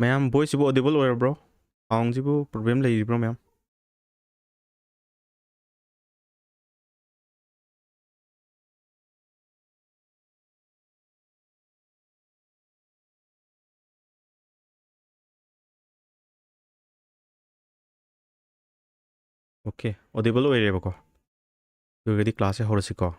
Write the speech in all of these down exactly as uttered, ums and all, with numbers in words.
ꯃꯌꯥꯝ, ꯚꯣꯏꯁꯁꯤꯕꯨ ꯑꯣꯗꯤꯕꯜ ꯑꯣꯏꯔꯕ꯭ꯔꯣ? ꯁꯥꯎꯟꯁꯤꯕꯨ ꯄ꯭ꯔꯣꯕ꯭ꯂꯦꯝ ꯂꯩꯔꯤꯕ꯭ꯔꯣ ꯃꯌꯥꯝ? ꯑꯣꯀꯦ, ꯑꯣꯗꯤꯕꯜ ꯑꯣꯏꯔꯦꯕꯀꯣ꯫ ꯑꯗꯨ ꯑꯣꯏꯔꯒꯗꯤ ꯀ꯭ꯂꯥꯁꯁꯦ ꯍꯧꯔꯁꯤꯀꯣ꯫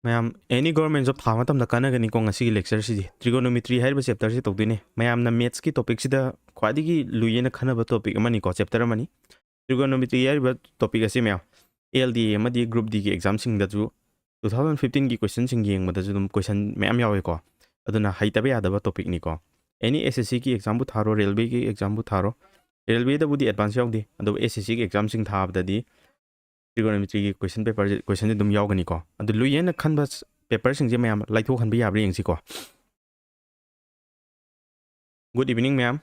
ꯃꯌꯥꯝ, ꯑꯦꯅꯤ ꯒꯣꯔꯃꯦꯟ ꯖꯣꯕ ꯊꯥꯕ ꯃꯇꯝꯗ ꯀꯥꯟꯅꯒꯅꯤꯀꯣ꯫ ꯉꯁꯤꯒꯤ ꯂꯦꯛꯆꯔꯁꯤꯗꯤ ꯇ꯭ꯔꯤꯒꯣꯅꯣꯃꯤꯇ꯭ꯔꯤ ꯍꯥꯏꯔꯤꯕ ꯆꯦꯞꯇꯔꯁꯤ ꯇꯧꯗꯣꯏꯅꯤ꯫ ꯃꯌꯥꯝꯅ ꯃꯦꯠꯁꯀꯤ ꯇꯣꯄꯤꯛꯁꯤꯗ ꯈ꯭ꯋꯥꯏꯗꯒꯤ ꯂꯨꯏꯌꯦꯅ ꯈꯟꯅꯕ ꯇꯣꯄꯤꯛ ꯑꯃꯅꯤꯀꯣ, ꯆꯦꯞꯇꯔ ꯑꯃꯅꯤ꯫ ꯇ꯭ꯔꯤꯒꯣꯅꯣꯃꯤꯇ꯭ꯔꯤ ꯍꯥꯏꯔꯤꯕ ꯇꯣꯄꯤꯛ ꯑꯁꯤ ꯃꯌꯥꯝ, ꯑꯦꯜ ꯗꯤ ꯑꯦ ꯑꯃꯗꯤ ꯒ꯭ꯔꯨꯞ ꯗꯤꯒꯤ ꯑꯦꯛꯖꯥꯝꯁꯤꯡꯗꯁꯨ ꯇꯨ ꯊꯥꯎꯖꯟ ꯐꯤꯐꯇꯤꯟꯒꯤ ꯀꯣꯏꯁꯟꯁꯤꯡ ꯌꯦꯡꯕꯗꯁꯨ ꯑꯗꯨꯝ ꯀꯣꯏꯁꯟ ꯃꯌꯥꯝ ꯌꯥꯎꯋꯦꯀꯣ꯫ ꯑꯗꯨꯅ ꯍꯩꯇꯕ ꯌꯥꯗꯕ ꯇꯣꯄꯤꯛꯅꯤꯀꯣ꯫ ꯑꯦꯅꯤ ꯑꯦꯁ ꯑꯦꯁ ꯁꯤꯒꯤ ꯑꯦꯛꯖꯥꯝꯕꯨ ꯊꯥꯔꯣ, ꯔꯦꯜꯋꯦꯒꯤ ꯑꯦꯛꯖꯥꯝꯕꯨ ꯊꯥꯔꯣ꯫ ꯔꯦꯜꯋꯦꯗꯕꯨꯗꯤ ꯑꯦꯗꯚꯥꯟꯁ ꯌꯥꯎꯗꯦ, ꯑꯗꯨꯕꯨ ꯑꯦꯁ ꯑꯦꯁ ꯁꯤꯒꯤ ꯑꯦꯛꯖꯥꯝꯁꯤꯡ ꯊꯥꯕꯗꯗꯤ ꯇ꯭ꯔꯤꯒꯣꯅꯣꯃꯤꯇ꯭ꯔꯤꯒꯤ ꯀꯣꯏꯁꯟ ꯄꯦꯄꯔꯁꯦ, ꯀꯣꯏꯁꯟꯁꯦ ꯑꯗꯨꯝ ꯌꯥꯎꯒꯅꯤꯀꯣ꯫ ꯑꯗꯨ ꯂꯨꯏꯌꯦꯅ ꯈꯟꯕ ꯁ-, ꯄꯦꯄꯔꯁꯤꯡꯁꯦ ꯃꯌꯥꯝ ꯂꯥꯏꯊꯣꯛꯍꯟꯕ ꯌꯥꯕ꯭ꯔꯥ ꯌꯦꯡꯁꯤꯀꯣ꯫ Good evening ꯃꯌꯥꯝ꯫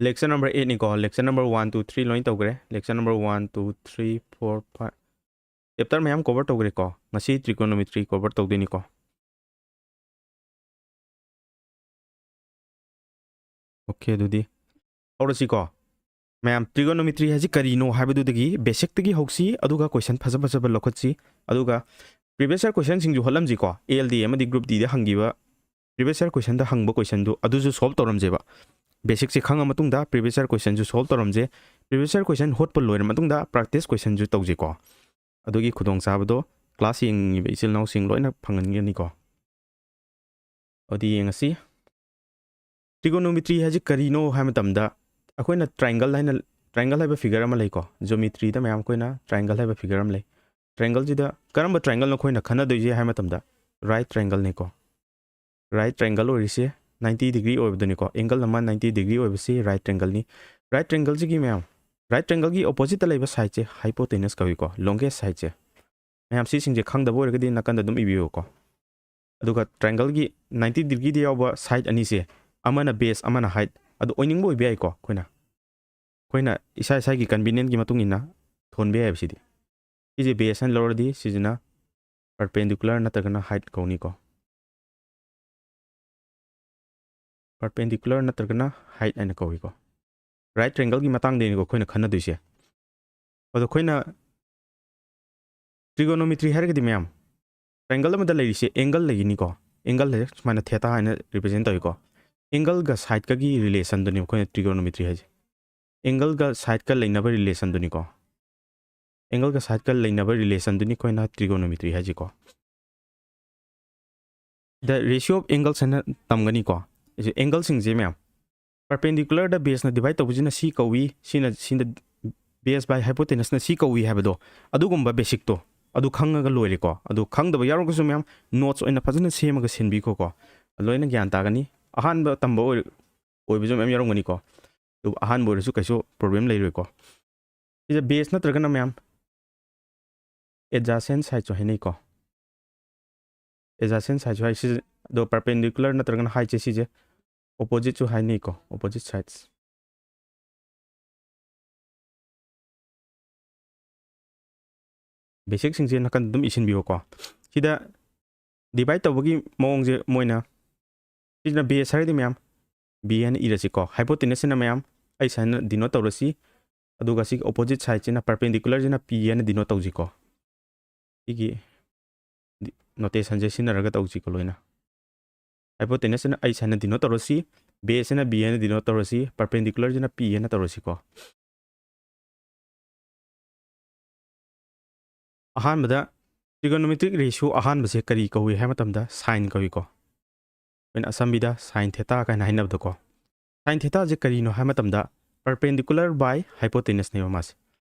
ꯂꯦꯛꯆꯔ ꯅꯝꯕꯔ ꯑꯩꯠꯅꯤꯀꯣ꯫ Lecture number one, two, three ꯂꯣꯏ ꯇꯧꯈ꯭ꯔꯦ꯫ Lecture number one, two, three, four, five, chapter ꯃꯌꯥꯝ ꯀꯣꯚꯔ ꯇꯧꯈ꯭ꯔꯦꯀꯣ꯫ ꯉꯁꯤ ꯇ꯭ꯔꯤꯒꯣꯅꯣꯃꯤꯇ꯭ꯔꯤ ꯀꯣꯚꯔ ꯇꯧꯗꯣꯏꯅꯤꯀꯣ꯫ ꯑꯣꯀꯦ, ꯑꯗꯨꯗꯤ ꯍꯧꯔꯁꯤꯀꯣ꯫ ꯃꯌꯥꯝ, ꯇ꯭ꯔꯤꯒꯣꯅꯣꯃꯤꯇ꯭ꯔꯤ ꯍꯥꯏꯁꯤ ꯀꯔꯤꯅꯣ ꯍꯥꯏꯕꯗꯨꯗꯒꯤ ꯕꯦꯁꯤꯛꯇꯒꯤ ꯍꯧꯁꯤ, ꯑꯗꯨꯒ ꯀꯣꯏꯁꯟ ꯐꯖ ꯐꯖꯕ ꯂꯧꯈꯠꯁꯤ, ꯑꯗꯨꯒ ꯄ꯭ꯔꯤꯚꯤꯌꯁ ꯌꯔ ꯀꯣꯏꯁꯟꯁꯤꯡꯁꯨ ꯍꯣꯠꯂꯝꯁꯤꯀꯣ꯫ ꯑꯦꯜ ꯗꯤ ꯑꯃꯗꯤ ꯒ꯭ꯔꯨꯞ ꯗꯤꯗ ꯍꯪꯈꯤꯕ ꯄ꯭ꯔꯤꯚꯤꯌꯁ ꯌꯔ ꯀꯣꯏꯁꯟꯗ ꯍꯪꯕ ꯀꯣꯏꯁꯟꯗꯨ ꯑꯗꯨꯁꯨ ꯁꯣꯜꯕ ꯇꯧꯔꯝꯁꯦꯕ꯫ ꯕꯦꯁꯤꯛꯁꯦ ꯈꯪꯉ ꯃꯇꯨꯡꯗ ꯄ꯭ꯔꯤꯚꯤꯌꯁ ꯌꯔ ꯀꯣꯏꯁꯟꯁꯨ ꯁꯣꯜꯕ ꯇꯧꯔꯝꯁꯦ꯫ ꯄ꯭ꯔꯤꯚꯤꯌꯁ ꯌꯔ ꯀꯣꯏꯁꯟ ꯍꯣꯠꯄ ꯂꯣꯏꯔ ꯃꯇꯨꯡꯗ ꯄ꯭ꯔꯥꯛꯇꯤꯁ ꯀꯣꯏꯁꯟꯁꯨ ꯇꯧꯁꯤꯀꯣ꯫ ꯑꯗꯨꯒꯤ ꯈꯨꯗꯣꯡꯆꯥꯕꯗꯣ ꯀ꯭ꯂꯥꯁ ꯌꯦꯡꯉꯤꯕ ꯏꯆꯤꯜ ꯏꯅꯥꯎꯁꯤꯡ ꯂꯣꯏꯅ ꯐꯪꯍꯟꯒꯅꯤꯀꯣ꯫ ꯑꯗꯨꯗꯤ ꯌꯦꯡꯉꯁꯤ꯫ ꯇ꯭ꯔꯤꯒꯣꯅꯣꯃꯤꯇ꯭ꯔꯤ ꯍꯥꯏꯁꯤ ꯀꯔꯤꯅꯣ ꯍꯥꯏꯕ ꯃꯇꯝꯗ, ꯑꯩꯈꯣꯏꯅ ꯇ꯭ꯔꯥꯏꯡꯒꯜ ꯍꯥꯏꯅ, ꯇ꯭ꯔꯥꯏꯡꯒꯜ ꯍꯥꯏꯕ ꯐꯤꯒꯔ ꯑꯃ ꯂꯩꯀꯣ꯫ ꯖꯣꯃꯤꯇ꯭ꯔꯤꯗ ꯃꯌꯥꯝ ꯑꯩꯈꯣꯏꯅ ꯇ꯭ꯔꯥꯏꯡꯒꯜ ꯍꯥꯏꯕ ꯐꯤꯒꯔ ꯑꯃ ꯂꯩ꯫ ꯇ꯭ꯔꯥꯏꯡꯒꯜꯁꯤꯗ ꯀꯔꯝꯕ ꯇ꯭ꯔꯥꯏꯡꯒꯜꯅꯣ ꯑꯩꯈꯣꯏꯅ ꯈꯟꯅꯗꯣꯏꯁꯦ ꯍꯥꯏꯕ ꯃꯇꯝꯗ, ꯔꯥꯏꯠ ꯇ꯭ꯔꯥꯏꯡꯒꯜꯅꯤꯀꯣ꯫ ꯔꯥꯏꯠ ꯇ꯭ꯔꯥꯏꯡꯒꯜ ꯑꯣꯏꯔꯤꯁꯦ ꯅꯥꯏꯟꯇꯤ ꯗꯤꯒ꯭ꯔꯤ ꯑꯣꯏꯕꯗꯨꯅꯤꯀꯣ꯫ ꯑꯦꯡꯒꯜ ꯑꯃ ꯅꯥꯏꯟꯇꯤ ꯗꯤꯒ꯭ꯔꯤ ꯑꯣꯏꯕꯁꯤ ꯔꯥꯏꯠ ꯇ꯭ꯔꯥꯏꯡꯒꯜꯅꯤ꯫ ꯔꯥꯏꯠ ꯇ꯭ꯔꯥꯏꯡꯒꯜꯁꯤꯒꯤ ꯃꯌꯥꯝ, ꯔꯥꯏꯠ ꯇ꯭ꯔꯥꯏꯡꯒꯜꯒꯤ ꯑꯣꯄꯣꯖꯤꯠꯇ ꯂꯩꯕ ꯁꯥꯏꯗꯁꯦ ꯍꯥꯏꯄꯣꯇꯦꯅꯁ ꯀꯧꯏꯀꯣ, ꯂꯣꯡꯒꯦꯁ ꯁꯥꯏꯗꯁꯦ꯫ ꯃꯌꯥꯝ, ꯁꯤꯁꯤꯡꯁꯦ ꯈꯪꯗꯕ ꯑꯣꯏꯔꯒꯗꯤ ꯅꯥꯀꯟꯗ ꯑꯗꯨꯝ ꯏꯕꯤꯌꯨꯀꯣ꯫ ꯑꯗꯨꯒ ꯇ꯭ꯔꯥꯏꯡꯒꯜꯒꯤ ꯅꯥꯏꯟꯇꯤ ꯗꯤꯒ꯭ꯔꯤꯗ ꯌꯥꯎꯕ ꯁꯥꯏꯗ ꯑꯅꯤꯁꯦ, ꯑꯃꯅ ꯕꯦꯁ, ꯑꯃꯅ ꯍꯥꯏꯠ, ꯑꯗꯨ ꯑꯣꯏꯅꯤꯡꯕ ꯑꯣꯏꯕ ꯌꯥꯏꯀꯣ꯫ ꯑꯩꯈꯣꯏꯅ, ꯑꯩꯈꯣꯏꯅ ꯏꯁꯥ ꯏꯁꯥꯒꯤ ꯀꯟꯚꯤꯅꯤꯌꯦꯟꯒꯤ ꯃꯇꯨꯡ ꯏꯟꯅ ꯊꯣꯟꯕ ꯌꯥꯏꯕ ꯁꯤꯗꯤ꯫ ꯁꯤꯁꯦ ꯕꯦꯁ ꯍꯥꯏꯅ ꯂꯧꯔꯗꯤ ꯁꯤꯁꯤꯅ Perpendicular ꯅꯠꯇ꯭ꯔꯒꯅ height ꯀꯧꯅꯤꯀꯣ꯫ Perpendicular ꯅꯠꯇ꯭ꯔꯒꯅ height ꯍꯥꯏꯅ ꯀꯧꯏꯀꯣ꯫ Right triangleꯒꯤ ꯃꯇꯥꯡꯗꯅꯤꯀꯣ ꯑꯩꯈꯣꯏꯅ ꯈꯟꯅꯗꯣꯏꯁꯦ꯫ ꯑꯗꯣ ꯑꯩꯈꯣꯏꯅ trigonometry ꯍꯥꯏꯔꯒꯗꯤ ꯃꯌꯥꯝ, triangle ꯑꯃꯗ ꯂꯩꯔꯤꯁꯦ angle ꯂꯩꯒꯅꯤꯀꯣ꯫ Angle ꯁꯦ ꯁꯨꯃꯥꯏꯅ theta ꯍꯥꯏꯅ represent ꯇꯧꯏꯀꯣ꯫ Angleꯒ sideꯀꯒꯤ relationꯗꯨꯅꯤ ꯑꯩꯈꯣꯏꯅ trigonometry ꯍꯥꯏꯁꯦ꯫ Angleꯒ sideꯀ ꯂꯩꯅꯕ relationꯗꯨꯅꯤꯀꯣ꯫ Angleꯒ sideꯀ ꯂꯩꯅꯕ relationꯗꯨꯅꯤ ꯑꯩꯈꯣꯏꯅ trigonometry ꯍꯥꯏꯁꯤꯀꯣ꯫ The ratio of angles ꯍꯥꯏꯅ ꯇꯝꯒꯅꯤꯀꯣ꯫ ꯑꯩꯁꯦ angleꯁꯤꯡꯁꯦ ꯃꯌꯥꯝ, perpendicularꯗ baseꯅ divide ꯇꯧꯕꯁꯤꯅ C ꯀꯧꯏ, ꯁꯤꯅ, ꯁꯤꯅ base by hypotenuseꯅ C ꯀꯧꯏ ꯍꯥꯏꯕꯗꯣ, ꯑꯗꯨꯒꯨꯝꯕ basicꯇꯣ ꯑꯗꯨ ꯈꯪꯉꯒ ꯂꯣꯏꯔꯦꯀꯣ꯫ ꯑꯗꯨ ꯈꯪꯗꯕ ꯌꯥꯎꯔꯒꯁꯨ ꯃꯌꯥꯝ notes ꯑꯣꯏꯅ ꯐꯖꯅ ꯁꯦꯝꯃꯒ ꯁꯤꯟꯕꯤꯈꯣꯀꯣ, ꯂꯣꯏꯅ ꯒ꯭ꯌꯥꯟ ꯇꯥꯒꯅꯤ꯫ ꯑꯍꯥꯟꯕ ꯇꯝꯕ ꯑꯣꯏ-, ꯑꯣꯏꯕꯁꯨ ꯃꯌꯥꯝ ꯌꯥꯎꯔꯝꯒꯅꯤꯀꯣ꯫ ꯑꯗꯨꯕꯨ ꯑꯍꯥꯟꯕ ꯑꯣꯏꯔꯁꯨ ꯀꯩꯁꯨ problem ꯂꯩꯔꯣꯏꯀꯣ꯫ ꯁꯤꯁꯦ base ꯅꯠꯇ꯭ꯔꯒꯅ ꯃꯌꯥꯝ adjacent sideꯁꯨ ꯍꯥꯏꯅꯩꯀꯣ꯫ Adjacent sideꯁꯨ ꯍꯥꯏ ꯁꯤꯁꯦ, ꯑꯗꯣ perpendicular ꯅꯠꯇ꯭ꯔꯒꯅ height ꯁꯦ ꯁꯤꯁꯦ oppositeꯁꯨ ꯍꯥꯏꯅꯩꯀꯣ, opposite sides꯫ Basicꯁꯤꯡꯁꯦ ꯅꯥꯀꯟꯗ ꯑꯗꯨꯝ ꯏꯁꯤꯟꯕꯤꯌꯨꯀꯣ꯫ ꯁꯤꯗ divide ꯇꯧꯕꯒꯤ ꯃꯑꯣꯡꯁꯦ ꯃꯣꯏꯅ, ꯁꯤꯁꯤꯅ base ꯍꯥꯏꯔꯗꯤ ꯃꯌꯥꯝ B ꯍꯥꯏꯅ ꯏꯔꯁꯤꯀꯣ꯫ Hypotenuseꯁꯤꯅ ꯃꯌꯥꯝ H ꯍꯥꯏꯅ denote ꯇꯧꯔꯁꯤ꯫ ꯑꯗꯨꯒ ꯁꯤꯒꯤ opposite sideꯁꯤꯅ, perpendicularꯁꯤꯅ P ꯍꯥꯏꯅ denote ꯇꯧꯁꯤꯀꯣ꯫ ꯁꯤꯒꯤ notationꯁꯦ ꯁꯤꯖꯤꯟꯅꯔꯒ ꯇꯧꯁꯤꯀꯣ ꯂꯣꯏꯅ꯫ Hypotenuseꯁꯤꯅ H ꯍꯥꯏꯅ denote ꯇꯧꯔꯁꯤ, baseꯁꯤꯅ B ꯍꯥꯏꯅ denote ꯇꯧꯔꯁꯤ, perpendicularꯁꯤꯅ P ꯍꯥꯏꯅ ꯇꯧꯔꯁꯤꯀꯣ꯫ ꯑꯍꯥꯟꯕꯗ trigonometric ratio ꯑꯍꯥꯟꯕꯁꯦ ꯀꯔꯤ ꯀꯧꯏ ꯍꯥꯏꯕ ꯃꯇꯝꯗ sine ꯀꯧꯏꯀꯣ꯫ ꯑꯩꯈꯣꯏꯅ ꯑꯁꯝꯕꯤꯗ sine theta ꯀꯥꯏꯅ ꯍꯥꯏꯅꯕꯗꯣꯀꯣ꯫ Sine thetaꯁꯦ ꯀꯔꯤꯅꯣ ꯍꯥꯏꯕ ꯃꯇꯝꯗ perpendicular by hypotenuseꯅꯦꯕ ꯃꯥꯁꯦ꯫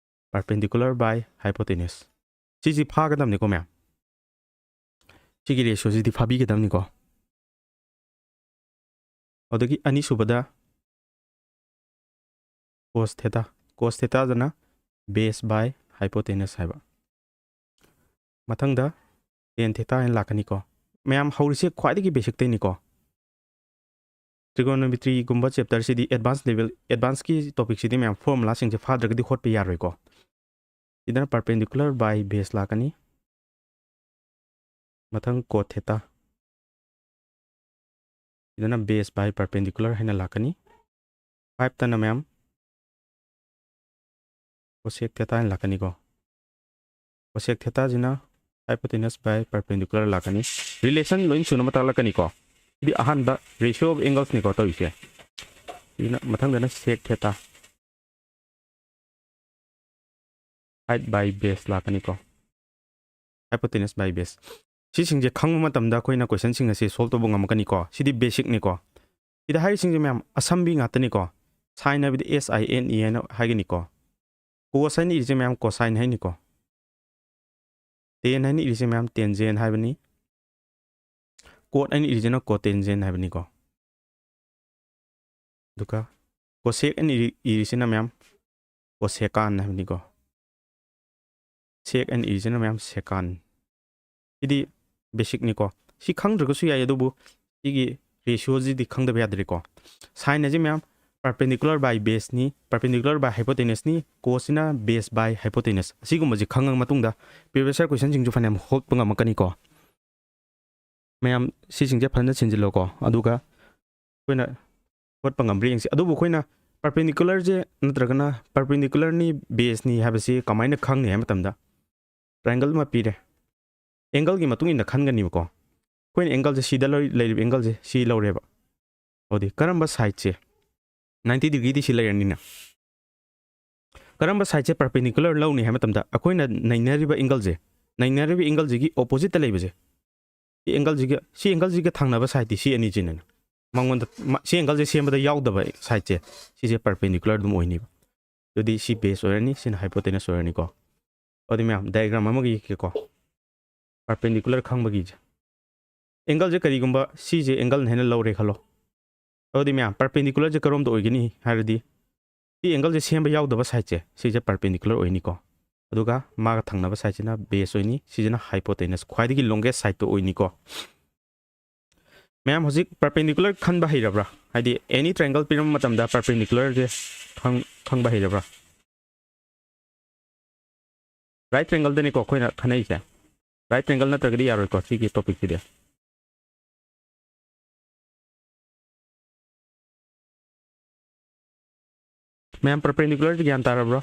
Perpendicular by hypotenuse꯫ ꯁꯤꯁꯤ ꯐꯥꯒꯗꯕꯅꯤꯀꯣ ꯃꯌꯥꯝ꯫ ꯁꯤꯒꯤ ratioꯁꯤꯗꯤ ꯐꯥꯕꯤꯒꯗꯕꯅꯤꯀꯣ꯫ ꯑꯗꯒꯤ ꯑꯅꯤꯁꯨꯕꯗ cos theta꯫ Cos thetaꯗꯅ base by hypotenuse ꯍꯥꯏꯕ꯫ ꯃꯊꯪꯗ tan theta ꯍꯥꯏꯅ ꯂꯥꯛꯀꯅꯤꯀꯣ꯫ ꯃꯌꯥꯝ ꯍꯧꯔꯤꯁꯦ ꯈ꯭ꯋꯥꯏꯗꯒꯤ basicꯇꯩꯅꯤꯀꯣ꯫ Trigonometryꯒꯨꯝꯕ chapterꯁꯤꯗꯤ advance level, advanceꯀꯤ topicꯁꯤꯗꯤ ꯃꯌꯥꯝ formulaꯁꯤꯡꯁꯦ ꯐꯥꯗ꯭ꯔꯒꯗꯤ ꯍꯣꯠꯄ ꯌꯥꯔꯣꯏꯀꯣ꯫ ꯁꯤꯗꯅ perpendicular by base ꯂꯥꯛꯀꯅꯤ꯫ ꯃꯊꯪ cot theta, ꯁꯤꯗꯅ base by perpendicular ꯍꯥꯏꯅ ꯂꯥꯛꯀꯅꯤ꯫ Five ꯇꯅ ꯃꯌꯥꯝ cosec theta ꯍꯥꯏꯅ ꯂꯥꯛꯀꯅꯤꯀꯣ꯫ Cosec theta ꯁꯤꯅ hypotenuse by perpendicular ꯂꯥꯛꯀꯅꯤ꯫ Relation ꯂꯣꯏ ꯁꯨꯅꯕ ꯇꯥꯛꯂꯛꯀꯅꯤꯀꯣ꯫ ꯁꯤꯗꯤ ꯑꯍꯥꯟꯕ ratio of angles ꯅꯤꯀꯣ ꯇꯧꯔꯤꯁꯦ꯫ ꯁꯤꯅ ꯃꯊꯪꯗꯅ sec theta, height by base ꯂꯥꯛꯀꯅꯤꯀꯣ꯫ Hypotenuse by base꯫ ꯁꯤꯁꯤꯡꯁꯦ ꯈꯪꯕ ꯃꯇꯝꯗ ꯑꯩꯈꯣꯏꯅ question ꯁꯤꯡ ꯑꯁꯤ solve ꯇꯧꯕ ꯉꯝꯃꯛꯀꯅꯤꯀꯣ꯫ ꯁꯤꯗꯤ basic ꯅꯤꯀꯣ꯫ ꯁꯤꯗ ꯍꯥꯏꯔꯤꯁꯤꯡꯁꯦ ꯃꯌꯥꯝ ꯑꯁꯝꯕꯤ ꯉꯥꯛꯇꯅꯤꯀꯣ꯫ Sine ꯍꯥꯏꯕꯗꯤ S I N E ꯍꯥꯏꯅ ꯍꯥꯏꯒꯅꯤꯀꯣ꯫ Cos ꯍꯥꯏꯅ ꯏꯔꯤꯁꯦ ꯃꯌꯥꯝ cosine ꯍꯥꯏꯅꯤꯀꯣ꯫ Tan ꯍꯥꯏꯅ ꯏꯔꯤꯁꯦ ꯃꯌꯥꯝ tangent ꯍꯥꯏꯕꯅꯤ꯫ Cot ꯍꯥꯏꯅ ꯏꯔꯤꯁꯤꯅ cotangent ꯍꯥꯏꯕꯅꯤꯀꯣ꯫ ꯑꯗꯨꯒ cosec ꯍꯥꯏꯅ ꯏꯔꯤ-, ꯏꯔꯤꯁꯤꯅ ꯃꯌꯥꯝ cosecant ꯍꯥꯏꯕꯅꯤꯀꯣ꯫ Sec ꯍꯥꯏꯅ ꯏꯔꯤꯁꯤꯅ ꯃꯌꯥꯝ secant꯫ ꯁꯤꯗꯤ basic ꯅꯤꯀꯣ꯫ ꯁꯤ ꯈꯪꯗ꯭ꯔꯒꯁꯨ ꯌꯥꯏ, ꯑꯗꯨꯕꯨ ꯁꯤꯒꯤ ratio ꯁꯤꯗꯤ ꯈꯪꯗꯕ ꯌꯥꯗ꯭ꯔꯦꯀꯣ꯫ Sine ꯍꯥꯏꯁꯦ ꯃꯌꯥꯝ perpendicular by base ꯅꯤ, perpendicular by hypotenuse ꯅꯤ, cos ꯁꯤꯅ base by hypotenuse꯫ ꯑꯁꯤꯒꯨꯝꯕꯁꯤ ꯈꯪꯉ ꯃꯇꯨꯡꯗ previous year question ꯁꯤꯡꯁꯨ ꯐꯅꯌꯥꯝ ꯍꯣꯠꯄ ꯉꯝꯃꯛꯀꯅꯤꯀꯣ꯫ ꯃꯌꯥꯝ ꯁꯤꯁꯤꯡꯁꯦ ꯐꯖꯅ ꯁꯤꯟꯖꯤꯜꯂꯣꯀꯣ꯫ ꯑꯗꯨꯒ ꯑꯩꯈꯣꯏꯅ ꯍꯣꯠꯄ ꯉꯝꯕ꯭ꯔꯥ ꯌꯦꯡꯁꯤ꯫ ꯑꯗꯨꯕꯨ ꯑꯩꯈꯣꯏꯅ perpendicular ꯁꯦ ꯅꯠꯇ꯭ꯔꯒꯅ perpendicular ꯅꯤ base ꯅꯤ ꯍꯥꯏꯕꯁꯤ ꯀꯃꯥꯏꯅ ꯈꯪꯅꯤ ꯍꯥꯏꯕ ꯃꯇꯝꯗ, triangle ꯑꯃ ꯄꯤꯔꯦ, angle ꯒꯤ ꯃꯇꯨꯡ ꯏꯟꯅ ꯈꯟꯒꯅꯤꯕꯀꯣ꯫ ꯑꯩꯈꯣꯏꯅ angle ꯁꯦ ꯁꯤꯗ ꯂꯧ-, ꯂꯩꯔꯤꯕ angle ꯁꯦ ꯁꯤ ꯂꯧꯔꯦꯕ꯫ ꯑꯗꯨꯗꯤ ꯀꯔꯝꯕ side ꯁꯦ, ninety degree ꯗꯤ ꯁꯤ ꯂꯩꯔꯅꯤꯅ꯫ ꯀꯔꯝꯕ side ꯁꯦ perpendicular ꯂꯧꯅꯤ ꯍꯥꯏꯕ ꯃꯇꯝꯗ, ꯑꯩꯈꯣꯏꯅ ꯅꯩꯅꯔꯤꯕ angle ꯁꯦ, ꯅꯩꯅꯔꯤꯕ angle ꯁꯤꯒꯤ opposite ꯇ ꯂꯩꯕꯁꯦ, ꯁꯤ angle ꯁꯤꯒ, ꯁꯤ angle ꯁꯤꯒ ꯊꯪꯅꯕ side ꯇꯤ ꯁꯤ ꯑꯅꯤꯁꯤꯅꯦꯅ꯫ ꯃꯉꯣꯟꯗ, ꯃ-, ꯁꯤ angle ꯁꯦ ꯁꯦꯝꯕꯗ ꯌꯥꯎꯗꯕ side ꯁꯦ, ꯁꯤꯁꯦ perpendicular ꯑꯗꯨꯝ ꯑꯣꯏꯅꯤꯕ꯫ ꯑꯗꯨꯗꯤ ꯁꯤ base ꯑꯣꯏꯔꯅꯤ, ꯁꯤꯅ hypotenuse ꯑꯣꯏꯔꯅꯤꯀꯣ꯫ ꯑꯗꯨꯗꯤ ꯃꯌꯥꯝ, diagram ꯑꯃꯒ ꯌꯦꯛꯀꯦꯀꯣ꯫ Perpendicular ꯈꯪꯕꯒꯤꯁꯦ꯫ Angle ꯁꯦ ꯀꯔꯤꯒꯨꯝꯕ ꯁꯤꯁꯦ angle ꯅ ꯍꯥꯏꯅ ꯂꯧꯔꯦ ꯈꯜꯂꯣ꯫ ꯑꯗꯨꯗꯤ ꯃꯌꯥꯝ, perpendicular ꯁꯦ ꯀꯔꯣꯝꯗ ꯑꯣꯏꯒꯅꯤ ꯍꯥꯏꯔꯗꯤ, ꯁꯤ angle ꯁꯦ ꯁꯦꯝꯕ ꯌꯥꯎꯗꯕ side ꯁꯦ, ꯁꯤꯁꯦ perpendicular ꯑꯣꯏꯅꯤꯀꯣ꯫ ꯑꯗꯨꯒ ꯃꯥꯒ ꯊꯪꯅꯕ side ꯁꯤꯅ base ꯑꯣꯏꯅꯤ, ꯁꯤꯁꯤꯅ hypotenuse, ꯈ꯭ꯋꯥꯏꯗꯒꯤ longest side ꯇꯣ ꯑꯣꯏꯅꯤꯀꯣ꯫ ꯃꯌꯥꯝ ꯍꯧꯖꯤꯛ perpendicular ꯈꯟꯕ ꯍꯩꯔꯕ꯭ꯔꯥ? ꯍꯥꯏꯗꯤ any triangle ꯄꯤꯔꯝꯕ ꯃꯇꯝꯗ perpendicular ꯁꯦ ꯈꯪ-, ꯈꯪꯕ ꯍꯩꯔꯕ꯭ꯔꯥ? Right triangle ꯗꯅꯤꯀꯣ ꯑꯩꯈꯣꯏꯅ ꯈꯟꯅꯩꯁꯦ꯫ Right triangle ꯅꯠꯇ꯭ꯔꯒꯗꯤ ꯌꯥꯔꯣꯏꯀꯣ ꯁꯤꯒꯤ ꯇꯣꯄꯤꯛꯁꯤꯗꯤ꯫ ꯃꯌꯥꯝ, ꯄꯔꯄꯦꯟꯗꯤꯀꯨꯂꯔꯁꯦ ꯒ꯭ꯌꯥꯟ ꯇꯥꯔꯕ꯭ꯔꯣ?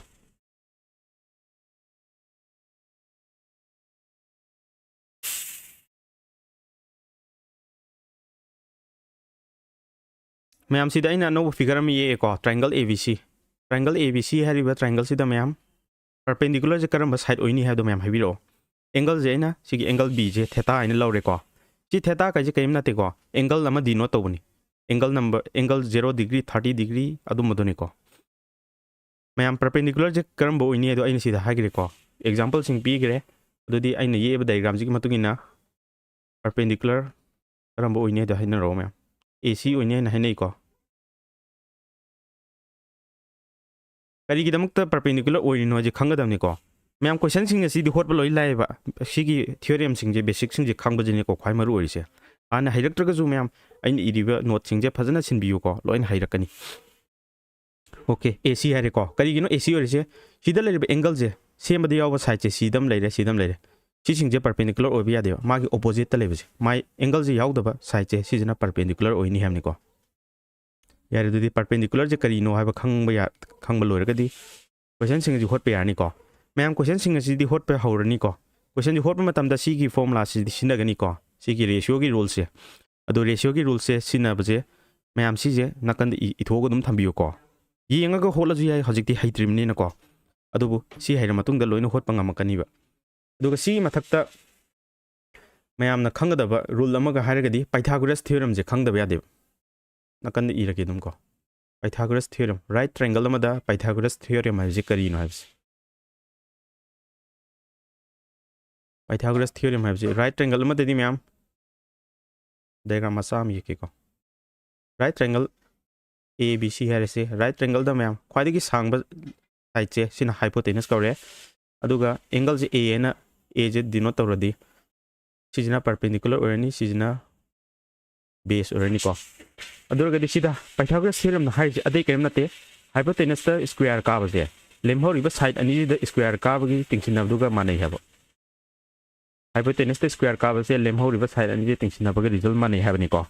ꯃꯌꯥꯝꯁꯤꯗ ꯑꯩꯅ ꯑꯅꯧꯕ ꯐꯤꯒꯔ ꯑꯃ ꯌꯦꯛꯑꯦꯀꯣ, triangle A B C. Triangle A B C ꯍꯥꯏꯔꯤꯕ ꯇ꯭ꯔꯥꯏꯡꯒꯜꯁꯤꯗ ꯃꯌꯥꯝ, ꯄꯔꯄꯦꯟꯗꯤꯀꯨꯂꯔꯁꯦ ꯀꯔꯝꯕ ꯁꯥꯏꯠ ꯑꯣꯏꯅꯤ ꯍꯥꯏꯕꯗꯣ ꯃꯌꯥꯝ ꯍꯥꯏꯕꯤꯔꯛꯑꯣ꯫ ꯑꯦꯡꯒꯜꯁꯦ ꯑꯩꯅ ꯁꯤꯒꯤ ꯑꯦꯡꯒꯜ ꯕꯤꯁꯦ ꯊꯦꯇꯥ ꯍꯥꯏꯅ ꯂꯧꯔꯦꯀꯣ꯫ ꯁꯤ ꯊꯦꯇꯥ ꯀꯥꯏꯁꯦ ꯀꯔꯤꯝ ꯅꯠꯇꯦꯀꯣ, ꯑꯦꯡꯒꯜ ꯑꯃ ꯗꯤꯅꯣꯠ ꯇꯧꯕꯅꯤ꯫ Angle number, angle zero degree, thirty degree ꯑꯗꯨꯝꯕꯗꯨꯅꯤꯀꯣ꯫ ꯃꯌꯥꯝ, ꯄꯔꯄꯦꯟꯗꯤꯀꯨꯂꯔꯁꯦ ꯀꯔꯝꯕ ꯑꯣꯏꯅꯤ ꯍꯥꯏꯗꯣ ꯑꯩꯅ ꯁꯤꯗ ꯍꯥꯏꯈ꯭ꯔꯦꯀꯣ, ꯑꯦꯛꯖꯥꯝꯄꯜꯁꯤꯡ ꯄꯤꯈ꯭ꯔꯦ꯫ ꯑꯗꯨꯗꯤ ꯑꯩꯅ ꯌꯦꯛꯏꯕ ꯗꯥꯏꯒ꯭ꯔꯥꯝꯁꯤꯒꯤ ꯃꯇꯨꯡ ꯏꯟꯅ ꯄꯔꯄꯦꯟꯗꯤꯀꯨꯂꯔ ꯀꯔꯝꯕ ꯑꯣꯏꯅꯤ ꯍꯥꯏꯗꯣ ꯍꯥꯏꯅꯔꯛꯑꯣ ꯃꯌꯥꯝ꯫ ꯑꯦ ꯁꯤ ꯑꯣꯏꯅꯤ ꯍꯥꯏꯅ ꯍꯥꯏꯅꯩꯀꯣ꯫ ꯀꯔꯤꯒꯤꯗꯃꯛꯇ ꯄꯔꯄꯦꯟꯗꯤꯀꯨꯂꯔ ꯑꯣꯏꯔꯤꯅꯣ ꯍꯥꯏꯁꯦ ꯈꯪꯒꯗꯕꯅꯤꯀꯣ꯫ ꯃꯌꯥꯝ, ꯀꯣꯏꯁꯟꯁꯤꯡ ꯑꯁꯤꯗꯤ ꯍꯣꯠꯄ ꯂꯣꯏ ꯂꯥꯏꯌꯦꯕ꯫ ꯁꯤꯒꯤ ꯊꯤꯑꯣꯔꯦꯝꯁꯤꯡꯁꯦ, ꯕꯦꯁꯤꯛꯁꯤꯡꯁꯦ ꯈꯪꯕꯁꯤꯅꯦꯀꯣ ꯈ꯭ꯋꯥꯏ ꯃꯔꯨ ꯑꯣꯏꯔꯤꯁꯦ꯫ ꯍꯥꯟꯅ ꯍꯩꯔꯛꯇ꯭ꯔꯒꯁꯨ ꯃꯌꯥꯝ, ꯑꯩꯅ ꯏꯔꯤꯕ ꯅꯣꯠꯁꯤꯡꯁꯦ ꯐꯖꯅ ꯁꯤꯟꯕꯤꯌꯨꯀꯣ, ꯂꯣꯏꯅ ꯍꯩꯔꯛꯀꯅꯤ꯫ ꯑꯣꯀꯦ, ꯑꯦ ꯁꯤ ꯍꯥꯏꯔꯦꯀꯣ꯫ ꯀꯔꯤꯒꯤꯅꯣ ꯑꯦ ꯁꯤ ꯑꯣꯏꯔꯤꯁꯦ? ꯁꯤꯗ ꯂꯩꯔꯤꯕ ꯑꯦꯡꯒꯜꯁꯦ, ꯁꯦꯝꯕꯗ ꯌꯥꯎꯕ ꯁꯥꯏꯠꯁꯦ ꯁꯤꯗ ꯑꯃ ꯂꯩꯔꯦ, ꯁꯤꯗ ꯑꯃ ꯂꯩꯔꯦ꯫ ꯁꯤꯁꯤꯡꯁꯦ ꯄꯔꯄꯦꯟꯗꯤꯀꯨꯂꯔ ꯑꯣꯏꯕ ꯌꯥꯗꯦꯕ, ꯃꯥꯒꯤ ꯑꯣꯄꯣꯖꯤꯠꯇ ꯂꯩꯕꯁꯦ, ꯃꯥꯏ ꯑꯦꯡꯒꯜꯁꯦ ꯌꯥꯎꯗꯕ ꯁꯥꯏꯠꯁꯦ ꯁꯤꯁꯤꯅ ꯄꯔꯄꯦꯟꯗꯤꯀꯨꯂꯔ ꯑꯣꯏꯅꯤ ꯍꯥꯏꯕꯅꯤꯀꯣ꯫ ꯌꯥꯔꯦ, ꯑꯗꯨꯗꯤ ꯄꯔꯄꯦꯟꯗꯤꯀꯨꯂꯔꯁꯦ ꯀꯔꯤꯅꯣ ꯍꯥꯏꯕ ꯈꯪꯕ ꯌꯥ-, ꯈꯪꯕ ꯂꯣꯏꯔꯒꯗꯤ ꯀꯣꯏꯁꯟꯁꯤꯡ ꯑꯁꯤ ꯍꯣꯠꯄ ꯌꯥꯔꯅꯤꯀꯣ꯫ ꯃꯌꯥꯝ, ꯀꯣꯏꯁꯟꯁꯤꯡ ꯑꯁꯤꯗꯤ ꯍꯣꯠꯄ ꯍꯧꯔꯅꯤꯀꯣ꯫ ꯀꯣꯏꯁꯟꯁꯤ ꯍꯣꯠꯄ ꯃꯇꯝꯗ ꯁꯤꯒꯤ ꯐꯣꯔꯃꯨꯂꯥꯁꯤꯗꯤ ꯁꯤꯖꯤꯟꯅꯒꯅꯤꯀꯣ, ꯁꯤꯒꯤ ꯔꯦꯁꯤꯌꯣꯒꯤ ꯔꯨꯜꯁꯦ꯫ ꯑꯗꯣ ꯔꯦꯁꯤꯌꯣꯒꯤ ꯔꯨꯜꯁꯦ ꯁꯤꯖꯤꯟꯅꯕꯁꯦ ꯃꯌꯥꯝ ꯁꯤꯁꯦ ꯅꯥꯀꯟꯗ ꯏ-, ꯏꯊꯣꯛꯑꯒ ꯑꯗꯨꯝ ꯊꯝꯕꯤꯌꯨꯀꯣ꯫ ꯌꯦꯡꯉꯒ ꯍꯣꯠꯂꯁꯨ ꯌꯥꯏ, ꯍꯧꯖꯤꯛꯇꯤ ꯍꯩꯇ꯭ꯔꯤꯕꯅꯤꯅꯀꯣ꯫ ꯑꯗꯨꯕꯨ ꯁꯤ ꯍꯩꯔ ꯃꯇꯨꯡꯗ ꯂꯣꯏꯅ ꯍꯣꯠꯄ ꯉꯝꯃꯛꯀꯅꯤꯕ꯫ ꯑꯗꯨꯒ ꯁꯤꯒꯤ ꯃꯊꯛꯇ ꯃꯌꯥꯝꯅ ꯈꯪꯒꯗꯕ ꯔꯨꯜ ꯑꯃꯒ ꯍꯥꯏꯔꯒꯗꯤ ꯄꯥꯏꯊꯥꯒꯣꯔꯁ ꯊꯤꯑꯣꯔꯦꯝꯁꯦ ꯈꯪꯗꯕ ꯌꯥꯗꯦꯕ꯫ ꯅꯥꯀꯟꯗ ꯏꯔꯒꯦ ꯑꯗꯨꯝ ꯀꯣ꯫ ꯄꯥꯏꯊꯥꯒꯣꯔꯁ ꯊꯤꯑꯣꯔꯦꯝ, ꯔꯥꯏꯠ ꯇ꯭ꯔꯥꯏꯡꯒꯜ ꯑꯃꯗ ꯄꯥꯏꯊꯥꯒꯣꯔꯁ ꯊꯤꯑꯣꯔꯦꯝ ꯍꯥꯏꯕꯁꯤ ꯀꯔꯤꯅꯣ ꯍꯥꯏꯕꯁꯦ꯫ ꯄꯥꯏꯊꯥꯒꯣꯔꯁ ꯊꯤꯑꯣꯔꯦꯝ ꯍꯥꯏꯕꯁꯤ ꯔꯥꯏꯠ ꯇ꯭ꯔꯥꯏꯡꯒꯜ ꯑꯃꯗꯗꯤ ꯃꯌꯥꯝ, ꯗꯥꯏꯒ꯭ꯔꯥꯝ ꯃꯆꯥ ꯑꯃ ꯌꯦꯛꯀꯦꯀꯣ꯫ Right triangle A B C ꯍꯥꯏꯔꯁꯦ, ꯔꯥꯏꯠ ꯇ꯭ꯔꯥꯏꯡꯒꯜꯗ ꯃꯌꯥꯝ ꯈ꯭ꯋꯥꯏꯗꯒꯤ ꯁꯥꯡꯕ ꯁꯥꯏꯠꯁꯦ ꯁꯤꯅ ꯍꯥꯏꯄꯣꯇꯦꯅꯁ ꯀꯧꯔꯦ꯫ ꯑꯗꯨꯒ ꯑꯦꯡꯒꯜꯁꯦ ꯑꯦ ꯍꯥꯏꯅ, ꯑꯦꯁꯦ ꯗꯤꯅꯣꯠ ꯇꯧꯔꯗꯤ ꯁꯤꯁꯤꯅ ꯄꯔꯄꯦꯟꯗꯤꯀꯨꯂꯔ ꯑꯣꯏꯔꯅꯤ, ꯁꯤꯁꯤꯅ ꯕꯦꯁ ꯑꯣꯏꯔꯅꯤꯀꯣ꯫ ꯑꯗꯨ ꯑꯣꯏꯔꯒꯗꯤ ꯁꯤꯗ ꯄꯥꯏꯊꯥꯒꯣꯔꯁ ꯊꯤꯑꯣꯔꯦꯝꯅ ꯍꯥꯏꯔꯤꯁꯦ ꯑꯇꯩ ꯀꯔꯤꯝ ꯅꯠꯇꯦ, ꯍꯥꯏꯄꯣꯇꯦꯅꯁꯇ ꯁ꯭ꯀ꯭ꯋꯦꯔ ꯀꯥꯕꯁꯦ ꯂꯦꯝꯍꯧꯔꯤꯕ ꯁꯥꯏꯠ ꯑꯅꯤꯁꯤꯗ ꯁ꯭ꯀ꯭ꯋꯦꯔ ꯀꯥꯕꯒꯤ ꯇꯤꯡꯁꯤꯟꯅꯕꯗꯨꯒ ꯃꯥꯟꯅꯩ ꯍꯥꯏꯕ꯫ Hypotenuse ꯇ square ꯀꯥꯕꯁꯦ ꯂꯦꯝꯍꯧꯔꯤꯕ side ꯑꯅꯤꯁꯦ ꯇꯤꯡꯁꯤꯟꯅꯕꯒ result ꯃꯥꯟꯅꯩ ꯍꯥꯏꯕꯅꯤꯀꯣ꯫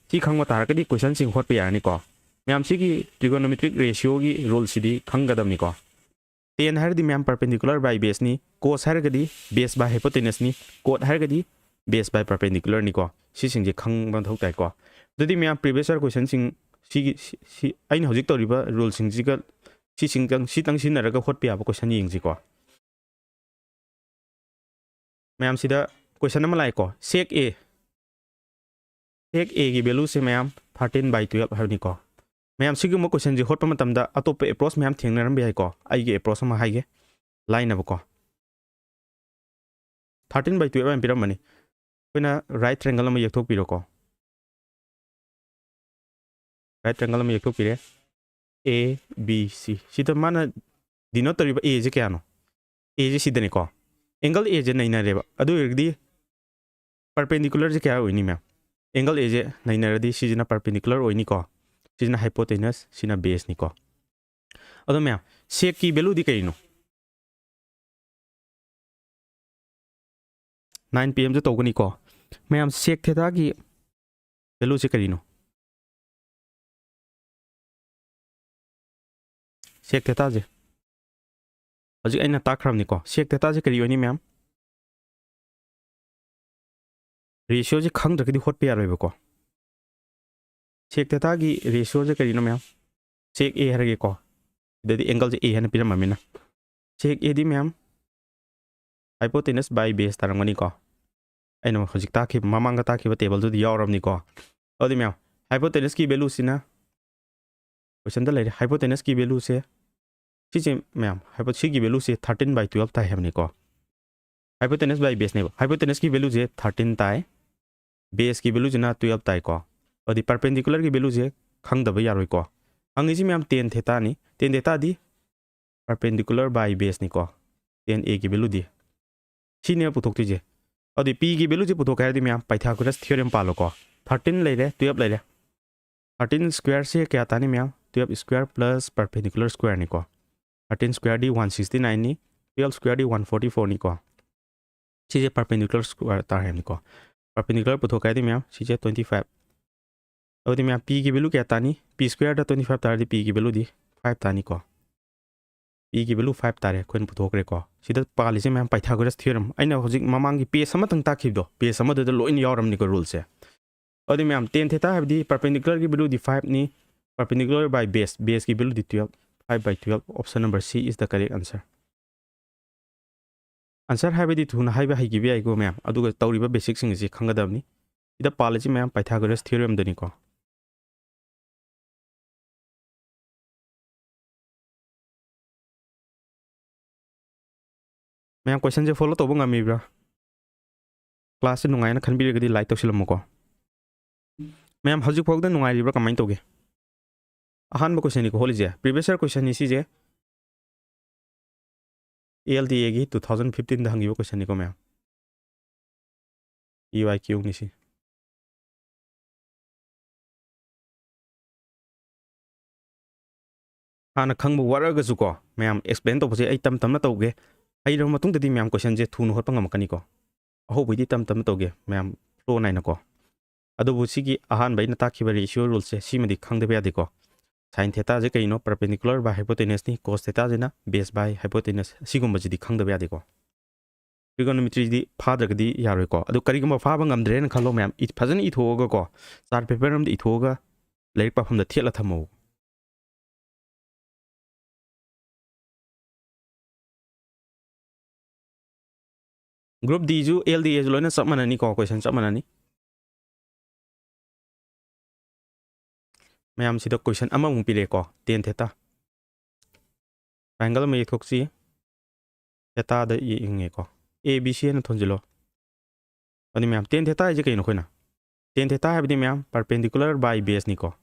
ꯁꯤ ꯈꯪꯕ ꯇꯥꯔꯒꯗꯤ question ꯁꯤꯡ ꯍꯣꯠꯄ ꯌꯥꯔꯅꯤꯀꯣ꯫ ꯃꯌꯥꯝ, ꯁꯤꯒꯤ trigonometric ratio ꯒꯤ rule ꯁꯤꯗꯤ ꯈꯪꯒꯗꯕꯅꯤꯀꯣ꯫ Tan ꯍꯥꯏꯔꯗꯤ ꯃꯌꯥꯝ perpendicular by base ꯅꯤ, cos ꯍꯥꯏꯔꯒꯗꯤ base by hypotenuse ꯅꯤ, cot ꯍꯥꯏꯔꯒꯗꯤ base by perpendicular ꯅꯤꯀꯣ꯫ ꯁꯤꯁꯤꯡꯁꯦ ꯈꯪꯕ ꯃꯊꯧ ꯇꯥꯏꯀꯣ꯫ ꯑꯗꯨꯗꯤ ꯃꯌꯥꯝ, previous year question ꯁꯤꯡ ꯁꯤꯒꯤ, ꯁꯤ, ꯁꯤ, ꯑꯩꯅ ꯍꯧꯖꯤꯛ ꯇꯧꯔꯤꯕ rule ꯁꯤꯡꯁꯤꯒ ꯁꯤꯁꯤꯡꯇꯪ, ꯁꯤꯇꯪ ꯁꯤꯖꯤꯟꯅꯔꯒ ꯍꯣꯠꯄ ꯌꯥꯕ question ꯌꯦꯡꯁꯤꯀꯣ꯫ ꯃꯌꯥꯝ, ꯁꯤꯗ question ꯑꯃ ꯂꯥꯛꯑꯦꯀꯣ, sec A꯫ Sec A ꯒꯤ value ꯁꯦ ꯃꯌꯥꯝ thirteen by twelve ꯍꯥꯏꯕꯅꯤꯀꯣ꯫ ꯃꯌꯥꯝ, ꯁꯤꯒꯨꯝꯕ question ꯁꯦ ꯍꯣꯠꯄ ꯃꯇꯝꯗ ꯑꯇꯣꯞꯄ approach ꯃꯌꯥꯝ ꯊꯦꯡꯅꯔꯝꯕ ꯌꯥꯏꯀꯣ꯫ ꯑꯩꯒꯤ approach ꯑꯃ ꯍꯥꯏꯒꯦ, ꯂꯥꯏꯅꯕꯀꯣ꯫ Thirteen by twelve ꯍꯥꯏꯅ ꯄꯤꯔꯝꯕꯅꯤ꯫ ꯑꯩꯈꯣꯏꯅ right triangle ꯑꯃ ꯌꯦꯛꯊꯣꯛꯄꯤꯔꯣꯀꯣ꯫ Right triangle ꯑꯃ ꯌꯦꯛꯊꯣꯛꯄꯤꯔꯦ꯫ A B C꯫ ꯁꯤꯗ ꯃꯥꯅ denote ꯇꯧꯔꯤꯕ A ꯁꯦ ꯀꯌꯥꯅꯣ? A say ꯁꯤꯗꯅꯤꯀꯣ꯫ Angle A ꯁꯦ ꯅꯩꯅꯔꯦꯕ꯫ ꯑꯗꯨ ꯑꯣꯏꯔꯒꯗꯤ perpendicular ꯁꯦ ꯀꯌꯥ ꯑꯣꯏꯅꯤ, ꯃꯌꯥꯝ? Angle A ꯁꯦ ꯅꯩꯅꯔꯗꯤ ꯁꯤꯁꯤꯅ perpendicular ꯑꯣꯏꯅꯤꯀꯣ꯫ ꯁꯤꯁꯤꯅ hypotenuse, ꯁꯤꯅ base ꯅꯤꯀꯣ꯫ ꯑꯗꯣ ꯃꯌꯥꯝ, sec ꯀꯤ value ꯗꯤ ꯀꯩꯅꯣ? Nine P M ꯁꯨ ꯇꯧꯒꯅꯤꯀꯣ꯫ ꯃꯌꯥꯝ, sec theta ꯒꯤ value ꯁꯦ ꯀꯔꯤꯅꯣ? Sec theta ꯁꯦ ꯍꯧꯖꯤꯛ ꯑꯩꯅ ꯇꯥꯛꯈ꯭ꯔꯕꯅꯤꯀꯣ꯫ Sec theta ꯁꯦ ꯀꯔꯤ ꯑꯣꯏꯅꯤ, ꯃꯌꯥꯝ? Ratio ꯁꯦ ꯈꯪꯗ꯭ꯔꯒꯗꯤ ꯍꯣꯠꯄ ꯌꯥꯔꯣꯏꯕꯀꯣ꯫ Sec theta ꯒꯤ ratio ꯁꯦ ꯀꯔꯤꯅꯣ, ꯃꯌꯥꯝ? Sec A ꯍꯥꯏꯔꯒꯦꯀꯣ꯫ ꯁꯤꯗꯗꯤ angle ꯁꯦ A ꯍꯥꯏꯅ ꯄꯤꯔꯝꯃꯕꯅꯤꯅ꯫ Sec A ꯗꯤ, ꯃꯌꯥꯝ, hypotenuse by base ꯇꯥꯔꯝꯒꯅꯤꯀꯣ꯫ ꯑꯩꯅ ꯍꯧꯖꯤꯛ ꯇꯥꯛꯈꯤꯕ, ꯃꯃꯥꯡꯗ ꯇꯥꯛꯈꯤꯕ table ꯗꯨꯗꯤ ꯌꯥꯎꯔꯕꯅꯤꯀꯣ꯫ ꯑꯗꯨꯗꯤ ꯃꯌꯥꯝ, hypotenuse ꯀꯤ value ꯁꯤꯅ question ꯗ ꯂꯩꯔꯦ꯫ Hypotenuse ꯀꯤ value ꯁꯦ, ꯁꯤꯁꯦ ꯃꯌꯥꯝ, hypo-, ꯁꯤꯒꯤ value say thirteen by twelve ꯇꯥꯏ ꯍꯥꯏꯕꯅꯤꯀꯣ꯫ Hypotenuse by base ꯅꯦꯕ꯫ Hypotenuse ꯀꯤ value ꯁꯦ thirteen ꯇꯥꯏ, base ꯀꯤ value ꯁꯤꯅ twelve ꯇꯥꯏꯀꯣ꯫ ꯑꯗꯨꯗꯤ perpendicular ꯒꯤ value ꯁꯦ ꯈꯪꯗꯕ ꯌꯥꯔꯣꯏꯀꯣ꯫ ꯍꯪꯉꯤꯁꯤ, ꯃꯌꯥꯝ, tan theta ꯅꯤ꯫ Tan theta D perpendicular by base ꯅꯤꯀꯣ꯫ Tan A ꯒꯤ value ꯗꯤ ꯁꯤꯅꯦꯕ ꯄꯨꯊꯣꯛꯇꯣꯏꯁꯦ꯫ ꯑꯗꯨꯗꯤ P ꯒꯤ value ꯁꯦ ꯄꯨꯊꯣꯛꯀꯦ ꯍꯥꯏꯔꯗꯤ, ꯃꯌꯥꯝ, Pythagoras theorem ꯄꯥꯜꯂꯣꯀꯣ꯫ Thirteen ꯂꯩꯔꯦ, twelve ꯂꯩꯔꯦ꯫ Thirteen square ꯁꯦ ꯀꯌꯥ ꯇꯥꯅꯤ, ꯃꯌꯥꯝ? Twelve square plus perpendicular square ꯅꯤꯀꯣ꯫ Thirteen square ꯗꯤ one sixty nine ꯅꯤ, twelve square ꯗꯤ one forty four ꯅꯤꯀꯣ꯫ ꯁꯤꯁꯦ perpendicular square ꯇꯥꯔꯦ ꯍꯥꯏꯕꯅꯤꯀꯣ꯫ Perpendicular ꯄꯨꯊꯣꯛꯀꯦ ꯍꯥꯏꯗꯤ ꯃꯌꯥꯝ ꯁꯤꯁꯦ twenty five꯫ ꯑꯗꯨꯗꯤ ꯃꯌꯥꯝ P ꯒꯤ value ꯀꯌꯥ ꯇꯥꯅꯤ? P square ꯗ twenty five ꯇꯥꯔꯗꯤ P ꯒꯤ value ꯗꯤ five ꯇꯥꯅꯤꯀꯣ꯫ P ꯒꯤ value five ꯇꯥꯔꯦ, ꯑꯩꯈꯣꯏꯅ ꯄꯨꯊꯣꯛꯈ꯭ꯔꯦꯀꯣ꯫ ꯁꯤꯗ ꯄꯥꯜꯂꯤꯁꯦ ꯃꯌꯥꯝ Pythagoras theorem, ꯑꯩꯅ ꯍꯧꯖꯤꯛ ꯃꯃꯥꯡꯒꯤ page ꯑꯃꯇꯪ ꯇꯥꯛꯈꯤꯕꯗꯣ, page ꯑꯃꯗꯨꯗ ꯂꯣꯏꯅ ꯌꯥꯎꯔꯝꯅꯤꯀꯣ rule ꯁꯦ꯫ ꯑꯗꯨꯗꯤ ꯃꯌꯥꯝ tan theta ꯍꯥꯏꯕꯗꯤ perpendicular ꯒꯤ value ꯗꯤ five ꯅꯤ, perpendicular by base, base ꯀꯤ value D twelve, five by twelve, option number C is the correct answer꯫ Answer ꯍꯥꯏꯕꯗꯤ ꯊꯨꯅ ꯍꯥꯏꯕ ꯍꯩꯈꯤꯕ ꯌꯥꯏꯀꯣ ꯃꯌꯥꯝ, ꯑꯗꯨꯒ ꯇꯧꯔꯤꯕ basic ꯁꯤꯡ ꯑꯁꯤ ꯈꯪꯒꯗꯕꯅꯤ꯫ ꯁꯤꯗ ꯄꯥꯜꯂꯤꯁꯤ ꯃꯌꯥꯝ Pythagoras theorem ꯗꯨꯅꯤꯀꯣ꯫ ꯃꯌꯥꯝ question ꯁꯦ follow ꯇꯧꯕ ꯉꯝꯃꯤꯕ꯭ꯔꯥ? Class ꯁꯦ ꯅꯨꯡꯉꯥꯏꯅ ꯈꯟꯕꯤꯔꯒꯗꯤ like ꯇꯧꯁꯤꯜꯂꯝꯃꯨꯀꯣ꯫ ꯃꯌꯥꯝ ꯍꯧꯖꯤꯛ ꯐꯥꯎꯗ ꯅꯨꯡꯉꯥꯏꯔꯤꯕ꯭ꯔꯥ, ꯀꯃꯥꯏꯅ ꯇꯧꯒꯦ? ꯑꯍꯥꯟꯕ question ꯅꯤꯀꯣ ꯍꯣꯠꯂꯤꯁꯦ, previous year question ꯅꯤ ꯁꯤꯁꯦ꯫ L D A ꯒꯤ two thousand fifteen ꯗ ꯍꯪꯈꯤꯕ question ꯅꯤꯀꯣ ꯃꯌꯥꯝ꯫ P Y Q ꯅꯤ ꯁꯤ꯫ ꯍꯥꯟꯅ ꯈꯪꯕ ꯋꯥꯠꯂꯒꯁꯨꯀꯣ ꯃꯌꯥꯝ, explain ꯇꯧꯕꯁꯦ ꯑꯩ ꯇꯝ ꯇꯝꯅ ꯇꯧꯒꯦ꯫ ꯍꯩꯔꯕ ꯃꯇꯨꯡꯗꯗꯤ ꯃꯌꯥꯝ question ꯁꯦ ꯊꯨꯅ ꯍꯣꯠꯄ ꯉꯝꯃꯛꯀꯅꯤꯀꯣ꯫ ꯑꯍꯧꯕꯩꯗꯤ ꯇꯝ ꯇꯝꯅ ꯇꯧꯒꯦ ꯃꯌꯥꯝ, flow ꯅꯥꯏꯅꯀꯣ꯫ ꯑꯗꯨꯕꯨ ꯁꯤꯒꯤ ꯑꯍꯥꯟꯕ ꯑꯩꯅ ꯇꯥꯛꯈꯤꯕ ratio rule ꯁꯦ ꯁꯤꯃꯗꯤ ꯈꯪꯗꯕ ꯌꯥꯗꯦꯀꯣ꯫ Sin theta ꯁꯦ ꯀꯩꯅꯣ? Perpendicular by hypotenuse ꯅꯤ, cos theta ꯁꯤꯅ base by hypotenuse, ꯁꯤꯒꯨꯝꯕꯁꯤꯗꯤ ꯈꯪꯗꯕ ꯌꯥꯗꯦꯀꯣ꯫ Trigonometry ꯗꯤ ꯐꯥꯗ꯭ꯔꯒꯗꯤ ꯌꯥꯔꯣꯏꯀꯣ꯫ ꯑꯗꯨ ꯀꯔꯤꯒꯨꯝꯕ ꯐꯥꯕ ꯉꯝꯗ꯭ꯔꯦꯅ ꯈꯜꯂꯣ ꯃꯌꯥꯝ, ꯏ-, ꯐꯖꯅ ꯏꯊꯣꯛꯑꯒꯀꯣ, chart paper ꯑꯃꯗ ꯏꯊꯣꯛꯑꯒ ꯂꯥꯏꯔꯤꯛ ꯄꯥꯐꯝꯗ ꯊꯦꯠꯂ ꯊꯝꯃꯣ꯫ Group D ꯁꯨ L D A ꯁꯨ ꯂꯣꯏꯅ ꯆꯞ ꯃꯥꯟꯅꯅꯤꯀꯣ, question ꯆꯞ ꯃꯥꯟꯅꯅꯤ꯫ ꯃꯌꯥꯝꯁꯤꯗ question ꯑꯃꯃꯨꯛ ꯄꯤꯔꯛꯑꯦꯀꯣ, tan theta꯫ Triangle ꯑꯃ ꯌꯦꯛꯊꯣꯛꯁꯤ꯫ Theta the ꯌꯦꯡꯉꯦꯀꯣ꯫ A B C ꯍꯥꯏꯅ ꯊꯣꯟꯖꯤꯜꯂꯣ꯫ ꯑꯗꯨꯗꯤ ꯃꯌꯥꯝ, tan theta ꯍꯥꯏꯁꯦ ꯀꯩꯅꯣ ꯑꯩꯈꯣꯏꯅ? Tan theta ꯍꯥꯏꯕꯗꯤ ꯃꯌꯥꯝ, perpendicular by base ꯅꯤꯀꯣ꯫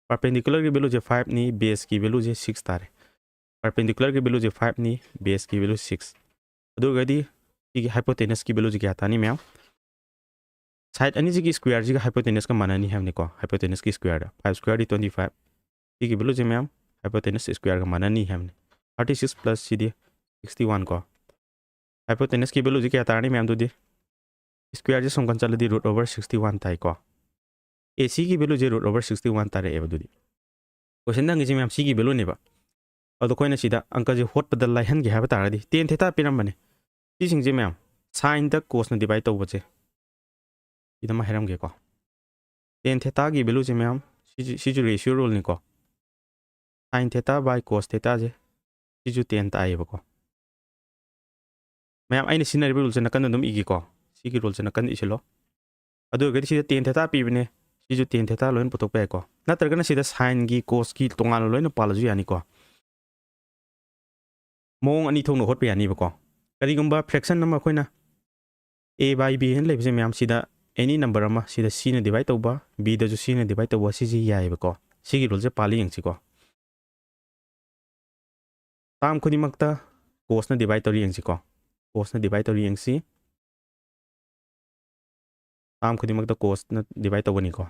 Perpendicular ꯒꯤ value ꯁꯦ five ꯅꯤ, base ꯀꯤ value ꯁꯦ six ꯇꯥꯔꯦ꯫ Perpendicular ꯒꯤ value ꯁꯦ five ꯅꯤ, base ꯀꯤ value six꯫ ꯑꯗꯨ ꯑꯣꯏꯔꯒꯗꯤ ꯁꯤꯒꯤ hypotenuse ꯀꯤ value ꯁꯦ ꯀꯌꯥ ꯇꯥꯅꯤ ꯃꯌꯥꯝ? Side ꯑꯅꯤꯁꯤꯒꯤ square ꯁꯤꯒ hypotenuse ꯀ ꯃꯥꯟꯅꯅꯤ ꯍꯥꯏꯕꯅꯤꯀꯣ꯫ Hypotenuse ꯀꯤ square ꯗ five square ꯗꯤ twenty five꯫ ꯁꯤꯒꯤ value ꯁꯦ ꯃꯌꯥꯝ hypotenuse square ꯒ ꯃꯥꯟꯅꯅꯤ ꯍꯥꯏꯕꯅꯤ꯫ Thirty six plus ꯁꯤꯗꯤ sixty one ꯀꯣ꯫ Hypotenuse ꯀꯤ value ꯁꯦ ꯀꯌꯥ ꯇꯥꯔꯅꯤ ꯃꯌꯥꯝ? ꯑꯗꯨꯗꯤ square ꯁꯦ ꯁꯨꯝ ꯀꯟ ꯆꯠꯂꯗꯤ root over sixty one ꯇꯥꯏꯀꯣ꯫ AC ꯒꯤ value ꯁꯦ root over sixty one ꯇꯥꯔꯛꯑꯦꯕ꯫ ꯑꯗꯨꯗꯤ question ꯗ ꯍꯪꯉꯤꯁꯦ ꯃꯌꯥꯝ C ꯒꯤ value ꯅꯦꯕ꯫ ꯑꯗꯣ ꯑꯩꯈꯣꯏꯅ ꯁꯤꯗ ꯑꯪꯀꯁꯦ ꯍꯣꯠꯄꯗ ꯂꯥꯏꯍꯟꯒꯦ ꯍꯥꯏꯕ ꯇꯥꯔꯒꯗꯤ, tan theta ꯄꯤꯔꯝꯕꯅꯦ꯫ ꯁꯤꯁꯤꯡꯁꯦ ꯃꯌꯥꯝ, sine ꯗ cos ꯅ divide ꯇꯧꯕꯁꯦ, ꯁꯤꯗ ꯑꯃ ꯍꯥꯏꯔꯝꯒꯦꯀꯣ꯫ Tan theta ꯒꯤ value ꯁꯦ ꯃꯌꯥꯝ, ꯁꯤꯁꯨ, ꯁꯤꯁꯨ ratio rule ꯅꯤꯀꯣ꯫ Sine theta by cos theta ꯁꯦ, ꯁꯤꯁꯨ tan ꯇꯥꯏꯌꯦꯕꯀꯣ꯫ ꯃꯌꯥꯝ, ꯑꯩꯅ ꯁꯤꯖꯤꯟꯅꯔꯤꯕ rule ꯁꯦ ꯅꯥꯀꯟꯗ ꯑꯗꯨꯝ ꯏꯒꯦꯀꯣ꯫ ꯁꯤꯒꯤ rule ꯁꯦ ꯅꯥꯀꯟꯗ ꯏꯁꯤꯜꯂꯣ꯫ ꯑꯗꯨ ꯑꯣꯏꯔꯒꯗꯤ ꯁꯤꯗ tan theta ꯄꯤꯕꯅꯦ, ꯁꯤꯁꯨ tan theta ꯂꯣꯏꯅ ꯄꯨꯊꯣꯛꯄ ꯌꯥꯏꯀꯣ꯫ ꯅꯠꯇ꯭ꯔꯒꯅ ꯁꯤꯗ sine ꯒꯤ, cos ꯀꯤ ꯇꯣꯉꯥꯟꯅ ꯂꯣꯏꯅ ꯄꯥꯜꯂꯁꯨ ꯌꯥꯅꯤꯀꯣ꯫ ꯃꯑꯣꯡ ꯑꯅꯤ ꯊꯣꯛꯅ ꯍꯣꯠꯄ ꯌꯥꯅꯤꯕꯀꯣ꯫ ꯀꯔꯤꯒꯨꯝꯕ fraction ꯑꯃ ꯑꯩꯈꯣꯏꯅ A by B ꯍꯥꯏꯅ ꯂꯩꯕꯁꯦ ꯃꯌꯥꯝ, ꯁꯤꯗ any number ꯑꯃ, ꯁꯤꯗ C ꯅ divide ꯇꯧꯕ, B ꯗꯁꯨ C ꯅ divide ꯇꯧꯕ, ꯁꯤꯁꯤ ꯌꯥꯏꯑꯕꯀꯣ꯫ ꯁꯤꯒꯤ rule ꯁꯦ ꯄꯥꯜꯂꯤ ꯌꯦꯡꯁꯤꯀꯣ꯫ Term ꯈꯨꯗꯤꯡꯃꯛꯇ cos ꯅ divide ꯇꯧꯔꯤ ꯌꯦꯡꯁꯤꯀꯣ꯫ Cos ꯅ divide ꯇꯧꯔꯤ ꯌꯦꯡꯁꯤ꯫ Term ꯈꯨꯗꯤꯡꯃꯛꯇ cos ꯅ divide ꯇꯧꯒꯅꯤꯀꯣ꯫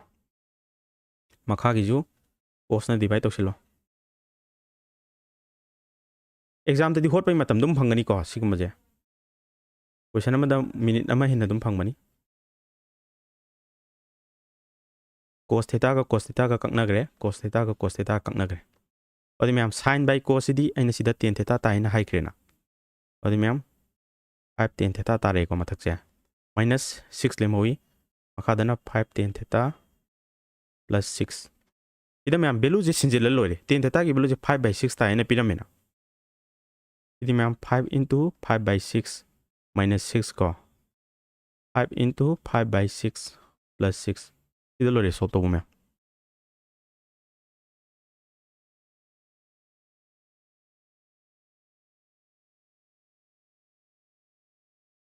ꯃꯈꯥꯒꯤꯁꯨ cos ꯅ divide ꯇꯧꯁꯤꯜꯂꯣ꯫ Exam ꯗꯗꯤ ꯍꯣꯠꯄꯒꯤ ꯃꯇꯝ ꯑꯗꯨꯝ ꯐꯪꯒꯅꯤꯀꯣ ꯁꯤꯒꯨꯝꯕꯁꯦ꯫ Question ꯑꯃꯗ minute ꯑꯃ ꯍꯦꯟꯅ ꯑꯗꯨꯝ ꯐꯪꯕꯅꯤ꯫ Cos theta ꯒ cos theta ꯒ ꯀꯛꯅꯈ꯭ꯔꯦ, cos theta ꯒ cos theta ꯀꯛꯅꯈ꯭ꯔꯦ꯫ ꯑꯗꯨꯗꯤ ꯃꯌꯥꯝ, sine by cos ꯁꯤꯗꯤ ꯑꯩꯅ ꯁꯤꯗ tan theta ꯇꯥꯏꯅ ꯍꯥꯏꯈ꯭ꯔꯦꯅ꯫ ꯑꯗꯨꯗꯤ ꯃꯌꯥꯝ, five tan theta ꯇꯥꯔꯛꯑꯦꯀꯣ ꯃꯊꯛꯁꯦ꯫ Minus six ꯂꯦꯝꯍꯧꯏ꯫ ꯃꯈꯥꯗꯅ five tan theta plus six꯫ ꯁꯤꯗ ꯃꯌꯥꯝ value ꯁꯦ ꯁꯤꯟꯖꯤꯜꯂ ꯂꯣꯏꯔꯦ꯫ Tan theta ꯒꯤ value say five by six ꯇꯥꯏꯅ ꯄꯤꯔꯝꯃꯦꯅ꯫ ꯁꯤꯗꯤ ꯃꯌꯥꯝ, five into five by six minus six ꯀꯣ꯫ Five into five by six plus six꯫ ꯁꯤꯗ ꯂꯣꯏꯔꯦ solve ꯇꯧꯕ ꯃꯌꯥꯝ꯫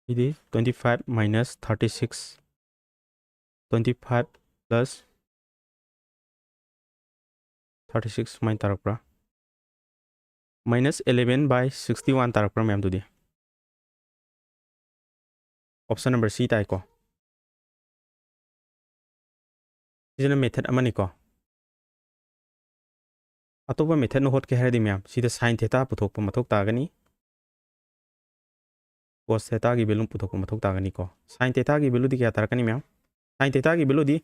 ꯁꯤꯗꯤ twenty five minus thirty six, twenty five plus thirty six ꯁꯨꯃꯥꯏꯅ ꯇꯥꯔꯛꯄ꯭ꯔꯥ? Minus eleven by sixty one ꯇꯥꯔꯛꯄ꯭ꯔꯥ ꯃꯌꯥꯝꯗꯨꯗꯤ? Option number C ꯇꯥꯏꯀꯣ꯫ ꯁꯤꯁꯤꯅ method ꯑꯃꯅꯤꯀꯣ꯫ ꯑꯇꯣꯞꯄ method ꯅ ꯍꯣꯠꯀꯦ ꯍꯥꯏꯔꯗꯤ ꯃꯌꯥꯝ, ꯁꯤꯗ sine theta ꯄꯨꯊꯣꯛꯄ ꯃꯊꯧ ꯇꯥꯒꯅꯤ꯫ cos theta ꯒꯤ value ꯄꯨꯊꯣꯛꯄ ꯃꯊꯧ ꯇꯥꯒꯅꯤꯀꯣ꯫ Sin theta ꯒꯤ value ꯗꯤ ꯀꯌꯥ ꯇꯥꯔꯛꯀꯅꯤ ꯃꯌꯥꯝ? Sin theta ꯒꯤ value D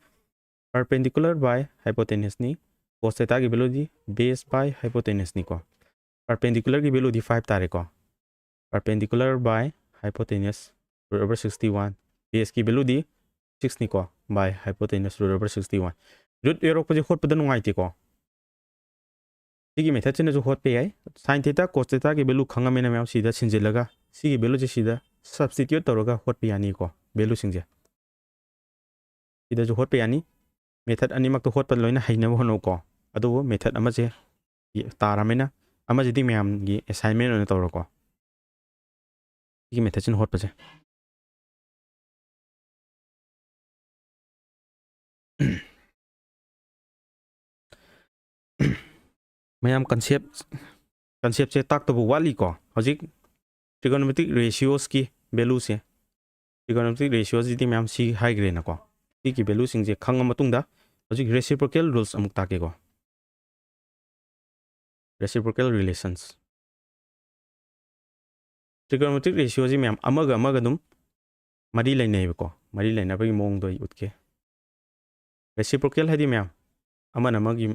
perpendicular by hypotenuse ꯅꯤ, cos theta ꯒꯤ value D base by hypotenuse ꯅꯤꯀꯣ꯫ Perpendicular ꯒꯤ value ꯗꯤ five ꯇꯥꯔꯦꯀꯣ꯫ Perpendicular by hypotenuse root over sixty one, base ꯀꯤ value D six ꯅꯤꯀꯣ, by hypotenuse root over sixty one꯫ Root ꯌꯧꯔꯛꯄꯁꯦ ꯍꯣꯠꯄꯗ ꯅꯨꯡꯉꯥꯏꯇꯦꯀꯣ꯫ ꯁꯤꯒꯤ method ꯁꯤꯅꯁꯨ ꯍꯣꯠꯄ ꯌꯥꯏ꯫ Sin theta cos theta ꯒꯤ value ꯈꯪꯉꯝꯃꯦꯅ ꯃꯌꯥꯝ ꯁꯤꯗ ꯁꯤꯟꯖꯤꯜꯂꯒ ꯁꯤꯒꯤ value ꯁꯦ ꯁꯤꯗ substitute ꯇꯧꯔꯒ ꯍꯣꯠꯄ ꯌꯥꯅꯤꯀꯣ, value ꯁꯤꯡꯁꯦ꯫ ꯁꯤꯗꯁꯨ ꯍꯣꯠꯄ ꯌꯥꯅꯤ꯫ Method ꯑꯅꯤꯃꯛꯇ ꯍꯣꯠꯄ ꯂꯣꯏꯅ ꯍꯩꯅꯕ ꯍꯣꯠꯅꯧꯀꯣ꯫ ꯑꯗꯨꯕꯨ method ꯑꯃꯁꯦ ꯇꯥꯔꯝꯃꯤꯅ ꯑꯃꯁꯤꯗꯤ ꯃꯌꯥꯝꯒꯤ assignment ꯑꯣꯏꯅ ꯇꯧꯔꯣꯀꯣ꯫ ꯁꯤꯒꯤ method ꯁꯤꯅ ꯍꯣꯠꯄꯁꯦ꯫ ꯃꯌꯥꯝ concept, concept ꯁꯦ ꯇꯥꯛꯇꯕ ꯋꯥꯠꯂꯤꯀꯣ꯫ ꯍꯧꯖꯤꯛ trigonometric ratios ꯀꯤ value ꯁꯦ, trigonometric ratios ꯁꯤꯗꯤ ꯃꯌꯥꯝ ꯁꯤ ꯍꯥꯏꯈ꯭ꯔꯦꯅꯀꯣ꯫ ꯁꯤꯒꯤ value ꯁꯤꯡꯁꯦ ꯈꯪꯉ ꯃꯇꯨꯡꯗ ꯍꯧꯖꯤꯛ reciprocal rules ꯑꯃꯨꯛ ꯇꯥꯛꯀꯦꯀꯣ꯫ Reciprocal relations꯫ Trigonometric ratio ꯁꯤ ꯃꯌꯥꯝ ꯑꯃꯒ ꯑꯃꯒ ꯑꯗꯨꯝ ꯃꯔꯤ ꯂꯩꯅꯩꯕꯀꯣ꯫ ꯃꯔꯤ ꯂꯩꯅꯕꯒꯤ ꯃꯑꯣꯡꯗꯣ ꯑꯩ ꯎꯠꯀꯦ꯫ Reciprocal ꯍꯥꯏꯗꯤ ꯃꯌꯥꯝ ꯑꯃꯅ ꯑꯃꯒꯤ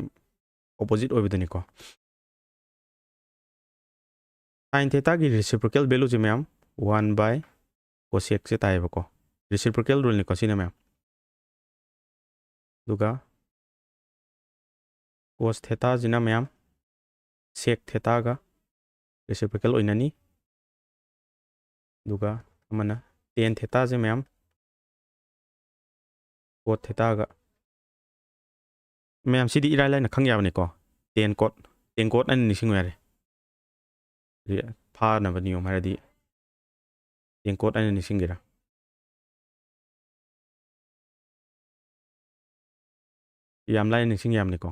opposite ꯑꯣꯏꯕꯗꯨꯅꯤꯀꯣ꯫ Sin theta ꯒꯤ reciprocal value ꯁꯦ ꯃꯌꯥꯝ one by cosec ꯁꯦ ꯇꯥꯏꯌꯦꯕꯀꯣ꯫ Reciprocal rule ꯅꯤꯀꯣ ꯁꯤꯅ ꯃꯌꯥꯝ꯫ ꯑꯗꯨꯒ cos theta ꯁꯤꯅ ꯃꯌꯥꯝ sec theta ꯒ reciprocal ꯑꯣꯏꯅꯅꯤ꯫ ꯑꯗꯨꯒ ꯑꯃꯅ tan theta ꯁꯦ ꯃꯌꯥꯝ cot theta ꯒ꯫ ꯃꯌꯥꯝ ꯁꯤꯗꯤ ꯏꯔꯥꯏ ꯂꯥꯏꯅ ꯈꯪ ꯌꯥꯕꯅꯤꯀꯣ꯫ Tan cot, tan cot ꯍꯥꯏꯅ ꯅꯤꯡꯁꯤꯡꯉꯨ ꯌꯥꯔꯦ꯫ ꯁꯤ ꯐꯥꯅꯕ ꯅꯤꯌꯣꯝ ꯍꯥꯏꯔꯗꯤ tan cot ꯍꯥꯏꯅ ꯅꯤꯡꯁꯤꯡꯒꯦꯔꯥ? ꯌꯥꯝ ꯂꯥꯏꯅ ꯅꯤꯡꯁꯤꯡ ꯌꯥꯕꯅꯤꯀꯣ꯫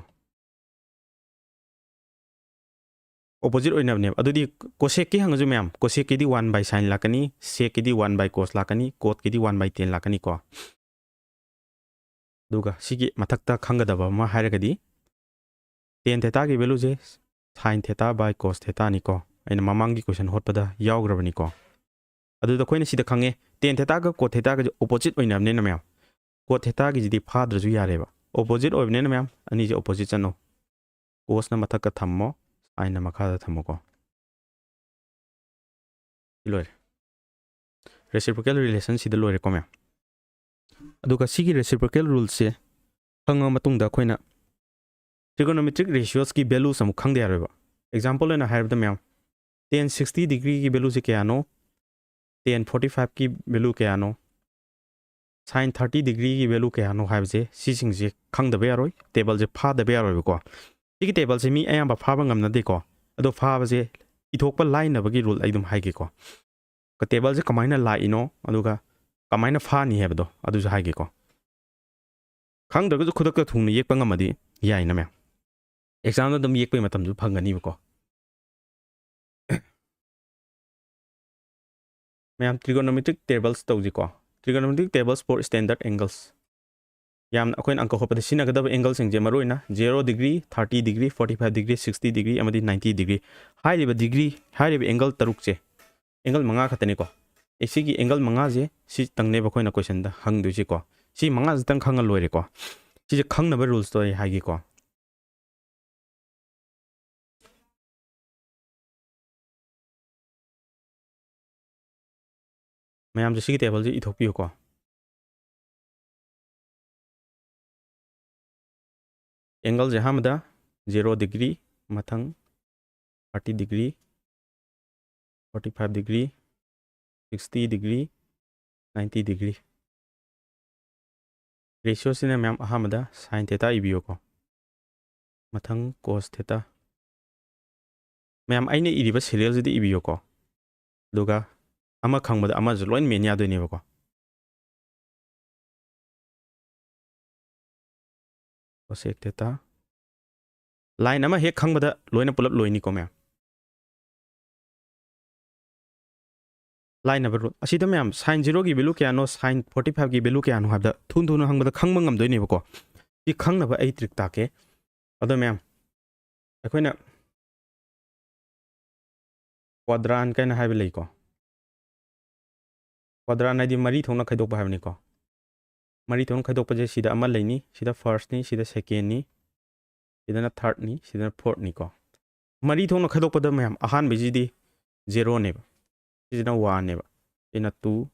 Opposite ꯑꯣꯏꯅꯕꯅꯦꯕ꯫ ꯑꯗꯨꯗꯤ cosec ꯀꯤ ꯍꯪꯉꯁꯨ ꯃꯌꯥꯝ, cosec ꯀꯤꯗꯤ one by sin ꯂꯥꯛꯀꯅꯤ, sec ꯀꯤꯗꯤ one by cos ꯂꯥꯛꯀꯅꯤ, cot ꯀꯤꯗꯤ one by tan ꯂꯥꯛꯀꯅꯤꯀꯣ꯫ ꯑꯗꯨꯒ ꯁꯤꯒꯤ ꯃꯊꯛꯇ ꯈꯪꯒꯗꯕ ꯑꯃ ꯍꯥꯏꯔꯒꯗꯤ tan theta ꯒꯤ value say sin theta by cos theta ꯅꯤꯀꯣ꯫ ꯑꯩꯅ ꯃꯃꯥꯡꯒꯤ question ꯍꯣꯠꯄꯗ ꯌꯥꯎꯈ꯭ꯔꯕꯅꯤꯀꯣ꯫ ꯑꯗꯨꯗ ꯑꯩꯈꯣꯏꯅ ꯁꯤꯗ ꯈꯪꯉꯦ, ꯇꯦꯟ ꯊꯦꯇꯥꯒ ꯀꯣꯠ ꯊꯦꯇꯥꯒꯁꯦ ꯑꯣꯄꯣꯖꯤꯠ ꯑꯣꯏꯅꯕꯅꯤꯅ ꯃꯌꯥꯝ, ꯀꯣꯠ ꯊꯦꯇꯥꯒꯤꯁꯤꯗꯤ ꯐꯥꯗ꯭ꯔꯁꯨ ꯌꯥꯔꯦꯕ, ꯑꯣꯄꯣꯖꯤꯠ ꯑꯣꯏꯕꯅꯤꯅ ꯃꯌꯥꯝ ꯑꯅꯤꯁꯦ ꯑꯣꯄꯣꯖꯤꯠ ꯆꯠꯅꯧ꯫ ꯀꯣꯁꯅ ꯃꯊꯛꯇ ꯊꯝꯃꯣ, ꯁꯥꯏꯟꯅ ꯃꯈꯥꯗ ꯊꯝꯃꯣꯀꯣ꯫ ꯁꯤ ꯂꯣꯏꯔꯦ꯫ ꯔꯦꯁꯤꯄ꯭ꯔꯣꯀꯦꯜ ꯔꯤꯂꯦꯁꯟꯁꯤꯗ ꯂꯣꯏꯔꯦꯀꯣ ꯃꯌꯥꯝ꯫ ꯑꯗꯨꯒ ꯁꯤꯒꯤ ꯔꯦꯁꯤꯄ꯭ꯔꯣꯀꯦꯜ ꯔꯨꯜꯁꯦ ꯈꯪꯉ ꯃꯇꯨꯡꯗ ꯑꯩꯈꯣꯏꯅ ꯇ꯭ꯔꯤꯒꯣꯅꯣꯃꯦꯇ꯭ꯔꯤꯛ ꯔꯦꯁꯤꯌꯣꯁꯀꯤ ꯚꯦꯂꯨꯁ ꯑꯃꯨꯛ ꯈꯪꯗ ꯌꯥꯔꯣꯏꯕ꯫ ꯑꯦꯛꯖꯥꯝꯄꯜ ꯑꯣꯏꯅ ꯍꯥꯏꯔꯕꯗ ꯃꯌꯥꯝ, ꯇꯦꯟ ꯁꯤꯛꯁꯇꯤ ꯗꯤꯒ꯭ꯔꯤꯒꯤ ꯚꯦꯂꯨꯁꯦ ꯀꯌꯥꯅꯣ, ꯇꯦꯟ ꯐꯣꯔꯇꯤ ꯐꯥꯏꯚꯀꯤ ꯚꯦꯂꯨ ꯀꯌꯥꯅꯣ, ꯁꯥꯏꯟ ꯊꯥꯔꯇꯤ ꯗꯤꯒ꯭ꯔꯤꯒꯤ ꯚꯦꯂꯨ ꯀꯌꯥꯅꯣ ꯍꯥꯏꯕꯁꯦ, ꯁꯤꯁꯤꯡꯁꯦ ꯈꯪꯗꯕ ꯌꯥꯔꯣꯏ, ꯇꯦꯕꯜꯁꯦ ꯐꯥꯗꯕ ꯌꯥꯔꯣꯏꯕꯀꯣ꯫ ꯁꯤꯒꯤ ꯇꯦꯕꯜꯁꯦ ꯃꯤ ꯑꯌꯥꯝꯕ ꯐꯥꯕ ꯉꯝꯅꯗꯦꯀꯣ꯫ ꯑꯗꯣ ꯐꯥꯕꯁꯦ ꯏꯊꯣꯛꯄ ꯂꯥꯏꯅꯕꯒꯤ ꯔꯨꯜ ꯑꯩ ꯑꯗꯨꯝ ꯍꯥꯏꯒꯦꯀꯣ꯫ ꯇꯦꯕꯜꯁꯦ ꯀꯃꯥꯏꯅ ꯂꯥꯛꯏꯅꯣ, ꯑꯗꯨꯒ ꯀꯃꯥꯏꯅ ꯐꯥꯅꯤ ꯍꯥꯏꯕꯗꯣ ꯑꯗꯨꯁꯨ ꯍꯥꯏꯒꯦꯀꯣ꯫ ꯈꯪꯗ꯭ꯔꯒꯁꯨ ꯈꯨꯗꯛꯇ ꯊꯨꯅ ꯌꯦꯛꯄ ꯉꯝꯃꯗꯤ ꯌꯥꯏꯅ ꯃꯌꯥꯝ꯫ ꯑꯦꯛꯖꯥꯝꯗ ꯑꯗꯨꯝ ꯌꯦꯛꯄꯒꯤ ꯃꯇꯝꯁꯨ ꯐꯪꯒꯅꯤꯕꯀꯣ꯫ ꯃꯌꯥꯝ, trigonometric tables ꯇꯧꯁꯤꯀꯣ꯫ Trigonometric tables for standard angles꯫ ꯌꯥꯝꯅ ꯑꯩꯈꯣꯏꯅ ꯑꯪꯀ ꯍꯣꯠꯄꯗ ꯁꯤꯖꯤꯟꯅꯒꯗꯕ ꯑꯦꯡꯒꯜꯁꯤꯡꯁꯦ ꯃꯔꯨꯑꯣꯏꯅ zero degree, thirty degree, forty five degree, sixty degree ꯑꯃꯗꯤ ninety degree꯫ ꯍꯥꯏꯔꯤꯕ ꯗꯤꯒ꯭ꯔꯤ, ꯍꯥꯏꯔꯤꯕ ꯑꯦꯡꯒꯜ ꯇꯔꯨꯛꯁꯦ, ꯑꯦꯡꯒꯜ ꯃꯉꯥ ꯈꯛꯇꯅꯤꯀꯣ꯫ ꯑꯦ, ꯁꯤꯒꯤ ꯑꯦꯡꯒꯜ ꯃꯉꯥꯁꯦ ꯁꯤꯇꯪꯅꯦꯕ ꯑꯩꯈꯣꯏꯅ ꯀꯣꯏꯁꯟꯗ ꯍꯪꯗꯣꯏꯁꯤꯀꯣ꯫ ꯁꯤ ꯃꯉꯥꯁꯤꯇꯪ ꯈꯪꯉ ꯂꯣꯏꯔꯦꯀꯣ꯫ ꯁꯤꯁꯦ ꯈꯪꯅꯕ ꯔꯨꯜꯁꯇꯣ ꯑꯩ ꯍꯥꯏꯒꯦꯀꯣ꯫ ꯃꯌꯥꯝꯁꯦ ꯁꯤꯒꯤ ꯇꯦꯕꯜꯁꯦ ꯏꯊꯣꯛꯄꯤꯌꯨꯀꯣ꯫ ꯑꯦꯡꯒꯜꯁꯦ ꯑꯍꯥꯟꯕꯗ zero degree, ꯃꯊꯪ thirty degree, forty five degree, sixty degree, ninety degree꯫ ꯔꯦꯁꯤꯌꯣꯁꯤꯅ ꯃꯌꯥꯝ ꯑꯍꯥꯟꯕꯗ ꯁꯥꯏꯟ ꯊꯦꯇꯥ ꯏꯕꯤꯌꯨꯀꯣ꯫ ꯃꯊꯪ ꯀꯣꯁ ꯊꯦꯇꯥ꯫ ꯃꯌꯥꯝ, ꯑꯩꯅ ꯏꯔꯤꯕ ꯁꯦꯔꯤꯌꯦꯜꯁꯤꯗ ꯏꯕꯤꯌꯨꯀꯣ꯫ ꯑꯗꯨꯒ ꯑꯃ ꯈꯪꯕꯗ ꯑꯃꯁꯨ ꯂꯣꯏ ꯃꯦꯟ ꯌꯥꯗꯣꯏꯅꯦꯕꯀꯣ꯫ ꯀꯣꯁꯦꯛ ꯊꯦꯇꯥ꯫ ꯂꯥꯏꯟ ꯑꯃ ꯍꯦꯛ ꯈꯪꯕꯗ ꯂꯣꯏꯅ ꯄꯨꯂꯞ ꯂꯣꯏꯅꯤꯀꯣ ꯃꯌꯥꯝ꯫ ꯂꯥꯏꯅꯕ ꯔꯨꯜ ꯑꯁꯤꯗ ꯃꯌꯥꯝ, ꯁꯥꯏꯟ ꯖꯤꯔꯣꯒꯤ ꯚꯦꯂꯨ ꯀꯌꯥꯅꯣ, ꯁꯥꯏꯟ ꯐꯣꯔꯇꯤ ꯐꯥꯏꯚꯀꯤ ꯚꯦꯂꯨ ꯀꯌꯥꯅꯣ ꯍꯥꯏꯕꯗ ꯊꯨ ꯊꯨꯅ ꯍꯪꯕꯗ ꯈꯪꯕ ꯉꯝꯗꯣꯏꯅꯦꯕꯀꯣ꯫ ꯁꯤ ꯈꯪꯅꯕ ꯑꯩ ꯇ꯭ꯔꯤꯛ ꯇꯥꯛꯀꯦ꯫ ꯑꯗꯣ ꯃꯌꯥꯝ, ꯑꯩꯈꯣꯏꯅ ꯀ꯭ꯋꯥꯗ꯭ꯔꯥꯟ ꯀꯥꯏꯅ ꯍꯥꯏꯕ ꯂꯩꯀꯣ꯫ Quadrant ꯍꯥꯏꯗꯤ ꯃꯔꯤ ꯊꯣꯛꯅ ꯈꯥꯏꯗꯣꯛꯄ ꯍꯥꯏꯕꯅꯤꯀꯣ꯫ ꯃꯔꯤ ꯊꯣꯛꯅ ꯈꯥꯏꯗꯣꯛꯄꯁꯦ ꯁꯤꯗ ꯑꯃ ꯂꯩꯅꯤ, ꯁꯤꯗ first ꯅꯤ, ꯁꯤꯗ second ꯅꯤ, ꯁꯤꯗꯅ third ꯅꯤ, ꯁꯤꯗꯅ fourth ꯅꯤꯀꯣ꯫ ꯃꯔꯤ ꯊꯣꯛꯅ ꯈꯥꯏꯗꯣꯛꯄꯗ ꯃꯌꯥꯝ, ꯑꯍꯥꯟꯕꯁꯤꯗꯤ zero ꯅꯦꯕ, ꯁꯤꯁꯤꯅ one ꯅꯦꯕ, ꯁꯤꯅ two,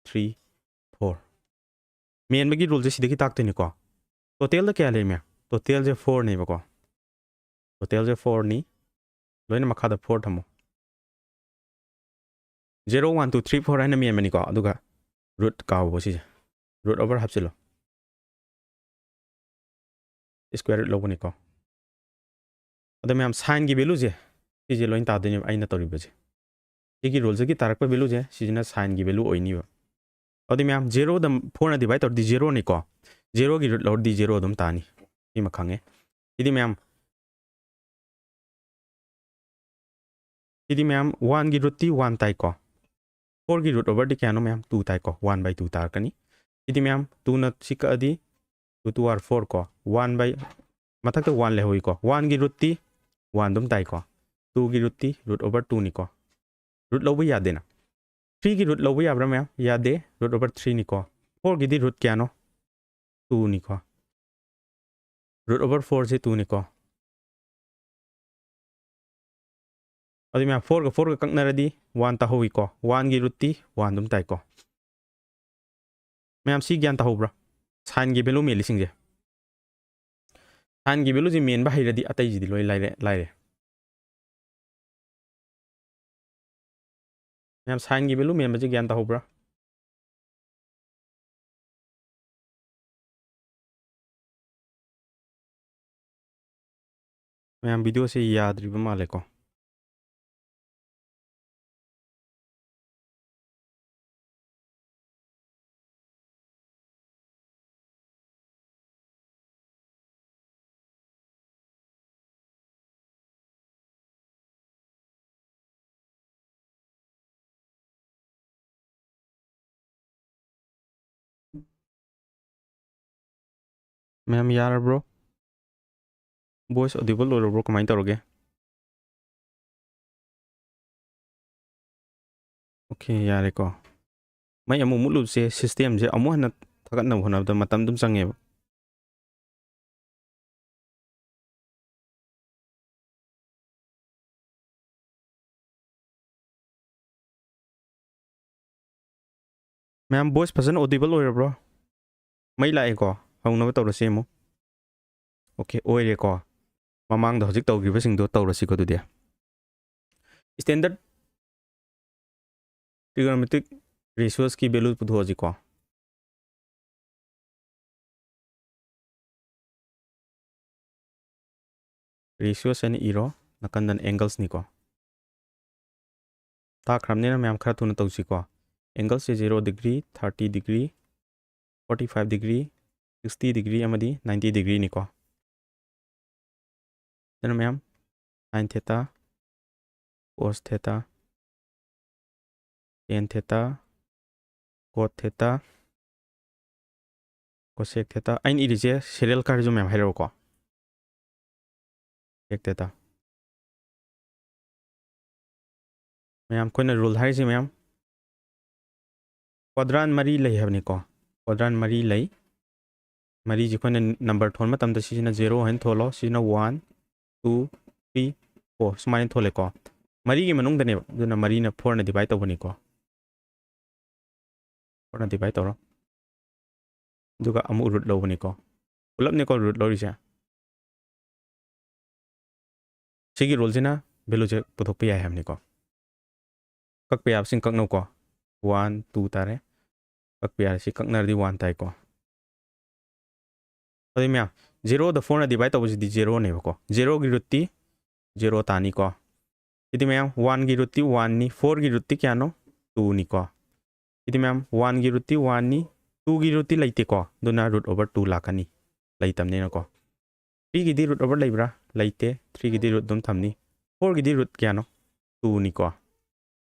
three, four꯫ ꯃꯦꯟꯕꯒꯤ rule ꯁꯦ ꯁꯤꯗꯒꯤ ꯇꯥꯛꯇꯣꯏꯅꯤꯀꯣ꯫ Total ꯗ ꯀꯌꯥ ꯂꯩ ꯃꯌꯥꯝ? Total ꯁꯦ four ꯅꯦꯕꯀꯣ꯫ Total ꯁꯦ four ꯅꯤ꯫ ꯂꯣꯏꯅ ꯃꯈꯥꯗ four ꯊꯝꯃꯣ꯫ Zero, one, two, three, four ꯍꯥꯏꯅ ꯃꯦꯟꯕꯅꯤꯀꯣ꯫ ꯑꯗꯨꯒ root ꯀꯥꯎꯕ ꯁꯤꯁꯦ꯫ Root over ꯍꯥꯞꯆꯤꯜꯂꯣ꯫ Square root ꯂꯧꯕꯅꯤꯀꯣ꯫ ꯑꯗꯣ ꯃꯌꯥꯝ, sine ꯒꯤ value ꯁꯦ ꯁꯤꯁꯦ ꯂꯣꯏ ꯇꯥꯗꯣꯏꯅꯦꯕ ꯑꯩꯅ ꯇꯧꯔꯤꯕꯁꯦ꯫ ꯁꯤꯒꯤ rule ꯁꯤꯒꯤ ꯇꯥꯔꯛꯄ value ꯁꯦ ꯁꯤꯁꯤꯅ sine ꯒꯤ value ꯑꯣꯏꯅꯤꯕ꯫ ꯑꯗꯨꯗꯤ ꯃꯌꯥꯝ, zero ꯗ four ꯅ divide ꯇꯧꯔꯗꯤ zero ꯅꯤꯀꯣ꯫ Zero ꯒꯤ root ꯂꯧꯔꯗꯤ zero ꯑꯗꯨꯝ ꯇꯥꯅꯤ꯫ ꯁꯤꯃ ꯈꯪꯉꯦ꯫ ꯁꯤꯗꯤ ꯃꯌꯥꯝ, ꯁꯤꯗꯤ ꯃꯌꯥꯝ, one ꯒꯤ root ꯇꯤ one ꯇꯥꯏꯀꯣ꯫ Four ꯒꯤ root over ꯗꯤ ꯀꯌꯥꯅꯣ ꯃꯌꯥꯝ? Two ꯇꯥꯏꯀꯣ꯫ One by two ꯇꯥꯔꯛꯀꯅꯤ꯫ ꯁꯤꯗꯤ ꯃꯌꯥꯝ, two ꯅ ꯁꯤ ꯀꯛꯑꯗꯤ two two are four ꯀꯣ꯫ One by, ꯃꯊꯛꯇ one ꯂꯩꯍꯧꯏꯀꯣ꯫ One ꯒꯤ root ꯇꯤ one ꯑꯗꯨꯝ ꯇꯥꯏꯀꯣ꯫ Two ꯒꯤ root T root over two ꯅꯤꯀꯣ꯫ Root ꯂꯧꯕ ꯌꯥꯗꯦꯅ꯫ Three ꯒꯤ root ꯂꯧꯕ ꯌꯥꯕ꯭ꯔꯥ ꯃꯌꯥꯝ? ꯌꯥꯗꯦ꯫ Root over three ꯅꯤꯀꯣ꯫ Four ꯒꯤꯗꯤ root ꯀꯌꯥꯅꯣ? Two ꯅꯤꯀꯣ꯫ Root over four ꯁꯦ two ꯅꯤꯀꯣ꯫ ꯑꯗꯨ ꯃꯌꯥꯝ, four ꯒ four ꯒ ꯀꯛꯅꯔꯗꯤ one ꯇꯥꯍꯧꯋꯤꯀꯣ꯫ One ꯒꯤ root ꯇꯤ one ꯑꯗꯨꯝ ꯇꯥꯏꯀꯣ꯫ ꯃꯌꯥꯝ, ꯁꯤ ꯒ꯭ꯌꯥꯟ ꯇꯥꯍꯧꯕ꯭ꯔꯥ? Sine ꯒꯤ value ꯃꯦꯜꯂꯤꯁꯤꯡꯁꯦ꯫ Sine ꯒꯤ value ꯁꯤ ꯃꯦꯟꯕ ꯍꯩꯔꯗꯤ ꯑꯇꯩꯁꯤꯗꯤ ꯂꯣꯏ ꯂꯥꯏꯔꯦ, ꯂꯥꯏꯔꯦ꯫ ꯃꯌꯥꯝ, sine ꯒꯤ value ꯃꯦꯟꯕꯁꯦ ꯒ꯭ꯌꯥꯟ ꯇꯥꯍꯧꯕ꯭ꯔꯥ? ꯃꯌꯥꯝ, video ꯁꯦ ꯌꯥꯗ꯭ꯔꯤꯕ ꯃꯥꯜꯂꯦꯀꯣ꯫ ꯃꯌꯥꯝ, ꯌꯥꯔꯕ꯭ꯔꯣ? Voice audible ꯑꯣꯏꯔꯕ꯭ꯔꯣ? ꯀꯃꯥꯏꯅ ꯇꯧꯔꯒꯦ? Okay, ꯌꯥꯔꯦꯀꯣ꯫ ꯃꯩ ꯑꯃꯨꯛ ꯃꯨꯠꯂꯨꯕꯁꯦ systemꯁꯦ ꯑꯃꯨꯛ ꯍꯟꯅ ꯊꯥꯒꯠꯅꯕ ꯍꯣꯠꯅꯕꯗ ꯃꯇꯝ ꯑꯗꯨꯝ ꯆꯪꯉꯦꯕ꯫ ꯃꯌꯥꯝ, voice ꯐꯖꯅ audible ꯑꯣꯏꯔꯕ꯭ꯔꯣ? ꯃꯩ ꯂꯥꯛꯑꯦꯀꯣ? ꯍꯧꯅꯕ ꯇꯧꯔꯁꯤ ꯑꯃꯨꯛ꯫ Okay, ꯑꯣꯏꯔꯦꯀꯣ꯫ ꯃꯃꯥꯡꯗ ꯍꯧꯖꯤꯛ ꯇꯧꯈꯤꯕꯁꯤꯡꯗꯣ ꯇꯧꯔꯁꯤꯀꯣ ꯑꯗꯨꯗꯤ꯫ Standard trigonometric ratiosꯀꯤ value ꯄꯨꯊꯣꯛꯑꯁꯤꯀꯣ꯫ Ratios ꯍꯥꯏꯅ ꯏꯔꯣ, ꯅꯥꯀꯟꯗꯅ anglesꯅꯤꯀꯣ꯫ ꯇꯥꯛꯈ꯭ꯔꯕꯅꯤꯅ ꯃꯌꯥꯝ ꯈꯔ ꯊꯨꯅ ꯇꯧꯁꯤꯀꯣ꯫ Angleꯁꯦ zero degree, thirty degree, forty five degree, sixty degree ꯑꯃꯗꯤ ninety degreeꯅꯤꯀꯣ꯫ ꯑꯗꯨꯅ ꯃꯌꯥꯝ, sine theta, cos theta, tan theta, cot theta, cosec theta, ꯑꯩꯅ ꯏꯔꯤꯁꯦ serial ꯈꯔꯁꯨ ꯃꯌꯥꯝ ꯍꯥꯏꯔꯛꯑꯣꯀꯣ꯫ Sec theta꯫ ꯃꯌꯥꯝ, ꯑꯩꯈꯣꯏꯅ rule ꯍꯥꯏꯔꯤꯁꯦ ꯃꯌꯥꯝ, quadrant ꯃꯔꯤ ꯂꯩ ꯍꯥꯏꯕꯅꯤꯀꯣ꯫ Quadrant ꯃꯔꯤ ꯂꯩ꯫ ꯃꯔꯤꯁꯤ ꯑꯩꯈꯣꯏꯅ number ꯊꯣꯟꯕ ꯃꯇꯝꯗ ꯁꯤꯁꯤꯅ zero ꯍꯥꯏꯅ ꯊꯣꯜꯂꯣ, ꯁꯤꯁꯤꯅ one, two, three, four ꯁꯨꯃꯥꯏꯅ ꯊꯣꯜꯂꯦꯀꯣ꯫ ꯃꯔꯤꯒꯤ ꯃꯅꯨꯡꯗꯅꯦꯕ, ꯑꯗꯨꯅ ꯃꯔꯤꯅ fourꯅ divide ꯇꯧꯕꯅꯤꯀꯣ꯫ Fourꯅ divide ꯇꯧꯔꯣ꯫ ꯑꯗꯨꯒ ꯑꯃꯨꯛ root ꯂꯧꯕꯅꯤꯀꯣ꯫ ꯄꯨꯂꯞꯅꯤꯀꯣ root ꯂꯧꯔꯤꯁꯦ꯫ ꯁꯤꯒꯤ ruleꯁꯤꯅ valueꯁꯦ ꯄꯨꯊꯣꯛꯄ ꯌꯥꯏ ꯍꯥꯏꯕꯅꯤꯀꯣ꯫ ꯀꯛꯄ ꯌꯥꯕꯁꯤꯡ ꯀꯛꯅꯧꯀꯣ꯫ One, two ꯇꯥꯔꯦ꯫ ꯀꯛꯄ ꯌꯥꯔꯦ, ꯁꯤ ꯀꯛꯅꯔꯗꯤ one ꯇꯥꯏꯀꯣ꯫ ꯑꯗꯨꯗꯤ ꯃꯌꯥꯝ, zeroꯗ fourꯅ divide ꯇꯧꯕꯁꯤꯗꯤ zeroꯅꯦꯕꯀꯣ꯫ Zeroꯒꯤ rootꯇꯤ zero ꯇꯥꯅꯤꯀꯣ꯫ ꯁꯤꯗꯤ ꯃꯌꯥꯝ, oneꯒꯤ rootꯇꯤ oneꯅꯤ, fourꯒꯤ rootꯇꯤ ꯀꯌꯥꯅꯣ? Twoꯅꯤꯀꯣ꯫ ꯁꯤꯗꯤ ꯃꯌꯥꯝ, oneꯒꯤ rootꯇꯤ oneꯅꯤ, twoꯒꯤ rootꯇꯤ ꯂꯩꯇꯦꯀꯣ, ꯑꯗꯨꯅ root over two ꯂꯥꯛꯀꯅꯤ, ꯂꯩꯇꯕꯅꯤꯅꯀꯣ꯫ Threeꯒꯤꯗꯤ root over ꯂꯩꯕ꯭ꯔꯥ? ꯂꯩꯇꯦ꯫ Threeꯒꯤꯗꯤ root ꯑꯗꯨꯝ ꯊꯝꯅꯤ꯫ Fourꯒꯤꯗꯤ root ꯀꯌꯥꯅꯣ? Twoꯅꯤꯀꯣ꯫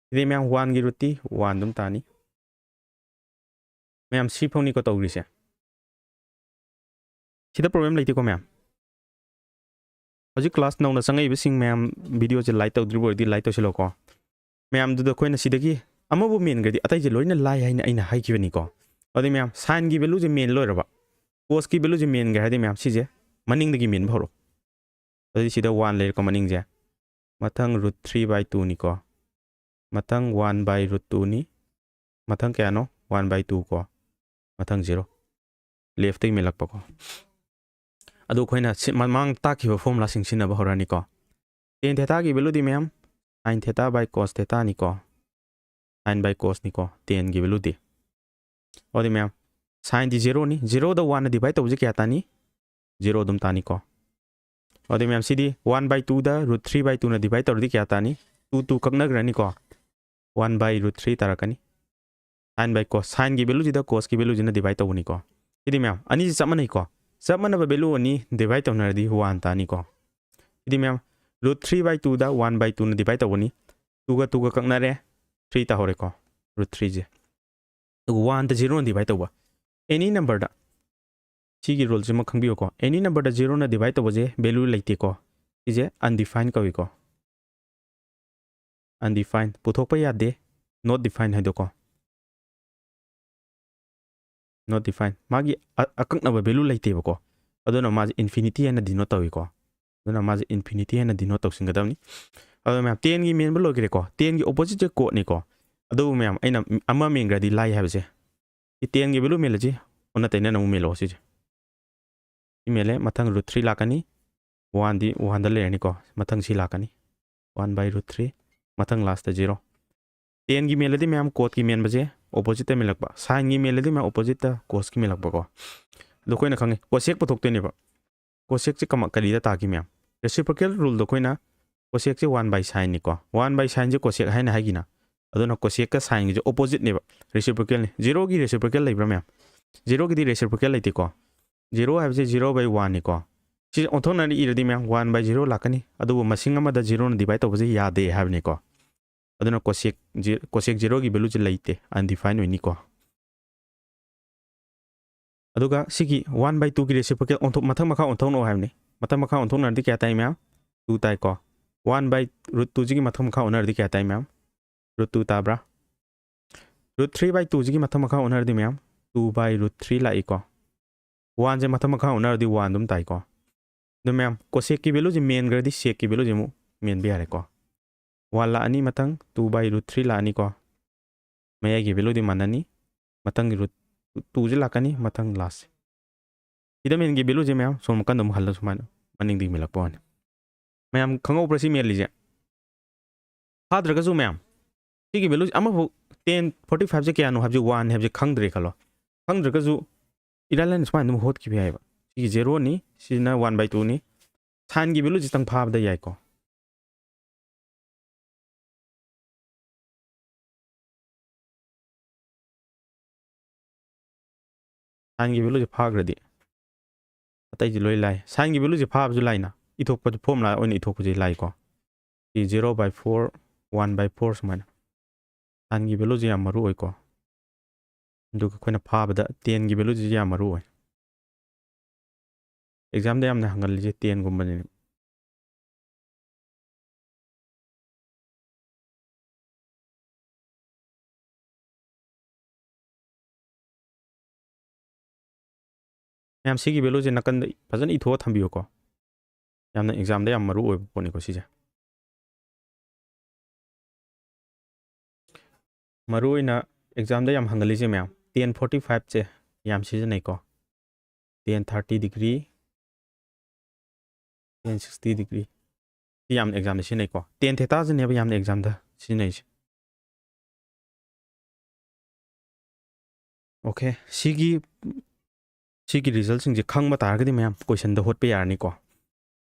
ꯁꯤꯗꯤ ꯃꯌꯥꯝ, oneꯒꯤ rootꯇꯤ one ꯑꯗꯨꯝ ꯇꯥꯅꯤ꯫ ꯃꯌꯥꯝ, ꯁꯤ ꯐꯥꯎꯅꯤꯀꯣ ꯇꯧꯔꯤꯁꯦ꯫ ꯁꯤꯗ problem ꯂꯩꯇꯦꯀꯣ ꯃꯌꯥꯝ? ꯍꯧꯖꯤꯛ class ꯅꯧꯅ ꯆꯪꯉꯛꯏꯕꯁꯤꯡ ꯃꯌꯥꯝ, videoꯁꯦ like ꯇꯧꯗ꯭ꯔꯤꯕ ꯑꯣꯏꯔꯗꯤ like ꯇꯧꯁꯤꯜꯂꯣꯀꯣ꯫ ꯃꯌꯥꯝꯗꯨꯗ ꯑꯩꯈꯣꯏꯅ ꯁꯤꯗꯒꯤ ꯑꯃꯕꯨ ꯃꯦꯟꯈ꯭ꯔꯗꯤ ꯑꯇꯩꯁꯦ ꯂꯣꯏꯅ ꯂꯥꯏ ꯍꯥꯏꯅ ꯑꯩꯅ ꯍꯥꯏꯈꯤꯕꯅꯤꯀꯣ꯫ ꯑꯗꯨꯗꯤ ꯃꯌꯥꯝ, ꯁꯥꯏꯟꯒꯤ ꯚꯦꯂꯨꯁꯦ ꯃꯦꯟ ꯂꯣꯏꯔꯕ, ꯀꯣꯁꯀꯤ ꯚꯦꯂꯨꯁꯦ ꯃꯦꯟꯈ꯭ꯔꯦ ꯍꯥꯏꯗꯤ ꯃꯌꯥꯝ, ꯁꯤꯁꯦ ꯃꯅꯤꯡꯗꯒꯤ ꯃꯦꯟꯕ ꯍꯧꯔꯣ꯫ ꯑꯗꯨꯗꯤ ꯁꯤꯗ ꯋꯥꯟ ꯂꯩꯔꯦꯀꯣ ꯃꯅꯤꯡꯁꯦ꯫ ꯃꯊꯪ ꯔꯨꯠ ꯊ꯭ꯔꯤ ꯕꯥꯏ ꯇꯨꯅꯤꯀꯣ꯫ ꯃꯊꯪ ꯋꯥꯟ ꯕꯥꯏ ꯔꯨꯠ ꯇꯨꯅꯤ꯫ ꯃꯊꯪ ꯀꯌꯥꯅꯣ? ꯋꯥꯟ ꯕꯥꯏ ꯇꯨ ꯀꯣ꯫ ꯃꯊꯪ ꯖꯤꯔꯣ꯫ ꯂꯦꯐꯇꯒꯤ ꯃꯦꯜꯂꯛꯄꯀꯣ꯫ ꯑꯗꯨ ꯑꯩꯈꯣꯏꯅ ꯁꯤ ꯃꯃꯥꯡ ꯇꯥꯛꯈꯤꯕ ꯐꯣꯔꯃꯨꯂꯥꯁꯤꯡ ꯁꯤꯖꯤꯟꯅꯕ ꯍꯧꯔꯅꯤꯀꯣ꯫ ꯇꯦꯟ ꯊꯦꯇꯥꯒꯤ ꯚꯦꯂꯨꯗꯤ ꯃꯌꯥꯝ, ꯁꯥꯏꯟ ꯊꯦꯇꯥ ꯕꯥꯏ ꯀꯣꯁ ꯊꯦꯇꯥꯅꯤꯀꯣ꯫ ꯁꯥꯏꯟ ꯕꯥꯏ ꯀꯣꯁꯅꯤꯀꯣ ꯇꯦꯟꯒꯤ ꯚꯦꯂꯨꯗꯤ꯫ ꯑꯗꯨꯗꯤ ꯃꯌꯥꯝ, ꯁꯥꯏꯟꯗꯤ ꯖꯤꯔꯣꯅꯤ꯫ ꯖꯤꯔꯣꯗ ꯋꯥꯟꯅ ꯗꯤꯚꯥꯏꯠ ꯇꯧꯕꯁꯦ ꯀꯌꯥ ꯇꯥꯅꯤ? ꯖꯤꯔꯣ ꯑꯗꯨꯝ ꯇꯥꯅꯤꯀꯣ꯫ ꯑꯗꯨꯗꯤ ꯃꯌꯥꯝ, ꯁꯤꯗꯤ ꯋꯥꯟ ꯕꯥꯏ ꯇꯨꯗ ꯔꯨꯠ ꯊ꯭ꯔꯤ ꯕꯥꯏ ꯇꯨꯅ ꯗꯤꯚꯥꯏꯠ ꯇꯧꯔꯗꯤ ꯀꯌꯥ ꯇꯥꯅꯤ? ꯇꯨ ꯇꯨ ꯀꯛꯅꯈ꯭ꯔꯅꯤꯀꯣ꯫ ꯋꯥꯟ ꯕꯥꯏ ꯔꯨꯠ ꯊ꯭ꯔꯤ ꯇꯥꯔꯛꯀꯅꯤ꯫ ꯁꯥꯏꯟ ꯕꯥꯏ ꯀꯣꯁ, ꯁꯥꯏꯟꯒꯤ ꯚꯦꯂꯨꯁꯤꯗ ꯀꯣꯁꯀꯤ ꯚꯦꯂꯨꯁꯤꯅ ꯗꯤꯚꯥꯏꯠ ꯇꯧꯕꯅꯤꯀꯣ꯫ ꯁꯤꯗꯤ ꯃꯌꯥꯝ, ꯑꯅꯤꯁꯤ ꯆꯞ ꯃꯥꯟꯅꯩꯀꯣ꯫ ꯆꯞ ꯃꯥꯟꯅꯕ ꯚꯦꯂꯨ ꯑꯅꯤ ꯗꯤꯚꯥꯏꯠ ꯇꯧꯅꯔꯗꯤ ꯋꯥꯟ ꯇꯥꯅꯤꯀꯣ꯫ ꯁꯤꯗꯤ ꯃꯌꯥꯝ, ꯔꯨꯠ ꯊ꯭ꯔꯤ ꯕꯥꯏ ꯇꯨꯗ ꯋꯥꯟ ꯕꯥꯏ ꯇꯨꯅ ꯗꯤꯚꯥꯏꯠ ꯇꯧꯕꯅꯤ꯫ ꯇꯨꯒ ꯇꯨꯒ ꯀꯛꯅꯔꯦ, ꯊ꯭ꯔꯤ ꯇꯥꯍꯧꯔꯦꯀꯣ, ꯔꯨꯠ ꯊ꯭ꯔꯤꯁꯦ꯫ ꯑꯗꯨꯒ ꯋꯥꯟꯗ ꯖꯤꯔꯣꯅ ꯗꯤꯚꯥꯏꯠ ꯇꯧꯕ꯫ ꯑꯦꯅꯤ ꯅꯝꯕꯔꯗ, ꯁꯤꯒꯤ ꯔꯨꯜꯁꯤꯃ ꯈꯪꯕꯤꯌꯨꯀꯣ꯫ ꯑꯦꯅꯤ ꯅꯝꯕꯔꯗ ꯖꯤꯔꯣꯅ ꯗꯤꯚꯥꯏꯠ ꯇꯧꯕꯁꯦ ꯚꯦꯂꯨ ꯂꯩꯇꯦꯀꯣ꯫ ꯁꯤꯁꯦ ꯑꯟꯗꯤꯐꯥꯏꯟ ꯀꯧꯏꯀꯣ꯫ ꯑꯟꯗꯤꯐꯥꯏꯟ, ꯄꯨꯊꯣꯛꯄ ꯌꯥꯗꯦ, ꯅꯣꯠ ꯗꯤꯐꯥꯏꯟ ꯍꯥꯏꯗꯣꯀꯣ꯫ ꯅꯣꯠ ꯗꯤꯐꯥꯏꯟ, ꯃꯥꯒꯤ ꯑ-, ꯑꯀꯛꯅꯕ ꯚꯦꯂꯨ ꯂꯩꯇꯦꯕꯀꯣ꯫ ꯑꯗꯨꯅ ꯃꯥꯁꯦ ꯏꯟꯐꯤꯅꯤꯇꯤ ꯍꯥꯏꯅ ꯗꯤꯅꯣꯠ ꯇꯧꯏꯀꯣ꯫ ꯑꯗꯨꯅ ꯃꯥꯁꯦ ꯏꯟꯐꯤꯅꯤꯇꯤ ꯍꯥꯏꯅ ꯗꯤꯅꯣꯠ ꯇꯧꯁꯤꯟꯒꯗꯕꯅꯤ꯫ ꯑꯗꯣ ꯃꯌꯥꯝ, ꯇꯦꯟꯒꯤ ꯃꯦꯟꯕ ꯂꯣꯏꯈ꯭ꯔꯦꯀꯣ꯫ ꯇꯦꯟꯒꯤ ꯑꯣꯄꯣꯖꯤꯠꯁꯦ ꯀꯣꯠꯅꯤꯀꯣ꯫ ꯑꯗꯨꯕꯨ ꯃꯌꯥꯝ, ꯑꯩꯅ ꯑꯃ ꯃꯦꯟꯈ꯭ꯔꯗꯤ ꯂꯥꯏ ꯍꯥꯏꯕꯁꯦ, ꯁꯤ ꯇꯦꯟꯒꯤ ꯚꯦꯂꯨ ꯃꯦꯜꯂꯁꯤ, ꯑꯣꯟꯅ ꯇꯩꯅꯅ ꯑꯃꯨꯛ ꯃꯦꯜꯂꯣ ꯁꯤꯁꯦ꯫ ꯁꯤ ꯃꯦꯜꯂꯦ, ꯃꯊꯪ ꯔꯨꯠ ꯊ꯭ꯔꯤ ꯂꯥꯛꯀꯅꯤ, ꯋꯥꯟꯗꯤ ꯋꯥꯟꯗ ꯂꯩꯔꯅꯤꯀꯣ, ꯃꯊꯪ ꯁꯤ ꯂꯥꯛꯀꯅꯤ, ꯋꯥꯟ ꯕꯥꯏ ꯔꯨꯠ ꯊ꯭ꯔꯤ, ꯃꯊꯪ ꯂꯥꯁꯇ ꯖꯤꯔꯣ꯫ ꯇꯦꯟꯒꯤ ꯃꯦꯜꯂꯗꯤ ꯃꯌꯥꯝ ꯀꯣꯠꯀꯤ ꯃꯦꯟꯕꯁꯦ ꯑꯣꯄꯣꯖꯤꯠꯇ ꯃꯦꯜꯂꯛꯄ, ꯁꯥꯏꯟꯒꯤ ꯃꯦꯜꯂꯗꯤ ꯃꯌꯥꯝ ꯑꯣꯄꯣꯖꯤꯠꯇ ꯀꯣꯁꯀꯤ ꯃꯦꯜꯂꯛꯄꯀꯣ꯫ ꯑꯗꯣ ꯑꯩꯈꯣꯏꯅ ꯈꯪꯉꯤ, ꯀꯣꯁꯦꯛ ꯄꯨꯊꯣꯛꯇꯣꯏꯅꯦꯕ꯫ ꯀꯣꯁꯦꯛꯁꯦ ꯀꯃ-, ꯀꯔꯤꯗ ꯇꯥꯒꯦ ꯃꯌꯥꯝ? ꯔꯦꯁꯤꯄ꯭ꯔꯣꯀꯦꯜ ꯔꯨꯜꯗ ꯑꯩꯈꯣꯏꯅ ꯀꯣꯁꯦꯛꯁꯦ ꯋꯥꯟ ꯕꯥꯏ ꯁꯥꯏꯟꯅꯤꯀꯣ꯫ ꯋꯥꯟ ꯕꯥꯏ ꯁꯥꯏꯟꯁꯦ ꯀꯣꯁꯦꯛ ꯍꯥꯏꯅ ꯍꯥꯏꯒꯤꯅ꯫ ꯑꯗꯨꯅ ꯀꯣꯁꯦꯛꯀ ꯁꯥꯏꯟꯒꯤꯁꯦ ꯑꯣꯄꯣꯖꯤꯠꯅꯦꯕ, ꯔꯦꯁꯤꯄ꯭ꯔꯣꯀꯦꯜꯅꯤ꯫ ꯖꯤꯔꯣꯒꯤ ꯔꯦꯁꯤꯄ꯭ꯔꯣꯀꯦꯜ ꯂꯩꯕ꯭ꯔꯥ ꯃꯌꯥꯝ? ꯖꯤꯔꯣꯒꯤꯗꯤ ꯔꯦꯁꯤꯄ꯭ꯔꯣꯀꯦꯜ ꯂꯩꯇꯦꯀꯣ꯫ ꯖꯤꯔꯣ ꯍꯥꯏꯕꯁꯦ ꯖꯤꯔꯣ ꯕꯥꯏ ꯋꯥꯟꯅꯤꯀꯣ꯫ ꯁꯤꯁꯦ ꯑꯣꯟꯊꯣꯛꯅꯔ ꯏꯔꯗꯤ ꯃꯌꯥꯝ ꯋꯥꯟ ꯕꯥꯏ ꯖꯤꯔꯣ ꯂꯥꯛꯀꯅꯤ꯫ ꯑꯗꯨꯕꯨ ꯃꯁꯤꯡ ꯑꯃꯗ ꯖꯤꯔꯣꯅ ꯗꯤꯚꯥꯏꯠ ꯇꯧꯕꯁꯦ ꯌꯥꯗꯦ ꯍꯥꯏꯕꯅꯤꯀꯣ꯫ ꯑꯗꯨꯅ ꯀꯣꯁꯦꯛ ꯖꯤ-, ꯀꯣꯁꯦꯛ ꯖꯤꯔꯣꯒꯤ ꯚꯦꯂꯨꯁꯦ ꯂꯩꯇꯦ, ꯑꯟꯗꯤꯐꯥꯏꯟ ꯑꯣꯏꯅꯤꯀꯣ꯫ ꯑꯗꯨꯒ ꯁꯤꯒꯤ ꯋꯥꯟ ꯕꯥꯏ ꯇꯨꯒꯤ ꯔꯦꯁꯤꯄ꯭ꯔꯣꯀꯦꯜ ꯑꯣꯟꯊꯣꯛ-, ꯃꯊꯛ ꯃꯈꯥ ꯑꯣꯟꯊꯣꯛꯅꯧ ꯍꯥꯏꯕꯅꯤ꯫ ꯃꯊꯛ ꯃꯈꯥ ꯑꯣꯟꯊꯣꯛꯅꯔꯗꯤ ꯀꯌꯥ ꯇꯥꯏ ꯃꯌꯥꯝ? ꯇꯨ ꯇꯥꯏꯀꯣ꯫ ꯋꯥꯟ ꯕꯥꯏ ꯔꯨꯠ ꯇꯨꯁꯤꯒꯤ ꯃꯊꯛ ꯃꯈꯥ ꯑꯣꯟꯅꯔꯗꯤ ꯀꯌꯥ ꯇꯥꯏ ꯃꯌꯥꯝ? ꯔꯨꯠ ꯇꯨ ꯇꯥꯕ꯭ꯔꯥ? Root three by two ꯁꯤꯒꯤ ꯃꯊꯛ ꯃꯈꯥ ꯑꯣꯟꯅꯔꯗꯤ ꯃꯌꯥꯝ, two by root three ꯂꯥꯛꯏꯀꯣ꯫ One ꯁꯦ ꯃꯊꯛ ꯃꯈꯥ ꯑꯣꯟꯅꯔꯗꯤ one ꯑꯗꯨꯝ ꯇꯥꯏꯀꯣ꯫ ꯑꯗꯨ ꯃꯌꯥꯝ, cosec ꯀꯤ value ꯁꯦ ꯃꯦꯟꯈ꯭ꯔꯗꯤ sec ꯀꯤ value ꯁꯦ ꯑꯃꯨꯛ ꯃꯦꯟꯕ ꯌꯥꯔꯦꯀꯣ꯫ One ꯂꯥꯛꯑꯅꯤ, ꯃꯊꯪ two by root three ꯂꯥꯛꯑꯅꯤꯀꯣ꯫ ꯃꯌꯥꯏꯒꯤ value ꯗꯤ ꯃꯥꯟꯅꯅꯤ꯫ ꯃꯊꯪꯒꯤ root two ꯁꯦ ꯂꯥꯛꯀꯅꯤ, ꯃꯊꯪ last ꯁꯦ꯫ ꯁꯤꯗ ꯃꯦꯟꯒꯤ value ꯁꯦ ꯃꯌꯥꯝ ꯁꯣꯝ ꯅꯥꯀꯟꯗ ꯑꯃꯨꯛ ꯍꯜꯂ ꯁꯨꯃꯥꯏꯅ ꯃꯅꯤꯡꯗꯒꯤ ꯃꯦꯜꯂꯛꯄ ꯋꯥꯅꯤ꯫ ꯃꯌꯥꯝ ꯈꯪꯍꯧꯕ꯭ꯔꯥ ꯁꯤ ꯃꯦꯜꯂꯤꯁꯦ? ꯐꯥꯗ꯭ꯔꯒꯁꯨ ꯃꯌꯥꯝ, ꯁꯤꯒꯤ value ꯁꯦ ꯑꯃꯐꯥꯎ, ten forty five ꯁꯦ ꯀꯌꯥꯅꯣ ꯍꯥꯏꯕꯁꯦ, one ꯍꯥꯏꯕꯁꯦ ꯈꯪꯗ꯭ꯔꯦ ꯈꯜꯂꯣ꯫ ꯈꯪꯗ꯭ꯔꯒꯁꯨ ꯏꯔꯥꯏ ꯂꯥꯏꯅ ꯁꯨꯃꯥꯏꯅ ꯑꯗꯨꯝ ꯍꯣꯠꯈꯤꯕ ꯌꯥꯏꯑꯕ꯫ ꯁꯤꯒꯤ zero ꯅꯤ, ꯁꯤꯅ one by two ꯅꯤ꯫ Sine ꯒꯤ value ꯁꯤꯇꯪ ꯐꯥꯕꯗ ꯌꯥꯏꯀꯣ꯫ Sine ꯒꯤ value ꯁꯦ ꯐꯥꯈ꯭ꯔꯗꯤ ꯑꯇꯩꯗꯤ ꯂꯣꯏ ꯂꯥꯏ꯫ Sine ꯒꯤ value ꯁꯦ ꯐꯥꯕꯁꯨ ꯂꯥꯏꯅ, ꯏꯊꯣꯛꯄꯁꯨ, formula ꯑꯣꯏꯅ ꯏꯊꯣꯛꯄꯁꯦ ꯂꯥꯏꯀꯣ꯫ ꯁꯤ zero by four, one by four ꯁꯨꯃꯥꯏꯅ꯫ Sine ꯒꯤ value ꯁꯦ ꯌꯥꯝ ꯃꯔꯨ ꯑꯣꯏꯀꯣ꯫ ꯑꯗꯨꯒ ꯑꯩꯈꯣꯏꯅ ꯐꯥꯕꯗ ten ꯒꯤ value ꯁꯤꯁꯨ ꯌꯥꯝ ꯃꯔꯨ ꯑꯣꯏ꯫ Exam ꯗ ꯌꯥꯝꯅ ꯍꯪꯒꯜꯂꯤꯁꯦ ten ꯒꯨꯝꯕꯅꯤꯅꯦ꯫ ꯃꯌꯥꯝ, ꯁꯤꯒꯤ value ꯁꯦ ꯅꯥꯀꯟꯗ ꯐꯖꯅ ꯏꯊꯣꯛꯑ ꯊꯝꯕꯤꯌꯨꯀꯣ꯫ ꯌꯥꯝꯅ exam ꯗ ꯌꯥꯝ ꯃꯔꯨ ꯑꯣꯏꯕ ꯄꯣꯠꯅꯤꯀꯣ ꯁꯤꯁꯦ꯫ ꯃꯔꯨ ꯑꯣꯏꯅ exam ꯗ ꯌꯥꯝ ꯍꯪꯒꯜꯂꯤꯁꯦ ꯃꯌꯥꯝ, ten forty five ꯁꯦ ꯌꯥꯝ ꯁꯤꯖꯤꯟꯅꯩꯀꯣ꯫ Ten thirty degree, ten sixty degree꯫ ꯁꯤ ꯌꯥꯝꯅ exam ꯗ ꯁꯤꯖꯤꯟꯅꯩꯀꯣ꯫ Tan theta ꯁꯤꯅꯦꯕ ꯌꯥꯝꯅ exam ꯗ ꯁꯤꯖꯤꯟꯅꯩꯁꯦ꯫ Okay, ꯁꯤꯒꯤ, ꯁꯤꯒꯤ result ꯁꯤꯡꯁꯦ ꯈꯪꯕ ꯇꯥꯔꯒꯗꯤ ꯃꯌꯥꯝ question ꯗ ꯍꯣꯠꯄ ꯌꯥꯔꯅꯤꯀꯣ꯫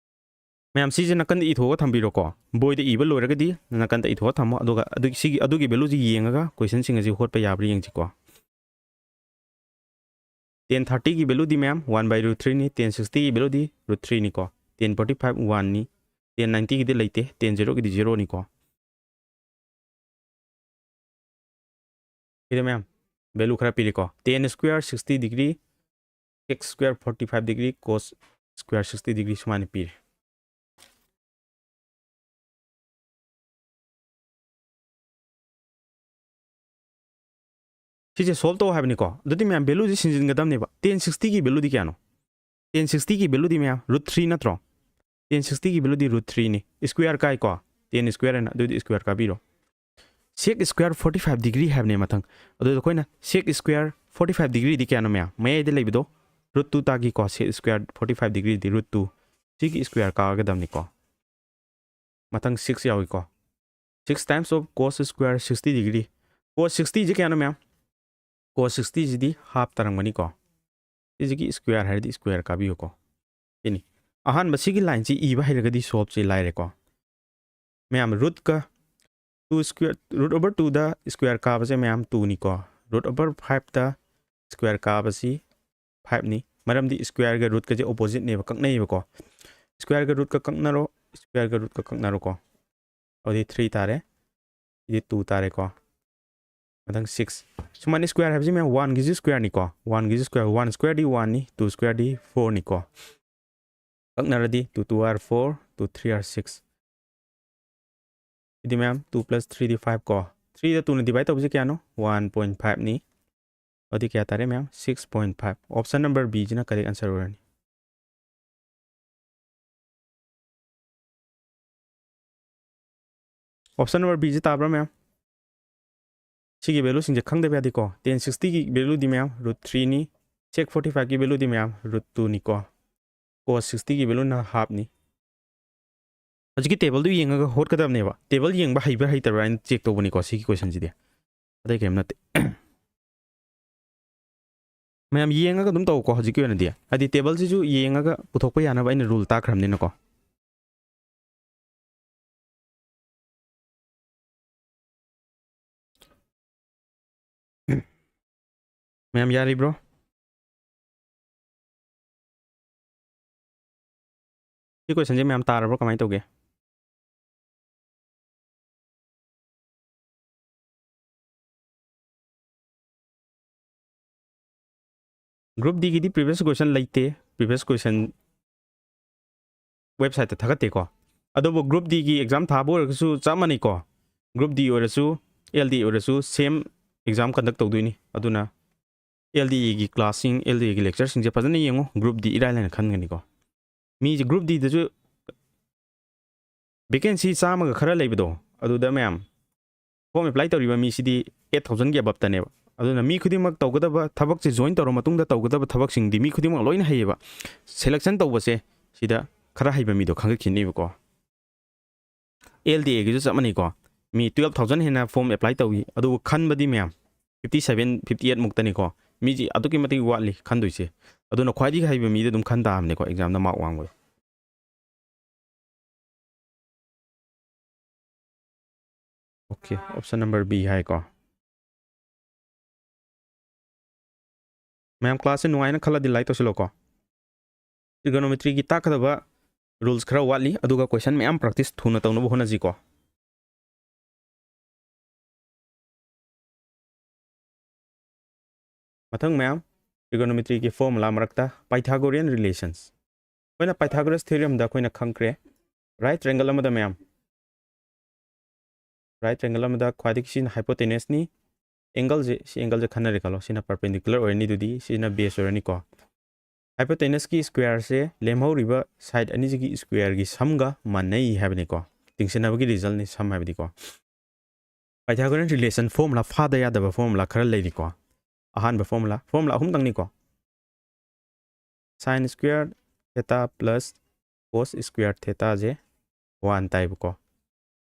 ꯃꯌꯥꯝ, ꯁꯤꯁꯦ ꯅꯥꯀꯟꯗ ꯏꯊꯣꯛꯑꯒ ꯊꯝꯕꯤꯔꯣꯀꯣ꯫ ꯕꯣꯏꯗ ꯏꯕ ꯂꯣꯏꯔꯒꯗꯤ ꯅꯥꯀꯟꯗ ꯏꯊꯣꯛꯑ ꯊꯝꯃꯣ꯫ ꯑꯗꯨꯒ ꯑꯗꯨꯒꯤ, ꯁꯤꯒꯤ, ꯑꯗꯨꯒꯤ value ꯁꯤ ꯌꯦꯡꯉꯒ question ꯁꯤꯡ ꯑꯁꯤ ꯍꯣꯠꯄ ꯌꯥꯕ꯭ꯔꯥ ꯌꯦꯡꯁꯤꯀꯣ꯫ Tan thirty ꯒꯤ value ꯗꯤ ꯃꯌꯥꯝ, one by root three ꯅꯤ, tan sixty ꯒꯤ value ꯗꯤ root three ꯅꯤꯀꯣ, tan forty five one ꯅꯤ, tan ninety ꯒꯤꯗꯤ ꯂꯩꯇꯦ, tan zero ꯒꯤꯗꯤ zero ꯅꯤꯀꯣ꯫ ꯁꯤꯗ ꯃꯌꯥꯝ, value ꯈꯔ ꯄꯤꯔꯤꯀꯣ, tan square sixty degree, sec square forty five degree, cos square sixty degree ꯁꯨꯃꯥꯏꯅ ꯄꯤꯔꯦ꯫ ꯁꯤꯁꯦ solve ꯇꯧ ꯍꯥꯏꯕꯅꯤꯀꯣ꯫ ꯑꯗꯨꯗꯤ ꯃꯌꯥꯝ value ꯁꯦ ꯁꯤꯟꯖꯤꯟꯒꯗꯕꯅꯦꯕ꯫ Tan sixty ꯒꯤ value ꯗꯤ ꯀꯌꯥꯅꯣ? Tan sixty ꯒꯤ value ꯗꯤ ꯃꯌꯥꯝ root three ꯅꯠꯇ꯭ꯔꯣ? Tan sixty ꯒꯤ value ꯗꯤ root three ꯅꯤ꯫ Square ꯀꯥꯏꯀꯣ? Tan square ꯍꯥꯏꯅ, ꯑꯗꯨꯗꯤ square ꯀꯥꯕꯤꯔꯣ꯫ Sec square forty five degree ꯍꯥꯏꯕꯅꯦ ꯃꯊꯪ꯫ ꯑꯗꯨꯗ ꯑꯩꯈꯣꯏꯅ sec square forty five degree ꯗꯤ ꯀꯌꯥꯅꯣ ꯃꯌꯥꯝ? ꯃꯌꯥꯏꯗ ꯂꯩꯕꯗꯣ root two ꯇꯥꯒꯤꯀꯣ, sec square forty five degree ꯗꯤ root two꯫ ꯁꯤꯒꯤ square ꯀꯥꯒꯗꯕꯅꯤꯀꯣ꯫ ꯃꯊꯪ six ꯌꯥꯎꯏꯀꯣ꯫ Six times of cos square sixty degree꯫ Cos sixty ꯁꯤ ꯀꯌꯥꯅꯣ ꯃꯌꯥꯝ? Cos sixty ꯁꯤꯗꯤ half ꯇꯥꯔꯝꯒꯅꯤꯀꯣ꯫ ꯁꯤꯁꯤꯒꯤ square ꯍꯥꯏꯔꯗꯤ square ꯀꯥꯕꯤꯌꯨꯀꯣ꯫ ꯁꯤꯅꯤ꯫ ꯑꯍꯥꯟꯕ ꯁꯤꯒꯤ line ꯁꯤ ꯏꯕ ꯍꯩꯔꯒꯗꯤ solve ꯁꯤ ꯂꯥꯏꯔꯦꯀꯣ꯫ ꯃꯌꯥꯝ root ꯀ two square, root over two ꯗ square ꯀꯥꯕꯁꯦ ꯃꯌꯥꯝ two ꯅꯤꯀꯣ꯫ Root over five ꯇ square ꯀꯥꯕꯁꯤ five ꯅꯤ꯫ ꯃꯔꯝꯗꯤ square ꯒ root ꯀꯁꯦ opposite ꯅꯦꯕ, ꯀꯛꯅꯩꯌꯦꯕꯀꯣ꯫ Square ꯒ root ꯀ ꯀꯛꯅꯔꯣ, square ꯒ root ꯀ ꯀꯛꯅꯔꯣꯀꯣ꯫ ꯑꯗꯨꯗꯤ three ꯇꯥꯔꯦ꯫ ꯁꯤꯗꯤ two ꯇꯥꯔꯦꯀꯣ꯫ ꯃꯊꯪ six꯫ ꯁꯨꯃꯥꯏꯅ square ꯍꯥꯏꯕꯁꯤ ꯃꯌꯥꯝ one ꯒꯤꯁꯨ square ꯅꯤꯀꯣ꯫ One ꯒꯤꯁꯨ square, one square ꯗꯤ one ꯅꯤ, two square D four ꯅꯤꯀꯣ꯫ ꯀꯛꯅꯔꯗꯤ two two are four, two three are six꯫ ꯁꯤꯗꯤ ꯃꯌꯥꯝ two plus three ꯗꯤ five ꯀꯣ꯫ Three ꯗ two ꯅ divide ꯇꯧꯕꯁꯤ ꯀꯌꯥꯅꯣ? One point five ꯅꯤ꯫ ꯑꯗꯨꯗꯤ ꯀꯌꯥ ꯇꯥꯔꯦ ꯃꯌꯥꯝ? Six point five꯫ Option number B ꯁꯤꯅ correct answer ꯑꯣꯏꯔꯅꯤ꯫ Option number B ꯁꯤ ꯇꯥꯕ꯭ꯔꯥ ꯃꯌꯥꯝ? ꯁꯤꯒꯤ value ꯁꯤꯡꯁꯦ ꯈꯪꯗꯕ ꯌꯥꯗꯦꯀꯣ꯫ Tan sixty ꯒꯤ value ꯗꯤ ꯃꯌꯥꯝ root three ꯅꯤ꯫ Sec forty five ꯀꯤ value ꯗꯤ ꯃꯌꯥꯝ root two ꯅꯤꯀꯣ꯫ Cos sixty ꯒꯤ value ꯅ half ꯅꯤ꯫ ꯍꯧꯖꯤꯛꯀꯤ table ꯗꯨ ꯌꯦꯡꯉꯒ ꯍꯣꯠꯀꯗꯕꯅꯦꯕ꯫ Table ꯌꯦꯡꯕ ꯍꯩꯕ꯭ꯔꯥ ꯍꯩꯇꯕ꯭ꯔꯥ ꯍꯥꯏꯅ check ꯇꯧꯕꯅꯤꯀꯣ ꯁꯤꯒꯤ question ꯁꯤꯗꯤ꯫ ꯑꯇꯩ ꯀꯔꯤꯝ ꯅꯠꯇꯦ꯫ ꯃꯌꯥꯝ ꯌꯦꯡꯉꯒ ꯑꯗꯨꯝ ꯇꯧꯀꯣ ꯍꯧꯖꯤꯛꯀꯤ ꯑꯣꯏꯅꯗꯤ꯫ ꯍꯥꯏꯗꯤ table ꯁꯤꯁꯨ ꯌꯦꯡꯉꯒ ꯄꯨꯊꯣꯛꯄ ꯌꯥꯅꯕ ꯑꯩꯅ rule ꯇꯥꯛꯈ꯭ꯔꯕꯅꯤꯅꯀꯣ꯫ ꯃꯌꯥꯝ ꯌꯥꯔꯤꯕ꯭ꯔꯣ? ꯁꯤ question ꯁꯦ ꯃꯌꯥꯝ ꯇꯥꯔꯕ꯭ꯔꯣ? ꯀꯃꯥꯏꯅ ꯇꯧꯒꯦ? Group D ꯒꯤꯗꯤ previous question ꯂꯩꯇꯦ꯫ Previous question website ꯇ ꯊꯥꯒꯠꯇꯦꯀꯣ꯫ ꯑꯗꯨꯕꯨ Group D ꯒꯤ exam ꯊꯥꯕ ꯑꯣꯏꯔꯒꯁꯨ ꯆꯞ ꯃꯥꯟꯅꯩꯀꯣ꯫ Group D ꯑꯣꯏꯔꯁꯨ, L D ꯑꯣꯏꯔꯁꯨ same ꯑꯦꯛꯖꯥꯝ ꯀꯟꯗꯛ ꯇꯧꯗꯣꯏꯅꯤ꯫ ꯑꯗꯨꯅ ꯑꯦꯜ ꯗꯤ ꯑꯦꯒꯤ ꯀ꯭ꯂꯥꯁꯁꯤꯡ, ꯑꯦꯜ ꯗꯤ ꯑꯦꯒꯤ ꯂꯦꯛꯆꯔꯁꯤꯡꯁꯦ ꯐꯖꯅ ꯌꯦꯡꯉꯨ꯫ ꯒ꯭ꯔꯨꯞ ꯗꯤ ꯏꯔꯥꯏ ꯂꯥꯏꯅ ꯈꯟꯒꯅꯤꯀꯣ꯫ ꯃꯤꯁꯦ ꯒ꯭ꯔꯨꯞ ꯗꯤꯗꯁꯨ ꯚꯦꯀꯦꯟꯁꯤ ꯆꯥꯝꯃꯒ ꯈꯔ ꯂꯩꯕꯗꯣ, ꯑꯗꯨꯗ ꯃꯌꯥꯝ ꯐꯣꯝ ꯑꯦꯄ꯭ꯂꯥꯏ ꯇꯧꯔꯤꯕ ꯃꯤꯁꯤꯗꯤ ꯑꯩꯠ ꯊꯥꯎꯖꯟꯒꯤ ꯑꯕꯞꯇꯅꯦꯕ꯫ ꯑꯗꯨꯅ ꯃꯤ ꯈꯨꯗꯤꯡꯃꯛ ꯇꯧꯒꯗꯕ ꯊꯕꯛꯁꯦ, ꯖꯣꯏꯟ ꯇꯧꯔ ꯃꯇꯨꯡꯗ ꯇꯧꯒꯗꯕ ꯊꯕꯛꯁꯤꯡꯗꯤ ꯃꯤ ꯈꯨꯗꯤꯡꯃꯛ ꯂꯣꯏꯅ ꯍꯩꯌꯦꯕ꯫ ꯁꯦꯂꯦꯛꯁꯟ ꯇꯧꯕꯁꯦ ꯁꯤꯗ ꯈꯔ ꯍꯩꯕ ꯃꯤꯗꯣ ꯈꯟꯒꯠꯈꯤꯅꯦꯕꯀꯣ꯫ ꯑꯦꯜ ꯗꯤ ꯑꯦꯒꯤꯁꯨ ꯆꯞ ꯃꯥꯟꯅꯩꯀꯣ꯫ ꯃꯤ ꯇꯨꯌꯦꯜꯞ ꯊꯥꯎꯖꯟ ꯍꯦꯟꯅ ꯐꯣꯝ ꯑꯦꯄ꯭ꯂꯥꯏ ꯇꯧꯏ, ꯑꯗꯨꯕꯨ ꯈꯟꯕꯗꯤ ꯃꯌꯥꯝ ꯐꯤꯐꯇꯤ ꯁꯚꯦꯟ, ꯐꯤꯐꯇꯤ ꯑꯩꯠ ꯃꯨꯛꯇꯅꯤꯀꯣ꯫ ꯃꯤꯁꯤ ꯑꯗꯨꯛꯀꯤ ꯃꯇꯤꯛ ꯋꯥꯠꯂꯤ ꯈꯟꯗꯣꯏꯁꯦ꯫ ꯑꯗꯨꯅ ꯈ꯭ꯋꯥꯏꯗꯒꯤ ꯍꯩꯕ ꯃꯤꯗ ꯑꯗꯨꯝ ꯈꯟ ꯇꯥꯕꯅꯤꯀꯣ, ꯑꯦꯛꯖꯥꯝꯗ ꯃꯥꯔꯛ ꯋꯥꯡꯕꯗꯣ꯫ ꯑꯣꯀꯦ, ꯑꯣꯞꯁꯟ ꯅꯝꯕꯔ ꯕꯤ ꯍꯥꯏꯀꯣ꯫ ꯃꯌꯥꯝ ꯀ꯭ꯂꯥꯁꯁꯦ ꯅꯨꯡꯉꯥꯏꯅ ꯈꯜꯂꯗꯤ ꯂꯥꯏꯛ ꯇꯧꯁꯤꯜꯂꯣꯀꯣ꯫ ꯇ꯭ꯔꯤꯒꯣꯅꯣꯃꯦꯇ꯭ꯔꯤꯒꯤ ꯇꯥꯛꯀꯗꯕ ꯔꯨꯜꯁ ꯈꯔ ꯋꯥꯠꯂꯤ, ꯑꯗꯨꯒ ꯀꯣꯏꯁꯟ ꯃꯌꯥꯝ ꯄ꯭ꯔꯦꯛꯇꯤꯁ ꯊꯨꯅ ꯇꯧꯅꯕ ꯍꯣꯠꯅꯁꯤꯀꯣ꯫ ꯃꯊꯪ ꯃꯌꯥꯝ, ꯇ꯭ꯔꯤꯒꯣꯅꯣꯃꯦꯇ꯭ꯔꯤꯒꯤ ꯐꯣꯔꯃꯨꯂꯥ ꯃꯔꯛꯇ ꯄꯥꯏꯊꯥꯒꯣꯔꯤꯌꯟ ꯔꯤꯂꯦꯁꯟꯁ꯫ ꯑꯩꯈꯣꯏꯅ ꯄꯥꯏꯊꯥꯒꯣꯔꯁ ꯊꯤꯑꯣꯔꯦꯝꯗ ꯑꯩꯈꯣꯏꯅ ꯈꯪꯈ꯭ꯔꯦ, ꯔꯥꯏꯠ ꯇ꯭ꯔꯦꯡꯒꯜ ꯑꯃꯗ ꯃꯌꯥꯝ, ꯔꯥꯏꯠ ꯇ꯭ꯔꯦꯡꯒꯜ ꯑꯃꯗ ꯈ꯭ꯋꯥꯏꯗꯒꯤ ꯁꯤꯅ ꯍꯥꯏꯄꯣꯇꯦꯅꯁꯅꯤ꯫ ꯑꯦꯡꯒꯜꯁꯦ, ꯁꯤ ꯑꯦꯡꯒꯜꯁꯦ ꯈꯟꯅꯔꯦ ꯈꯜꯂꯣ, ꯁꯤꯅ ꯄꯔꯄꯦꯟꯗꯤꯀꯨꯂꯔ ꯑꯣꯏꯔꯅꯤ, ꯑꯗꯨꯗꯤ ꯁꯤꯅ ꯕꯦꯁ ꯑꯣꯏꯔꯅꯤꯀꯣ꯫ ꯍꯥꯏꯄꯣꯇꯦꯅꯁꯀꯤ ꯁ꯭ꯀ꯭ꯋꯦꯔꯁꯦ ꯂꯦꯝꯍꯧꯔꯤꯕ ꯁꯥꯏꯠ ꯑꯅꯤꯁꯤꯒꯤ ꯁ꯭ꯀ꯭ꯋꯦꯔꯒꯤ ꯁꯝꯒ ꯃꯥꯟꯅꯩ ꯍꯥꯏꯕꯅꯤꯀꯣ꯫ ꯇꯤꯡꯁꯤꯟꯅꯕꯒꯤ ꯔꯤꯖꯜꯅꯤ ꯁꯝ ꯍꯥꯏꯕꯗꯤꯀꯣ꯫ ꯄꯥꯏꯊꯥꯒꯣꯔꯤꯌꯟ ꯔꯤꯂꯦꯁꯟ ꯐꯣꯔꯃꯨꯂꯥ ꯐꯥꯗ ꯌꯥꯗꯕ ꯐꯣꯔꯃꯨꯂꯥ ꯈꯔ ꯂꯩꯔꯤꯀꯣ꯫ ꯑꯍꯥꯟꯕ ꯐꯣꯔꯃꯨꯂꯥ, ꯐꯣꯔꯃꯨꯂꯥ ꯑꯍꯨꯝꯇꯪꯅꯤꯀꯣ꯫ Sine square theta plus cos square ꯊꯦꯇꯥꯁꯦ ꯋꯥꯟ ꯇꯥꯏꯕꯀꯣ꯫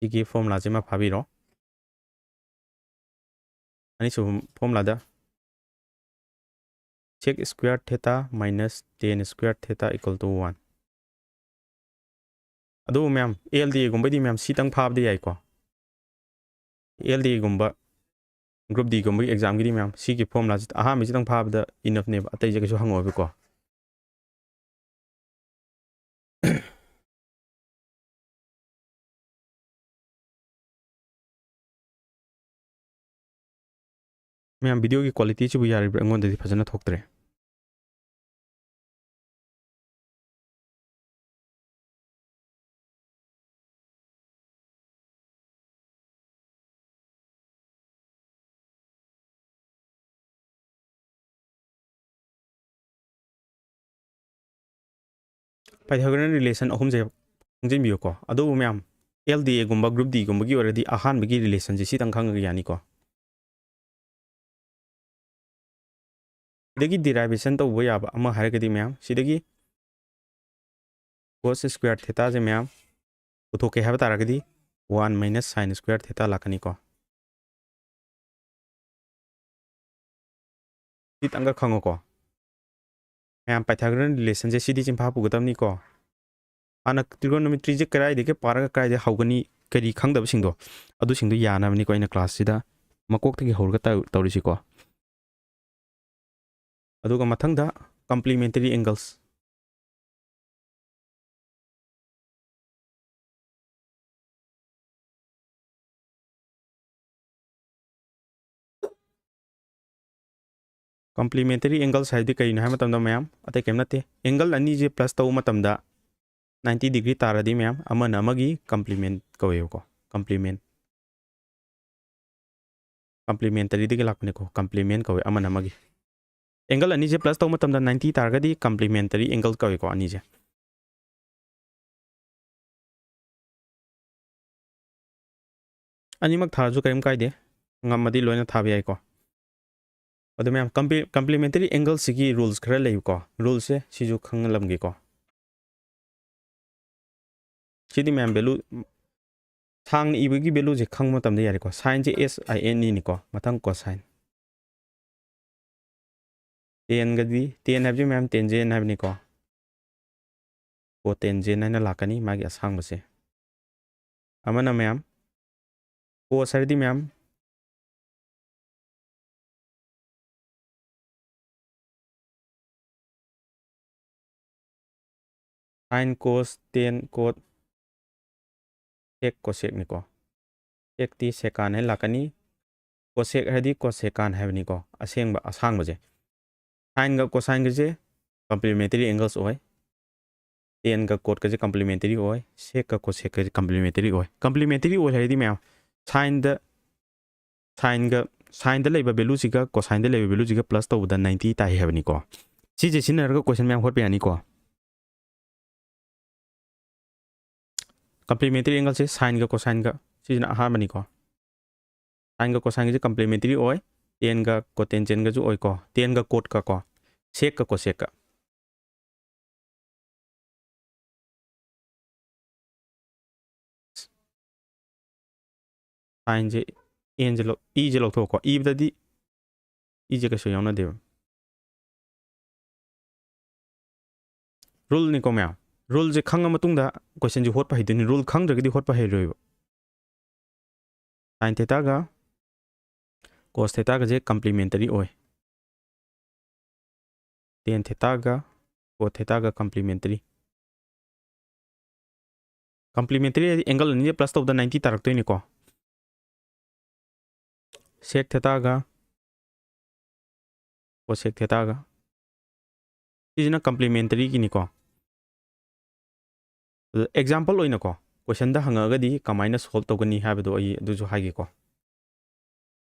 ꯁꯤꯒꯤ ꯐꯣꯔꯃꯨꯂꯥꯁꯤꯃ ꯐꯥꯕꯤꯔꯣ꯫ ꯑꯅꯤꯁꯨꯕ ꯐꯣꯔꯃꯨꯂꯥꯗ sec square theta minus tan square theta equal to one꯫ ꯑꯗꯨꯕꯨ ꯃꯌꯥꯝ, ꯑꯦꯜ ꯗꯤ ꯑꯦꯒꯨꯝꯕꯩꯗꯤ ꯃꯌꯥꯝ ꯁꯤꯇꯪ ꯐꯥꯕꯗꯤ ꯌꯥꯏꯀꯣ꯫ ꯑꯦꯜ ꯗꯤ ꯑꯦꯒꯨꯝꯕ, ꯒ꯭ꯔꯨꯞ ꯗꯤꯒꯨꯝꯕꯒꯤ ꯑꯦꯛꯖꯥꯝꯒꯤꯗꯤ ꯃꯌꯥꯝ ꯁꯤꯒꯤ ꯐꯣꯔꯃꯨꯂꯥꯁꯤ, ꯑꯍꯥꯟꯕꯁꯤꯗꯪ ꯐꯥꯕꯗ ꯏꯅꯐꯅꯦꯕ, ꯑꯇꯩꯁꯦ ꯀꯩꯁꯨ ꯍꯪꯉꯛꯑꯣꯏꯕꯀꯣ꯫ ꯃꯌꯥꯝ, ꯚꯤꯗꯤꯑꯣꯒꯤ ꯀ꯭ꯋꯥꯂꯤꯇꯤꯁꯤꯕꯨ ꯌꯥꯔꯤꯕ꯭ꯔꯥ? ꯑꯩꯉꯣꯟꯗꯗꯤ ꯐꯖꯅ ꯊꯣꯛꯇ꯭ꯔꯦ꯫ Pythagorean relation ꯑꯍꯨꯝꯁꯦ ꯈꯪꯖꯤꯟꯕꯤꯌꯨꯀꯣ꯫ ꯑꯗꯨꯕꯨ ꯃꯌꯥꯝ, L D A ꯒꯨꯝꯕ group D ꯒꯨꯝꯕꯒꯤ ꯑꯣꯏꯔꯗꯤ ꯑꯍꯥꯟꯕꯒꯤ relationꯁꯦ ꯁꯤꯇꯪ ꯈꯪꯉꯒ ꯌꯥꯅꯤꯀꯣ꯫ ꯁꯤꯗꯒꯤ derivation ꯇꯧꯕ ꯌꯥꯕ ꯑꯃ ꯍꯥꯏꯔꯒꯗꯤ ꯃꯌꯥꯝ, ꯁꯤꯗꯒꯤ cos square thetaꯁꯦ ꯃꯌꯥꯝ ꯄꯨꯊꯣꯛꯀꯦ ꯍꯥꯏꯕ ꯇꯥꯔꯒꯗꯤ one minus sine square theta ꯂꯥꯛꯀꯅꯤꯀꯣ꯫ ꯁꯤꯇꯪꯒ ꯈꯪꯉꯣꯀꯣ꯫ ꯃꯌꯥꯝ, Pythagorean relationꯁꯦ ꯁꯤꯗꯤ ꯆꯤꯟꯐꯥ ꯄꯨꯒꯗꯕꯅꯤꯀꯣ꯫ ꯍꯥꯟꯅ trigonometryꯁꯦ ꯀꯗꯥꯏꯗꯒꯤ ꯄꯥꯔꯒ ꯀꯗꯥꯏꯗ ꯍꯧꯒꯅꯤ, ꯀꯔꯤ ꯈꯪꯗꯕꯁꯤꯡꯗꯣ, ꯑꯗꯨꯁꯤꯡꯗꯣ ꯌꯥꯅꯕꯅꯤꯀꯣ ꯑꯩꯅ classꯁꯤꯗ ꯃꯀꯣꯛꯇꯒꯤ ꯍꯧꯔꯒ ꯇꯧ-, ꯇꯧꯔꯤꯁꯤꯀꯣ꯫ ꯑꯗꯨꯒ ꯃꯊꯪꯗ complementary angles꯫ Complementary angles ꯍꯥꯏꯕꯗꯤ ꯀꯔꯤꯅꯣ ꯍꯥꯏꯕ ꯃꯇꯝꯗ ꯃꯌꯥꯝ, ꯑꯇꯩ ꯀꯔꯤꯝ ꯅꯠꯇꯦ, angle ꯑꯅꯤꯁꯦ plus ꯇꯧꯕ ꯃꯇꯝꯗ ninety degree ꯇꯥꯔꯗꯤ ꯃꯌꯥꯝ, ꯑꯃꯅ ꯑꯃꯒꯤ complement ꯀꯧꯋꯦꯕꯀꯣ꯫ Complement, complementaryꯗꯒꯤ ꯂꯥꯛꯄꯅꯤꯀꯣ, complement ꯀꯧꯋꯦ ꯑꯃꯅ ꯑꯃꯒꯤ꯫ Angle ꯑꯅꯤꯁꯦ plus ꯇꯧꯕ ꯃꯇꯝꯗ ninety ꯇꯥꯔꯒꯗꯤ complementary angle ꯀꯧꯋꯦꯀꯣ, ꯑꯅꯤꯁꯦ꯫ ꯑꯅꯤꯃꯛ ꯊꯥꯔꯁꯨ ꯀꯔꯤꯝ ꯀꯥꯏꯗꯦ, ꯉꯝꯃꯗꯤ ꯂꯣꯏꯅ ꯊꯥꯕ ꯌꯥꯏꯀꯣ꯫ ꯑꯗꯨ ꯃꯌꯥꯝ, complementary angleꯁꯤꯒꯤ rules ꯈꯔ ꯂꯩꯕꯀꯣ꯫ Ruleꯁꯦ ꯁꯤꯁꯨ ꯈꯪꯍꯜꯂꯝꯒꯦꯀꯣ꯫ ꯁꯤꯗꯤ ꯃꯌꯥꯝ value, ꯁꯥꯡꯅ ꯏꯕꯒꯤ valueꯁꯦ ꯈꯪꯕ ꯃꯇꯝꯗ ꯌꯥꯔꯦꯀꯣ꯫ Sineꯁꯦ S I N Eꯅꯤꯀꯣ, ꯃꯊꯪ cosine꯫ Tanꯒꯗꯤ, tan ꯍꯥꯏꯕꯁꯤ ꯃꯌꯥꯝ tangent ꯍꯥꯏꯕꯅꯤꯀꯣ꯫ Cotangent ꯍꯥꯏꯅ ꯂꯥꯛꯀꯅꯤ ꯃꯥꯒꯤ ꯑꯁꯥꯡꯕꯁꯦ꯫ ꯑꯃꯅ ꯃꯌꯥꯝ cos ꯍꯥꯏꯔꯗꯤ ꯃꯌꯥꯝ sine, cos, tan, cot, sec, cosecꯅꯤꯀꯣ꯫ Secꯇꯤ secant ꯍꯥꯏꯅ ꯂꯥꯛꯀꯅꯤ꯫ Cosec ꯍꯥꯏꯗꯤ cosecant ꯍꯥꯏꯕꯅꯤꯀꯣ, ꯑꯁꯦꯡꯕ ꯑꯁꯥꯡꯕꯁꯦ꯫ Sineꯒ cosineꯒꯁꯦ complementary angles ꯑꯣꯏ꯫ Tanꯒ cotꯀꯁꯦ complementary ꯑꯣꯏ꯫ Secꯀ cosecꯀꯁꯦ complementary ꯑꯣꯏ꯫ Complementary ꯑꯣꯏ ꯍꯥꯏꯔꯗꯤ ꯃꯌꯥꯝ, sineꯗ, sineꯒ, sineꯗ ꯂꯩꯕ valueꯁꯤꯒ cosineꯗ ꯂꯩꯕ valueꯁꯤꯒ plus ꯇꯧꯕꯗ ninety ꯇꯥꯏ ꯍꯥꯏꯕꯅꯤꯀꯣ꯫ ꯁꯤꯁꯦ ꯁꯤꯖꯤꯟꯅꯔꯒ question ꯃꯌꯥꯝ ꯍꯣꯠꯄ ꯌꯥꯅꯤꯀꯣ꯫ Complementary angle ꯁꯦ sine ꯒ cosine ꯒ, ꯁꯤꯁꯤꯅ ꯑꯍꯥꯟꯕꯅꯤꯀꯣ꯫ Sine ꯒ cosine ꯒꯁꯦ complementary ꯑꯣꯏ, tan ꯒ cotangent ꯒꯁꯨ ꯑꯣꯏꯀꯣ, tan ꯒ cot ꯀ ꯀꯣ, sec ꯀ cosec ꯀ꯫ Sine ꯁꯦ, N ꯁꯦ ꯂꯧ-, E ꯁꯦ ꯂꯧꯊꯣꯛꯀꯣ꯫ E ꯗꯗꯤ, E ꯁꯦ ꯀꯩꯁꯨ ꯌꯥꯎꯅꯗꯦꯕ꯫ Rule ꯅꯤꯀꯣ ꯃꯌꯥꯝ꯫ Rule ꯁꯦ ꯈꯪꯉ ꯃꯇꯨꯡꯗ question ꯁꯦ ꯍꯣꯠꯄ ꯍꯩꯗꯣꯏꯅꯤ꯫ Rule ꯈꯪꯗ꯭ꯔꯒꯗꯤ ꯍꯣꯠꯄ ꯍꯩꯔꯣꯏꯕ꯫ Sine theta ꯒ cos theta ꯒꯁꯦ complementary ꯑꯣꯏ꯫ Tan theta ꯒ cot theta ꯒ complementary꯫ Complementary ꯍꯥꯏꯗꯤ angle ꯑꯅꯤꯁꯦ plus ꯇꯧꯕꯗ ninety ꯇꯥꯔꯛꯇꯣꯏꯅꯤꯀꯣ꯫ Sec theta ꯒ cosec theta ꯒ꯫ ꯁꯤꯁꯤꯅ complementary ꯒꯤꯅꯤꯀꯣ꯫ ꯑꯗꯨ example ꯑꯣꯏꯅꯀꯣ, question ꯗ ꯍꯪꯉꯛꯑꯒꯗꯤ ꯀꯃꯥꯏꯅ solve ꯇꯧꯒꯅꯤ ꯍꯥꯏꯕꯗꯣ ꯑꯩ ꯑꯗꯨꯁꯨ ꯍꯥꯏꯒꯦꯀꯣ꯫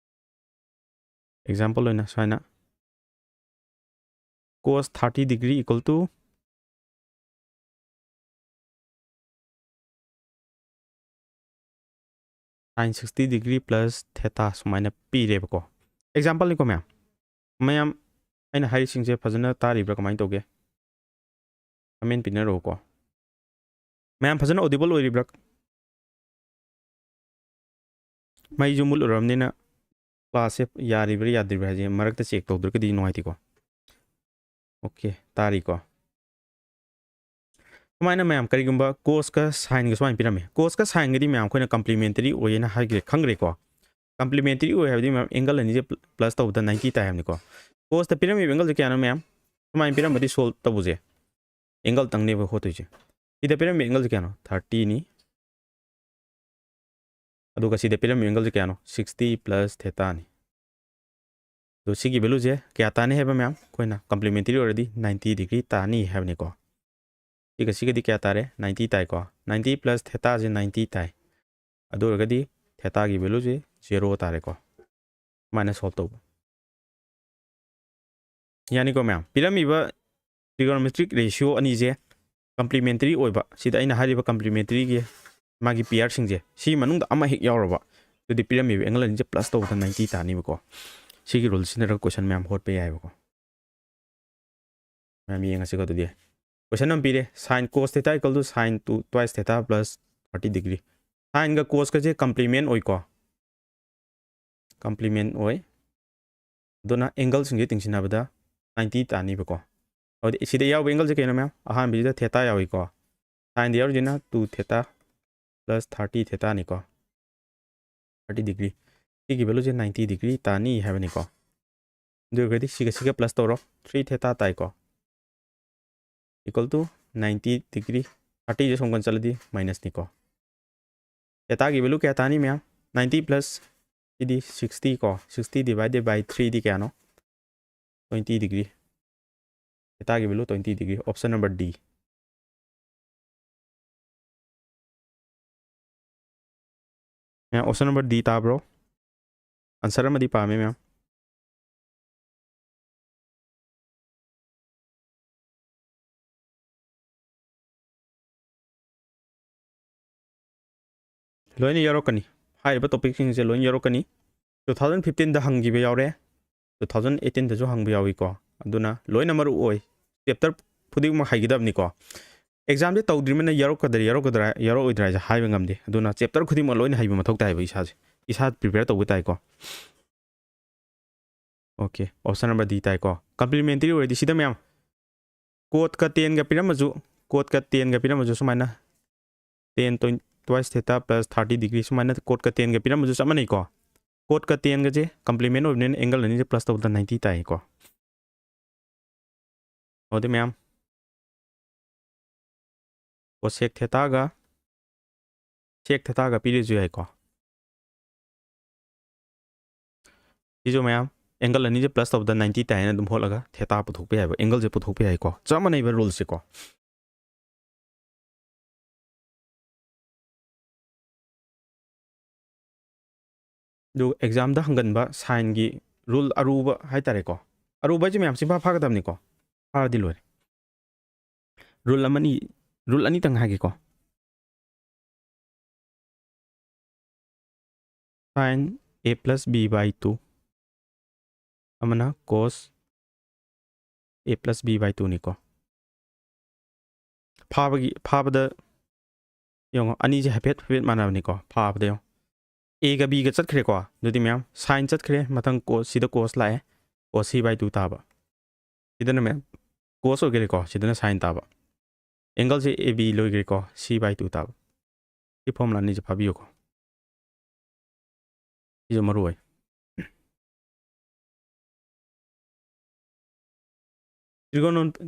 Example ꯑꯣꯏꯅ ꯁꯨꯃꯥꯏꯅ, cos thirty degree equal to sine sixty degree plus theta ꯁꯨꯃꯥꯏꯅ ꯄꯤꯔꯦꯕꯀꯣ꯫ Example ꯅꯤꯀꯣ ꯃꯌꯥꯝ꯫ ꯃꯌꯥꯝ, ꯑꯩꯅ ꯍꯥꯏꯔꯤꯁꯤꯡꯁꯦ ꯐꯖꯅ ꯇꯥꯔꯤꯕ꯭ꯔꯥ, ꯀꯃꯥꯏꯅ ꯇꯧꯒꯦ? Comment ꯄꯤꯅꯔꯛꯎꯀꯣ꯫ ꯃꯌꯥꯝ ꯐꯖꯅ audible ꯑꯣꯏꯔꯤꯕ꯭ꯔꯥ? ꯃꯩꯁꯨ ꯃꯨꯠꯂꯨꯔꯕꯅꯤꯅ class ꯁꯦ ꯌꯥꯔꯤꯕ꯭ꯔꯥ ꯌꯥꯗ꯭ꯔꯤꯕ꯭ꯔꯥ ꯍꯥꯏꯁꯦ ꯃꯔꯛꯇ check ꯇꯧꯗ꯭ꯔꯒꯗꯤ ꯅꯨꯡꯉꯥꯏꯇꯦꯀꯣ꯫ Okay, ꯇꯥꯔꯤꯀꯣ꯫ ꯁꯨꯃꯥꯏꯅ ꯃꯌꯥꯝ, ꯀꯔꯤꯒꯨꯝꯕ cos ꯀ sine ꯒ ꯁꯨꯃꯥꯏꯅ ꯄꯤꯔꯝꯃꯦ꯫ Cos ꯀ sine ꯒꯗꯤ ꯃꯌꯥꯝ ꯑꯩꯈꯣꯏꯅ complementary ꯑꯣꯏꯌꯦꯅ ꯍꯥꯏꯈ꯭ꯔꯦ, ꯈꯪꯈ꯭ꯔꯦꯀꯣ꯫ Complementary ꯑꯣꯏ ꯍꯥꯏꯕꯗꯤ ꯃꯌꯥꯝ angle ꯑꯅꯤꯁꯦ plus ꯇꯧꯕꯗ ninety ꯇꯥꯏ ꯍꯥꯏꯕꯅꯤꯀꯣ꯫ Cos ꯇ ꯄꯤꯔꯝꯃꯤꯕ angle ꯁꯦ ꯀꯌꯥꯅꯣ ꯃꯌꯥꯝ? ꯁꯨꯃꯥꯏꯅ ꯄꯤꯔꯝꯕꯗꯤ solve ꯇꯧꯕꯁꯦ, angle ꯇꯪꯅꯦꯕ ꯍꯣꯠꯇꯣꯏꯁꯦ꯫ ꯁꯤꯗ ꯄꯤꯔꯝꯃꯤꯕ angle ꯁꯦ ꯀꯌꯥꯅꯣ? Thirty ꯅꯤ꯫ ꯑꯗꯨꯒ ꯁꯤꯗ ꯄꯤꯔꯝꯃꯤꯕ angle ꯁꯦ ꯀꯌꯥꯅꯣ? Sixty plus theta ꯅꯤ꯫ ꯑꯗꯣ ꯁꯤꯒꯤ value ꯁꯦ ꯀꯌꯥ ꯇꯥꯅꯤ ꯍꯥꯏꯕ ꯃꯌꯥꯝ? ꯑꯩꯈꯣꯏꯅ complementary ꯑꯣꯏꯔꯗꯤ ninety degree ꯇꯥꯅꯤ ꯍꯥꯏꯕꯅꯤꯀꯣ꯫ ꯁꯤꯒ ꯁꯤꯒꯗꯤ ꯀꯌꯥ ꯇꯥꯔꯦ? Ninety ꯇꯥꯏꯀꯣ꯫ Ninety plus theta ꯁꯦ ninety ꯇꯥꯏ꯫ ꯑꯗꯨ ꯑꯣꯏꯔꯒꯗꯤ theta ꯒꯤ value ꯁꯦ zero ꯇꯥꯔꯦꯀꯣ꯫ ꯁꯨꯃꯥꯏꯅ solve ꯇꯧꯕ ꯌꯥꯅꯤꯀꯣ ꯃꯌꯥꯝ꯫ ꯄꯤꯔꯝꯃꯤꯕ trigonometric ratio ꯑꯅꯤꯁꯦ ꯀꯝꯄ꯭ꯂꯤꯃꯦꯟꯇꯔꯤ ꯑꯣꯏꯕ, ꯁꯤꯗ ꯑꯩꯅ ꯍꯥꯏꯔꯤꯕ ꯀꯝꯄ꯭ꯂꯤꯃꯦꯟꯇꯔꯤꯒꯤ ꯃꯥꯒꯤ ꯄꯤꯌꯔꯁꯤꯡꯁꯦ, ꯁꯤ ꯃꯅꯨꯡꯗ ꯑꯃ ꯍꯦꯛ ꯌꯥꯎꯔꯕ, ꯑꯗꯨꯗꯤ ꯄꯤꯔꯝꯃꯤꯕ ꯑꯦꯡꯒꯜ ꯑꯅꯤꯁꯦ ꯄ꯭ꯂꯁ ꯇꯧꯕꯗ ꯅꯥꯏꯟꯇꯤ ꯇꯥꯅꯤꯕꯀꯣ꯫ ꯁꯤꯒꯤ ꯔꯨꯜ ꯁꯤꯖꯤꯟꯅꯔꯒ ꯀꯣꯏꯁꯟ ꯃꯌꯥꯝ ꯍꯣꯠꯄ ꯌꯥꯏꯕꯀꯣ꯫ ꯃꯌꯥꯝ ꯌꯦꯡꯉꯁꯤꯀꯣ꯫ ꯑꯗꯨꯗꯤ ꯀꯣꯏꯁꯟ ꯑꯃ ꯄꯤꯔꯦ, sine cos theta equal to sine two twice theta plus thirty degree꯫ ꯁꯥꯏꯟꯒ ꯀꯣꯁꯀꯁꯦ ꯀꯝꯄ꯭ꯂꯤꯃꯦꯟ ꯑꯣꯏꯀꯣ, ꯀꯝꯄ꯭ꯂꯤꯃꯦꯟ ꯑꯣꯏ꯫ ꯑꯗꯨꯅ ꯑꯦꯡꯒꯜꯁꯤꯡꯁꯦ ꯇꯤꯡꯁꯤꯟꯅꯕꯗ ꯅꯥꯏꯟꯇꯤ ꯇꯥꯅꯤꯕꯀꯣ꯫ ꯑꯗꯨꯗꯤ ꯁꯤꯗ ꯌꯥꯎꯕ ꯑꯦꯡꯒꯜꯁꯦ ꯀꯩꯅꯣ ꯃꯌꯥꯝ? ꯑꯍꯥꯟꯕꯁꯤꯗ ꯊꯦꯇꯥ ꯌꯥꯎꯏꯀꯣ, ꯁꯥꯏꯟꯗ ꯌꯥꯎꯔꯤꯁꯤꯅ two theta plus thirty theta ꯅꯤꯀꯣ, thirty degree꯫ ꯁꯤꯒꯤ ꯚꯦꯂꯨꯁꯦ ꯅꯥꯏꯟꯇꯤ ꯗꯤꯒ꯭ꯔꯤ ꯇꯥꯅꯤ ꯍꯥꯏꯕꯅꯤꯀꯣ꯫ ꯑꯗꯨ ꯑꯣꯏꯔꯒꯗꯤ ꯁꯤꯒ ꯁꯤꯒ ꯄ꯭ꯂꯁ ꯇꯧꯔꯣ, ꯊ꯭ꯔꯤ ꯊꯦꯇꯥ ꯇꯥꯏꯀꯣ, equal to ninety degree꯫ ꯊꯥꯔꯇꯤꯁꯦ ꯁꯣꯝ ꯀꯟ ꯆꯠꯂꯗꯤ ꯃꯥꯏꯅꯁꯅꯤꯀꯣ꯫ ꯊꯦꯇꯥꯒꯤ ꯚꯦꯂꯨ ꯀꯌꯥ ꯇꯥꯅꯤ ꯃꯌꯥꯝ? ꯅꯥꯏꯟꯇꯤ ꯄ꯭ꯂꯁ ꯁꯤꯗꯤ ꯁꯤꯛꯁꯇꯤ ꯀꯣ, ꯁꯤꯛꯁꯇꯤ divided by three ꯗꯤ ꯀꯌꯥꯅꯣ? Twenty degree꯫ ꯊꯦꯇꯥꯒꯤ value twenty degree, option number D꯫ ꯃꯌꯥꯝ, option number D ꯇꯥꯕ꯭ꯔꯣ? ꯑꯟꯁꯔ ꯑꯃꯗꯤ ꯄꯥꯝꯃꯦ ꯃꯌꯥꯝ꯫ ꯂꯣꯏꯅ ꯌꯥꯎꯔꯛꯀꯅꯤ, ꯍꯥꯏꯔꯤꯕ ꯇꯣꯄꯤꯛꯁꯤꯡꯁꯦ ꯂꯣꯏꯅ ꯌꯥꯎꯔꯛꯀꯅꯤ꯫ Two thousand fifteenꯗ ꯍꯪꯈꯤꯕ ꯌꯥꯎꯔꯦ, two thousand eighteenꯗꯁꯨ ꯍꯪꯕ ꯌꯥꯎꯏꯀꯣ꯫ ꯑꯗꯨꯅ ꯂꯣꯏꯅ ꯃꯔꯨ ꯑꯣꯏ, ꯆꯦꯞꯇꯔ ꯈꯨꯗꯤꯡꯃꯛ ꯍꯩꯒꯗꯕꯅꯤꯀꯣ꯫ ꯑꯦꯛꯖꯥꯝꯁꯦ ꯇꯧꯗ꯭ꯔꯤꯕꯅꯤꯅ ꯌꯥꯎꯔꯛꯀꯗ꯭ꯔꯥ ꯌꯥꯎꯔꯛꯀꯗ꯭ꯔꯥ ꯌꯥꯎꯔꯛꯑꯣꯏꯗ꯭ꯔꯥ ꯍꯥꯏꯁꯦ ꯍꯥꯏꯕ ꯉꯝꯗꯦ꯫ ꯑꯗꯨꯅ ꯆꯦꯞꯇꯔ ꯈꯨꯗꯤꯡꯃꯛ ꯂꯣꯏꯅ ꯍꯩꯕ ꯃꯊꯧ ꯇꯥꯏꯕ ꯏꯁꯥꯁꯦ, ꯏꯁꯥ ꯄ꯭ꯔꯤꯄꯦꯌꯔ ꯇꯧꯕ ꯇꯥꯏꯀꯣ꯫ Okay, option number D ꯇꯥꯏꯀꯣ꯫ ꯀꯝꯄ꯭ꯂꯤꯃꯦꯟꯇꯔꯤ ꯑꯣꯏꯔꯗꯤ ꯁꯤꯗ ꯃꯌꯥꯝ, ꯀꯣꯠꯀ ꯇꯦꯟꯒ ꯄꯤꯔꯝꯃꯁꯨ, ꯀꯣꯠꯀ ꯇꯦꯟꯒ ꯄꯤꯔꯝꯃꯁꯨ ꯁꯨꯃꯥꯏꯅ, ten twice theta plus thirty degree ꯁꯨꯃꯥꯏꯅ ꯀꯣꯠꯀ ꯇꯦꯟꯒ ꯄꯤꯔꯝꯃꯁꯨ ꯆꯞ ꯃꯥꯟꯅꯩꯀꯣ꯫ ꯀꯣꯠꯀ ꯇꯦꯟꯒꯁꯦ ꯀꯝꯄ꯭ꯂꯤꯃꯦꯟ ꯑꯣꯏꯕꯅꯤꯅ ꯑꯦꯡꯒꯜ ꯑꯅꯤꯁꯦ ꯄ꯭ꯂꯁ ꯇꯧꯕꯗ ꯅꯥꯏꯟꯇꯤ ꯇꯥꯏꯀꯣ꯫ ꯑꯗꯨꯗꯤ ꯃꯌꯥꯝ, ꯀꯣꯁꯦꯛ ꯊꯦꯇꯥꯒ ꯁꯦꯛ ꯊꯦꯇꯥꯒ ꯄꯤꯔꯁꯨ ꯌꯥꯏꯀꯣ꯫ ꯁꯤꯁꯨ ꯃꯌꯥꯝ, ꯑꯦꯡꯒꯜ ꯑꯅꯤꯁꯦ ꯄ꯭ꯂꯁ ꯇꯧꯕꯗ ꯅꯥꯏꯟꯇꯤ ꯇꯥꯏꯅ ꯑꯗꯨꯝ ꯍꯣꯠꯂꯒ ꯊꯦꯇꯥ ꯄꯨꯊꯣꯛꯄ ꯌꯥꯏꯕ, ꯑꯦꯡꯒꯜꯁꯦ ꯄꯨꯊꯣꯛꯄ ꯌꯥꯏꯀꯣ꯫ ꯆꯞ ꯃꯥꯟꯅꯩꯕ ꯔꯨꯜꯁꯦꯀꯣ꯫ ꯑꯗꯨ ꯑꯦꯛꯖꯥꯝꯗ ꯍꯪꯒꯟꯕ ꯁꯥꯏꯟꯒꯤ ꯔꯨꯜ ꯑꯔꯨꯕ ꯍꯥꯏꯇꯥꯔꯦꯀꯣ꯫ ꯑꯔꯨꯕ ꯍꯥꯏꯁꯦ ꯃꯌꯥꯝ ꯆꯤꯟꯐꯥ ꯐꯥꯒꯗꯕꯅꯤꯀꯣ, ꯐꯥꯔꯗꯤ ꯂꯣꯏꯔꯦ꯫ ꯔꯨꯜ ꯑꯃꯅꯤ, ꯔꯨꯜ ꯑꯅꯤꯇꯪ ꯍꯥꯏꯒꯦꯀꯣ꯫ Sine a plus b by two, ꯑꯃꯅ cos a plus b by two ꯅꯤꯀꯣ꯫ ꯐꯥꯕꯒꯤ, ꯐꯥꯕꯗ ꯌꯦꯡꯉꯣ, ꯑꯅꯤꯁꯦ ꯍꯥꯏꯐꯦꯠ ꯍꯥꯏꯐꯦꯠ ꯃꯥꯟꯅꯕꯅꯤꯀꯣ꯫ ꯐꯥꯕꯗ ꯌꯦꯡꯉꯣ, ꯑꯦꯒ ꯕꯤꯒ ꯆꯠꯈ꯭ꯔꯦꯀꯣ꯫ ꯑꯗꯨꯗꯤ ꯃꯌꯥꯝ, sine ꯆꯠꯈ꯭ꯔꯦ, ꯃꯊꯪ cos, ꯁꯤꯗ cos ꯂꯥꯛꯑꯦ, cos c by two ꯇꯥꯕ꯫ ꯁꯤꯗꯅ ꯃꯌꯥꯝ cos ꯑꯣꯏꯈꯔꯦꯀꯣ, ꯁꯤꯗꯅ sine ꯇꯥꯕ꯫ ꯑꯦꯡꯒꯜꯁꯦ ꯑꯦ ꯕꯤ ꯂꯣꯏꯈ꯭ꯔꯦꯀꯣ, c by two ꯇꯥꯕ꯫ ꯁꯤ ꯐꯣꯔꯃꯨꯂꯥ ꯑꯅꯤꯁꯦ ꯐꯥꯕꯤꯌꯨꯀꯣ꯫ ꯁꯤꯁꯨ ꯃꯔꯨ ꯑꯣꯏ꯫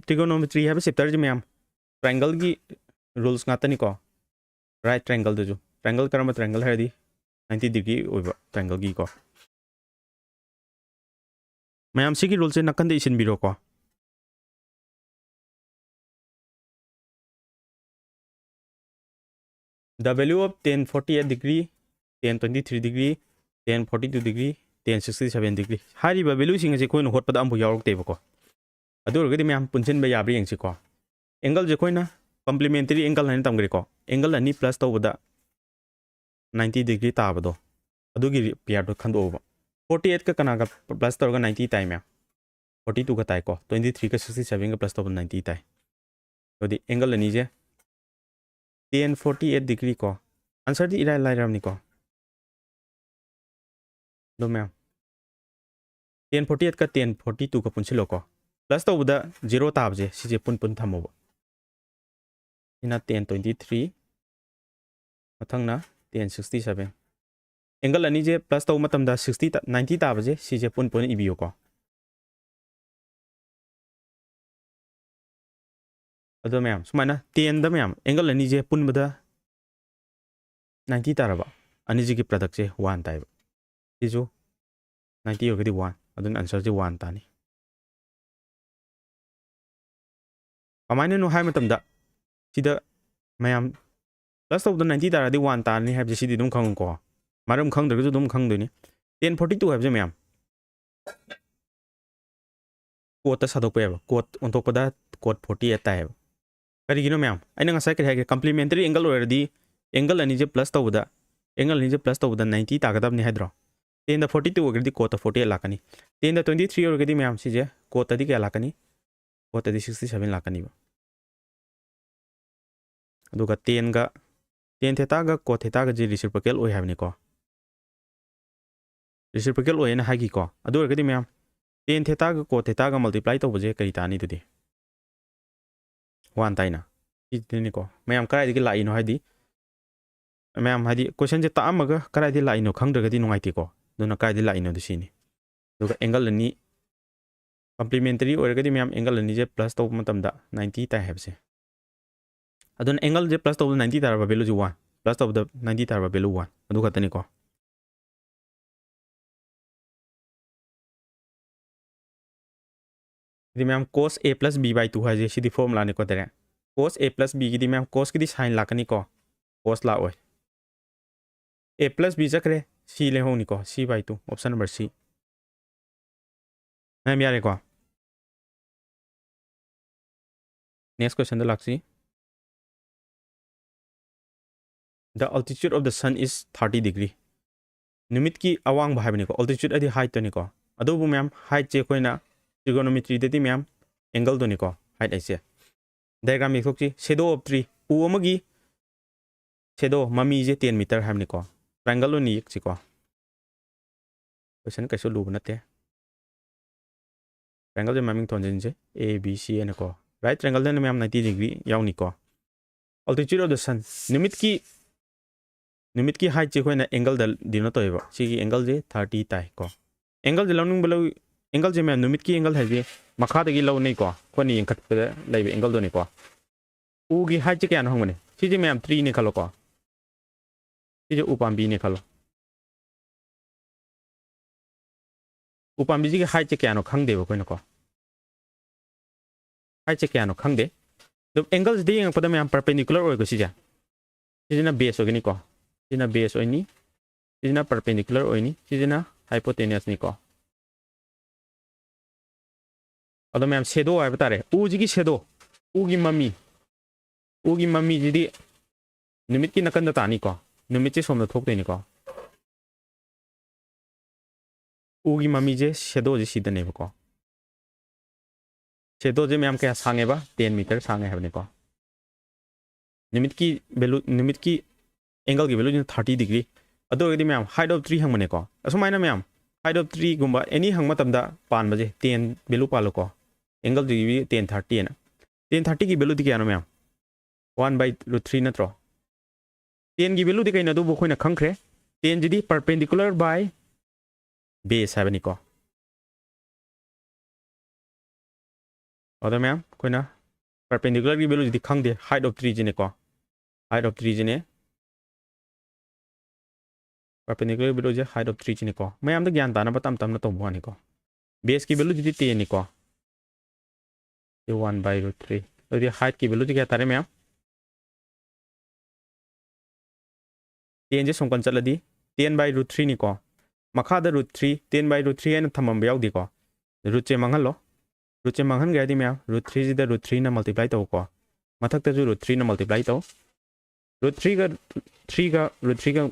Trigonometry ꯍꯥꯏꯕ ꯆꯦꯞꯇꯔꯁꯦ ꯃꯌꯥꯝ ꯇ꯭ꯔꯥꯏꯡꯒꯜꯒꯤ ꯔꯨꯜꯁ ꯉꯥꯛꯇꯅꯤꯀꯣ꯫ ꯔꯥꯏꯠ ꯇ꯭ꯔꯥꯏꯡꯒꯜꯗꯁꯨ, ꯇ꯭ꯔꯥꯏꯡꯒꯜ ꯀꯔꯝꯕ ꯇ꯭ꯔꯥꯏꯡꯒꯜ ꯍꯥꯏꯔꯗꯤ ninety degree ꯑꯣꯏꯕ ꯇ꯭ꯔꯥꯏꯡꯒꯜꯒꯤꯀꯣ꯫ ꯃꯌꯥꯝ ꯁꯤꯒꯤ ꯔꯨꯜꯁꯦ ꯅꯥꯀꯟꯗ ꯏꯁꯤꯟꯕꯤꯔꯣꯀꯣ꯫ The value of tan forty eight degree, tan twenty three degree, tan forty two degree, tan sixty seven degree ꯍꯥꯏꯔꯤꯕ ꯚꯦꯂꯨꯁꯤꯡ ꯑꯁꯤ ꯑꯩꯈꯣꯏꯅ ꯍꯣꯠꯄꯗ ꯑꯃꯐꯥꯎ ꯌꯥꯎꯔꯛꯇꯦꯕꯀꯣ꯫ ꯑꯗꯨ ꯑꯣꯏꯔꯒꯗꯤ ꯃꯌꯥꯝ ꯄꯨꯟꯁꯤꯟꯕ ꯌꯥꯕ꯭ꯔꯥ ꯌꯦꯡꯁꯤꯀꯣ꯫ ꯑꯦꯡꯒꯜꯁꯦ ꯑꯩꯈꯣꯏꯅ ꯀꯝꯄ꯭ꯂꯤꯃꯦꯟꯇꯔꯤ ꯑꯦꯡꯒꯜ ꯍꯥꯏꯅ ꯇꯝꯈ꯭ꯔꯦꯀꯣ꯫ ꯑꯦꯡꯒꯜ ꯑꯅꯤ ꯄ꯭ꯂꯁ ꯇꯧꯕꯗ ninety degree ꯇꯥꯕꯗꯣ, ꯑꯗꯨꯒꯤ ꯄꯤꯌꯥꯔꯗꯣ ꯈꯟꯗꯣꯛꯑꯣꯕ꯫ Forty eight ꯀ ꯀꯅꯥꯒ ꯄ꯭ꯂꯁ ꯇꯧꯔꯒ ninety ꯇꯥꯏ ꯃꯌꯥꯝ? Forty two ꯒ ꯇꯥꯏꯀꯣ꯫ Twenty three ꯒ sixty seven ꯒ ꯄ꯭ꯂꯁ ꯇꯧꯕꯗ ninety ꯇꯥꯏ꯫ ꯑꯗꯨꯗꯤ ꯑꯦꯡꯒꯜ ꯑꯅꯤꯁꯦ tan forty eight degree ꯀꯣ꯫ ꯑꯟꯁꯔꯗꯤ ꯏꯔꯥꯏ ꯂꯥꯏꯔꯕꯅꯤꯀꯣ꯫ ꯑꯗꯣ ꯃꯌꯥꯝ, tan forty eight ꯀ tan forty two ꯒ ꯄꯨꯟꯁꯤꯜꯂꯣꯀꯣ꯫ ꯄ꯭ꯂꯁ ꯇꯧꯕꯗ ꯖꯤꯔꯣ ꯇꯥꯕꯁꯦ, ꯁꯤꯁꯦ ꯄꯨꯟ ꯄꯨꯟ ꯊꯝꯃꯣꯕ꯫ ꯁꯤꯅ tan twenty three, ꯃꯊꯪꯅ tan sixty seven꯫ Angle ꯑꯅꯤꯁꯦ ꯄ꯭ꯂꯁ ꯇꯧꯕ ꯃꯇꯝꯗ sixty ꯇ-, ninety ꯇꯥꯕꯁꯦ, ꯁꯤꯁꯦ ꯄꯨꯟ ꯄꯨꯟ ꯏꯕꯤꯌꯨꯀꯣ꯫ ꯑꯗꯣ ꯃꯌꯥꯝ, ꯁꯨꯃꯥꯏꯅ tanꯗ ꯃꯌꯥꯝ ꯑꯦꯡꯒꯜ ꯑꯅꯤꯁꯦ ꯄꯨꯟꯕꯗ ninety ꯇꯥꯔꯕ? ꯑꯅꯤꯁꯤꯒꯤ ꯄ꯭ꯔꯗꯛꯁꯦ one ꯇꯥꯏꯕ꯫ ꯁꯤꯁꯨ ninety ꯑꯣꯏꯔꯒꯗꯤ one, ꯑꯗꯨꯅ ꯑꯟꯁꯔꯁꯦ one ꯇꯥꯅꯤ꯫ ꯀꯃꯥꯏꯅꯅꯣ ꯍꯥꯏ ꯃꯇꯝꯗ, ꯁꯤꯗ ꯃꯌꯥꯝ ꯄ꯭ꯂꯁ ꯇꯧꯕꯗ ninety ꯇꯥꯔꯗꯤ one ꯇꯥꯔꯅꯤ ꯍꯥꯏꯕꯁꯦ ꯁꯤꯗꯤ ꯑꯗꯨꯝ ꯈꯪꯉꯨꯀꯣ꯫ ꯃꯔꯝ ꯈꯪꯗ꯭ꯔꯒꯁꯨ ꯑꯗꯨꯝ ꯈꯪꯗꯣꯏꯅꯤ꯫ Tan forty two ꯍꯥꯏꯕꯁꯦ ꯃꯌꯥꯝ ꯀꯣꯠꯇ ꯁꯥꯗꯣꯛꯄ ꯌꯥꯏꯕ꯫ ꯀꯣꯠ ꯑꯣꯟꯊꯣꯛꯄꯗ ꯀꯣꯠ forty eight ꯇꯥꯏꯌꯦꯕ꯫ ꯀꯔꯤꯒꯤꯅꯣ ꯃꯌꯥꯝ? ꯑꯩꯅ ꯉꯁꯥꯏ ꯀꯔꯤ ꯍꯥꯏꯒꯦ? Complementary angle ꯑꯣꯏꯔꯗꯤ angle ꯑꯅꯤꯁꯦ plus ꯇꯧꯕꯗ, angle ꯑꯅꯤꯁꯦ plus ꯇꯧꯕꯗ ninety ꯇꯥꯒꯗꯕꯅꯤ ꯍꯥꯏꯗ꯭ꯔꯣ? Tan ꯗ forty two ꯑꯣꯏꯔꯒꯗꯤ cot ꯇ forty eight ꯂꯥꯛꯀꯅꯤ꯫ Tan ꯗ twenty three ꯑꯣꯏꯔꯒꯗꯤ ꯃꯌꯥꯝ ꯁꯤꯁꯦ cot ꯇꯗꯤ ꯀꯌꯥ ꯂꯥꯛꯀꯅꯤ? Cot ꯇꯗꯤ sixty seven ꯂꯥꯛꯀꯅꯤꯕ꯫ ꯑꯗꯨꯒ tan ꯒ, tan theta ꯒ cot theta ꯒꯁꯦ reciprocal ꯑꯣꯏ ꯍꯥꯏꯕꯅꯤꯀꯣ꯫ Reciprocal ꯑꯣꯏꯌꯦꯅ ꯍꯥꯏꯈꯤꯀꯣ꯫ ꯑꯗꯨ ꯑꯣꯏꯔꯒꯗꯤ ꯃꯌꯥꯝ, tan theta ꯒ cot theta ꯒ multiply ꯇꯧꯕꯁꯦ ꯀꯔꯤ ꯇꯥꯅꯤ ꯑꯗꯨꯗꯤ? One ꯇꯥꯏꯅ꯫ ꯁꯤꯗꯅꯤꯀꯣ꯫ ꯃꯌꯥꯝ ꯀꯗꯥꯏꯗꯒꯤ ꯂꯥꯛꯏꯅꯣ ꯍꯥꯏꯗꯤ, ꯃꯌꯥꯝ ꯍꯥꯏꯗꯤ question ꯁꯦ ꯇꯥꯛꯑꯝꯃꯒ ꯀꯗꯥꯏꯗꯒꯤ ꯂꯥꯛꯏꯅꯣ ꯈꯪꯗ꯭ꯔꯒꯗꯤ ꯅꯨꯡꯉꯥꯏꯇꯦꯀꯣ꯫ ꯑꯗꯨꯅ ꯀꯗꯥꯏꯗꯒꯤ ꯂꯥꯛꯏꯅꯣꯗꯣ ꯁꯤꯅꯤ꯫ ꯑꯗꯨꯒ angle ꯑꯅꯤ complementary ꯑꯣꯏꯔꯒꯗꯤ ꯃꯌꯥꯝ angle ꯑꯅꯤꯁꯦ plus ꯇꯧꯕ ꯃꯇꯝꯗ ninety ꯇꯥꯏ ꯍꯥꯏꯕꯁꯦ꯫ ꯑꯗꯨꯅ angle ꯁꯦ plus ꯇꯧꯕꯗ ninety ꯇꯥꯔꯕ value ꯁꯦ one, plus ꯇꯧꯕꯗ ninety ꯇꯥꯔꯕ value one, ꯑꯗꯨ ꯈꯛꯇꯅꯤꯀꯣ꯫ ꯁꯤꯗꯤ ꯃꯌꯥꯝ cos A plus B by two ꯍꯥꯏꯁꯦ ꯁꯤꯗꯤ formula ꯅꯤꯀꯣ direct꯫ Cos A plus B ꯒꯤꯗꯤ ꯃꯌꯥꯝ cos ꯀꯤꯗꯤ sine ꯂꯥꯛꯀꯅꯤꯀꯣ, cos ꯂꯥꯛꯑꯣꯏ꯫ A plus B ꯆꯠꯈ꯭ꯔꯦ, C ꯂꯩꯍꯧꯅꯤꯀꯣ, C by two, option number C꯫ ꯃꯌꯥꯝ ꯌꯥꯔꯦꯀꯣ꯫ Next question the ꯂꯥꯛꯁꯤ꯫ The altitude of the sun is thirty degree꯫ ꯅꯨꯃꯤꯠꯀꯤ ꯑꯋꯥꯡꯕ ꯍꯥꯏꯕꯅꯤꯀꯣ, altitude ꯍꯥꯏꯗꯤ height ꯇꯨꯅꯤꯀꯣ꯫ ꯑꯗꯨꯕꯨ ꯃꯌꯥꯝ, height ꯁꯦ ꯑꯩꯈꯣꯏꯅ trigonometry ꯗꯗꯤ ꯃꯌꯥꯝ angle ꯗꯨꯅꯤꯀꯣ, height ꯍꯥꯏꯁꯦ꯫ Diagram ꯌꯦꯛꯊꯣꯛꯁꯤ꯫ Shadow of tree, ꯎ ꯑꯃꯒꯤ shadow, ꯃꯃꯤꯁꯦ ten meter ꯍꯥꯏꯕꯅꯤꯀꯣ꯫ Triangle ꯑꯣꯏꯅ ꯌꯦꯛꯁꯤꯀꯣ꯫ Question ꯀꯩꯁꯨ ꯂꯨꯕ ꯅꯠꯇꯦ꯫ Triangle ꯁꯦ ꯃꯃꯤꯡ ꯊꯣꯟꯖꯤꯟꯁꯦ, A B C ꯍꯥꯏꯅꯀꯣ꯫ Right triangle ꯗꯅ ꯃꯌꯥꯝ ninety degree ꯌꯥꯎꯅꯤꯀꯣ꯫ Altitude of the sun, ꯅꯨꯃꯤꯠꯀꯤ, ꯅꯨꯃꯤꯠꯀꯤ height ꯁꯦ ꯑꯩꯈꯣꯏꯅ angle ꯗ denote ꯇꯧꯋꯦꯕ꯫ ꯁꯤꯒꯤ angle ꯁꯦ thirty ꯇꯥꯏꯀꯣ꯫ Angle ꯁꯦ ꯂꯧꯅꯤꯡꯕ ꯂꯧ, angle ꯁꯦ ꯃꯌꯥꯝ ꯅꯨꯃꯤꯠꯀꯤ angle ꯍꯥꯏꯁꯦ ꯃꯈꯥꯗꯒꯤ ꯂꯧꯅꯩꯀꯣ, ꯑꯩꯈꯣꯏꯅ ꯌꯦꯡꯈꯠꯄꯗ ꯂꯩꯕ angle ꯗꯨꯅꯤꯀꯣ꯫ ꯎꯒꯤ height ꯁꯦ ꯀꯌꯥꯅꯣ ꯍꯪꯕꯅꯦ꯫ ꯁꯤꯁꯦ ꯃꯌꯥꯝ tree ꯅꯦ ꯈꯜꯂꯣꯀꯣ꯫ ꯁꯤꯁꯦ ꯎ ꯄꯥꯝꯕꯤꯅꯦ ꯈꯜꯂꯣ꯫ ꯎ ꯄꯥꯝꯕꯤꯁꯤꯒꯤ height ꯁꯦ ꯀꯌꯥꯅꯣ ꯈꯪꯗꯦꯕ ꯑꯩꯈꯣꯏꯅꯀꯣ꯫ Height ꯁꯦ ꯀꯌꯥꯅꯣ ꯈꯪꯗꯦ꯫ ꯑꯗꯨ angle ꯁꯤꯗ ꯌꯦꯡꯉꯛꯄꯗ ꯃꯌꯥꯝ perpendicular ꯑꯣꯏꯀꯣ ꯁꯤꯁꯦ꯫ ꯁꯤꯁꯤꯅ base ꯑꯣꯏꯒꯅꯤꯀꯣ꯫ ꯁꯤꯅ base ꯑꯣꯏꯅꯤ꯫ ꯁꯤꯁꯤꯅ perpendicular ꯑꯣꯏꯅꯤ꯫ ꯁꯤꯁꯤꯅ hypotenuse ꯅꯤꯀꯣ꯫ ꯑꯗꯣ ꯃꯌꯥꯝ shadow ꯍꯥꯏꯕ ꯇꯥꯔꯦ꯫ ꯎꯁꯤꯒꯤ shadow, ꯎꯒꯤ ꯃꯃꯤ, ꯎꯒꯤ ꯃꯃꯤꯁꯤꯗꯤ ꯅꯨꯃꯤꯠꯀꯤ ꯅꯥꯀꯟꯗ ꯇꯥꯅꯤꯀꯣ꯫ ꯅꯨꯃꯤꯠꯁꯦ ꯁꯣꯝꯗ ꯊꯣꯛꯇꯣꯏꯅꯤꯀꯣ꯫ ꯎꯒꯤ ꯃꯃꯤꯁꯦ, ꯁꯦꯗꯣꯁꯦ ꯁꯤꯗꯅꯦꯕꯀꯣ꯫ ꯁꯦꯗꯣꯁꯦ ꯃꯌꯥꯝ ꯀꯌꯥ ꯁꯥꯡꯉꯦꯕ? ꯇꯦꯟ ꯃꯤꯇꯔ ꯁꯥꯡꯉꯦ ꯍꯥꯏꯕꯅꯤꯀꯣ꯫ ꯅꯨꯃꯤꯠꯀꯤ ꯚꯦꯂꯨ, ꯅꯨꯃꯤꯠꯀꯤ ꯑꯦꯡꯒꯜꯒꯤ ꯚꯦꯂꯨꯁꯤꯅ ꯊꯥꯔꯇꯤ ꯗꯤꯒ꯭ꯔꯤ꯫ ꯑꯗꯨ ꯑꯣꯏꯔꯒꯗꯤ ꯃꯌꯥꯝ, height of tree ꯍꯪꯕꯅꯦꯀꯣ꯫ ꯑꯁꯨꯃꯥꯏꯅ ꯃꯌꯥꯝ, height of tree ꯒꯨꯝꯕ ꯑꯦꯅꯤ ꯍꯪꯕ ꯃꯇꯝꯗ ꯄꯥꯟꯕꯁꯦ ꯇꯦꯟ ꯚꯦꯂꯨ ꯄꯥꯜꯂꯨꯀꯣ꯫ ꯑꯦꯡꯒꯜꯗꯨꯒꯤ ꯇꯦꯟ ꯊꯥꯔꯇꯤ ꯍꯥꯏꯅ꯫ ꯇꯦꯟ ꯊꯥꯔꯇꯤꯒꯤ ꯚꯦꯂꯨꯗꯤ ꯀꯌꯥꯅꯣ ꯃꯌꯥꯝ? ꯋꯥꯟ ꯕꯥꯏ ꯔꯨꯠ ꯊ꯭ꯔꯤ ꯅꯠꯇ꯭ꯔꯣ? ꯇꯦꯟꯒꯤ ꯚꯦꯂꯨꯗꯤ ꯀꯩꯅꯣ? ꯑꯗꯨꯕꯨ ꯑꯩꯈꯣꯏꯅ ꯈꯪꯈ꯭ꯔꯦ꯫ ꯇꯦꯟꯁꯤꯗꯤ perpendicular by base ꯍꯥꯏꯕꯅꯤꯀꯣ꯫ ꯑꯗꯣ ꯃꯌꯥꯝ, ꯑꯩꯈꯣꯏꯅ perpendicular ꯒꯤ ꯚꯦꯂꯨꯁꯤꯗꯤ ꯈꯪꯗꯦ, height of tree ꯁꯤꯅꯦꯀꯣ꯫ Height of tree ꯁꯤꯅꯦ꯫ Perpendicular ꯚꯦꯂꯨꯁꯦ height of tree ꯁꯤꯅꯦꯀꯣ꯫ ꯃꯌꯥꯝꯗ ꯒ꯭ꯌꯥꯟ ꯇꯥꯅꯕ ꯇꯞ ꯇꯞꯅ ꯇꯧꯕ ꯋꯥꯅꯤꯀꯣ꯫ Base ꯀꯤ ꯚꯦꯂꯨꯁꯤꯗꯤ ꯇꯦꯟ ꯅꯤꯀꯣ꯫ ꯁꯤ ꯋꯥꯟ ꯕꯥꯏ ꯔꯨꯠ ꯊ꯭ꯔꯤ꯫ ꯑꯗꯨꯗꯤ height ꯀꯤ ꯚꯦꯂꯨꯁꯤ ꯀꯌꯥ ꯇꯥꯔꯦ ꯃꯌꯥꯝ? ꯇꯦꯟꯁꯦ ꯁꯣꯝꯀꯟ ꯆꯠꯂꯗꯤ ꯇꯦꯟ ꯕꯥꯏ ꯔꯨꯠ ꯊ꯭ꯔꯤ ꯅꯤꯀꯣ꯫ ꯃꯈꯥꯗ root three, ten by root three ꯍꯥꯏꯅ ꯊꯝꯃꯝꯕ ꯌꯥꯎꯗꯦꯀꯣ꯫ ꯔꯨꯠꯁꯦ ꯃꯥꯡꯍꯜꯂꯣ꯫ ꯔꯨꯠꯁꯦ ꯃꯥꯡꯍꯟꯈ꯭ꯔꯦ ꯍꯥꯏꯗꯤ ꯃꯌꯥꯝ, ꯔꯨꯠ ꯊ꯭ꯔꯤꯁꯤꯗ ꯔꯨꯠ ꯊ꯭ꯔꯤꯅ multiply ꯇꯧꯀꯣ꯫ ꯃꯊꯛꯇꯁꯨ ꯔꯨꯠ ꯊ꯭ꯔꯤꯅ multiply ꯇꯧ꯫ ꯔꯨꯠ ꯊ꯭ꯔꯤꯒ, ꯊ꯭ꯔꯤꯒ ꯔꯨꯠ ꯊ꯭ꯔꯤꯒ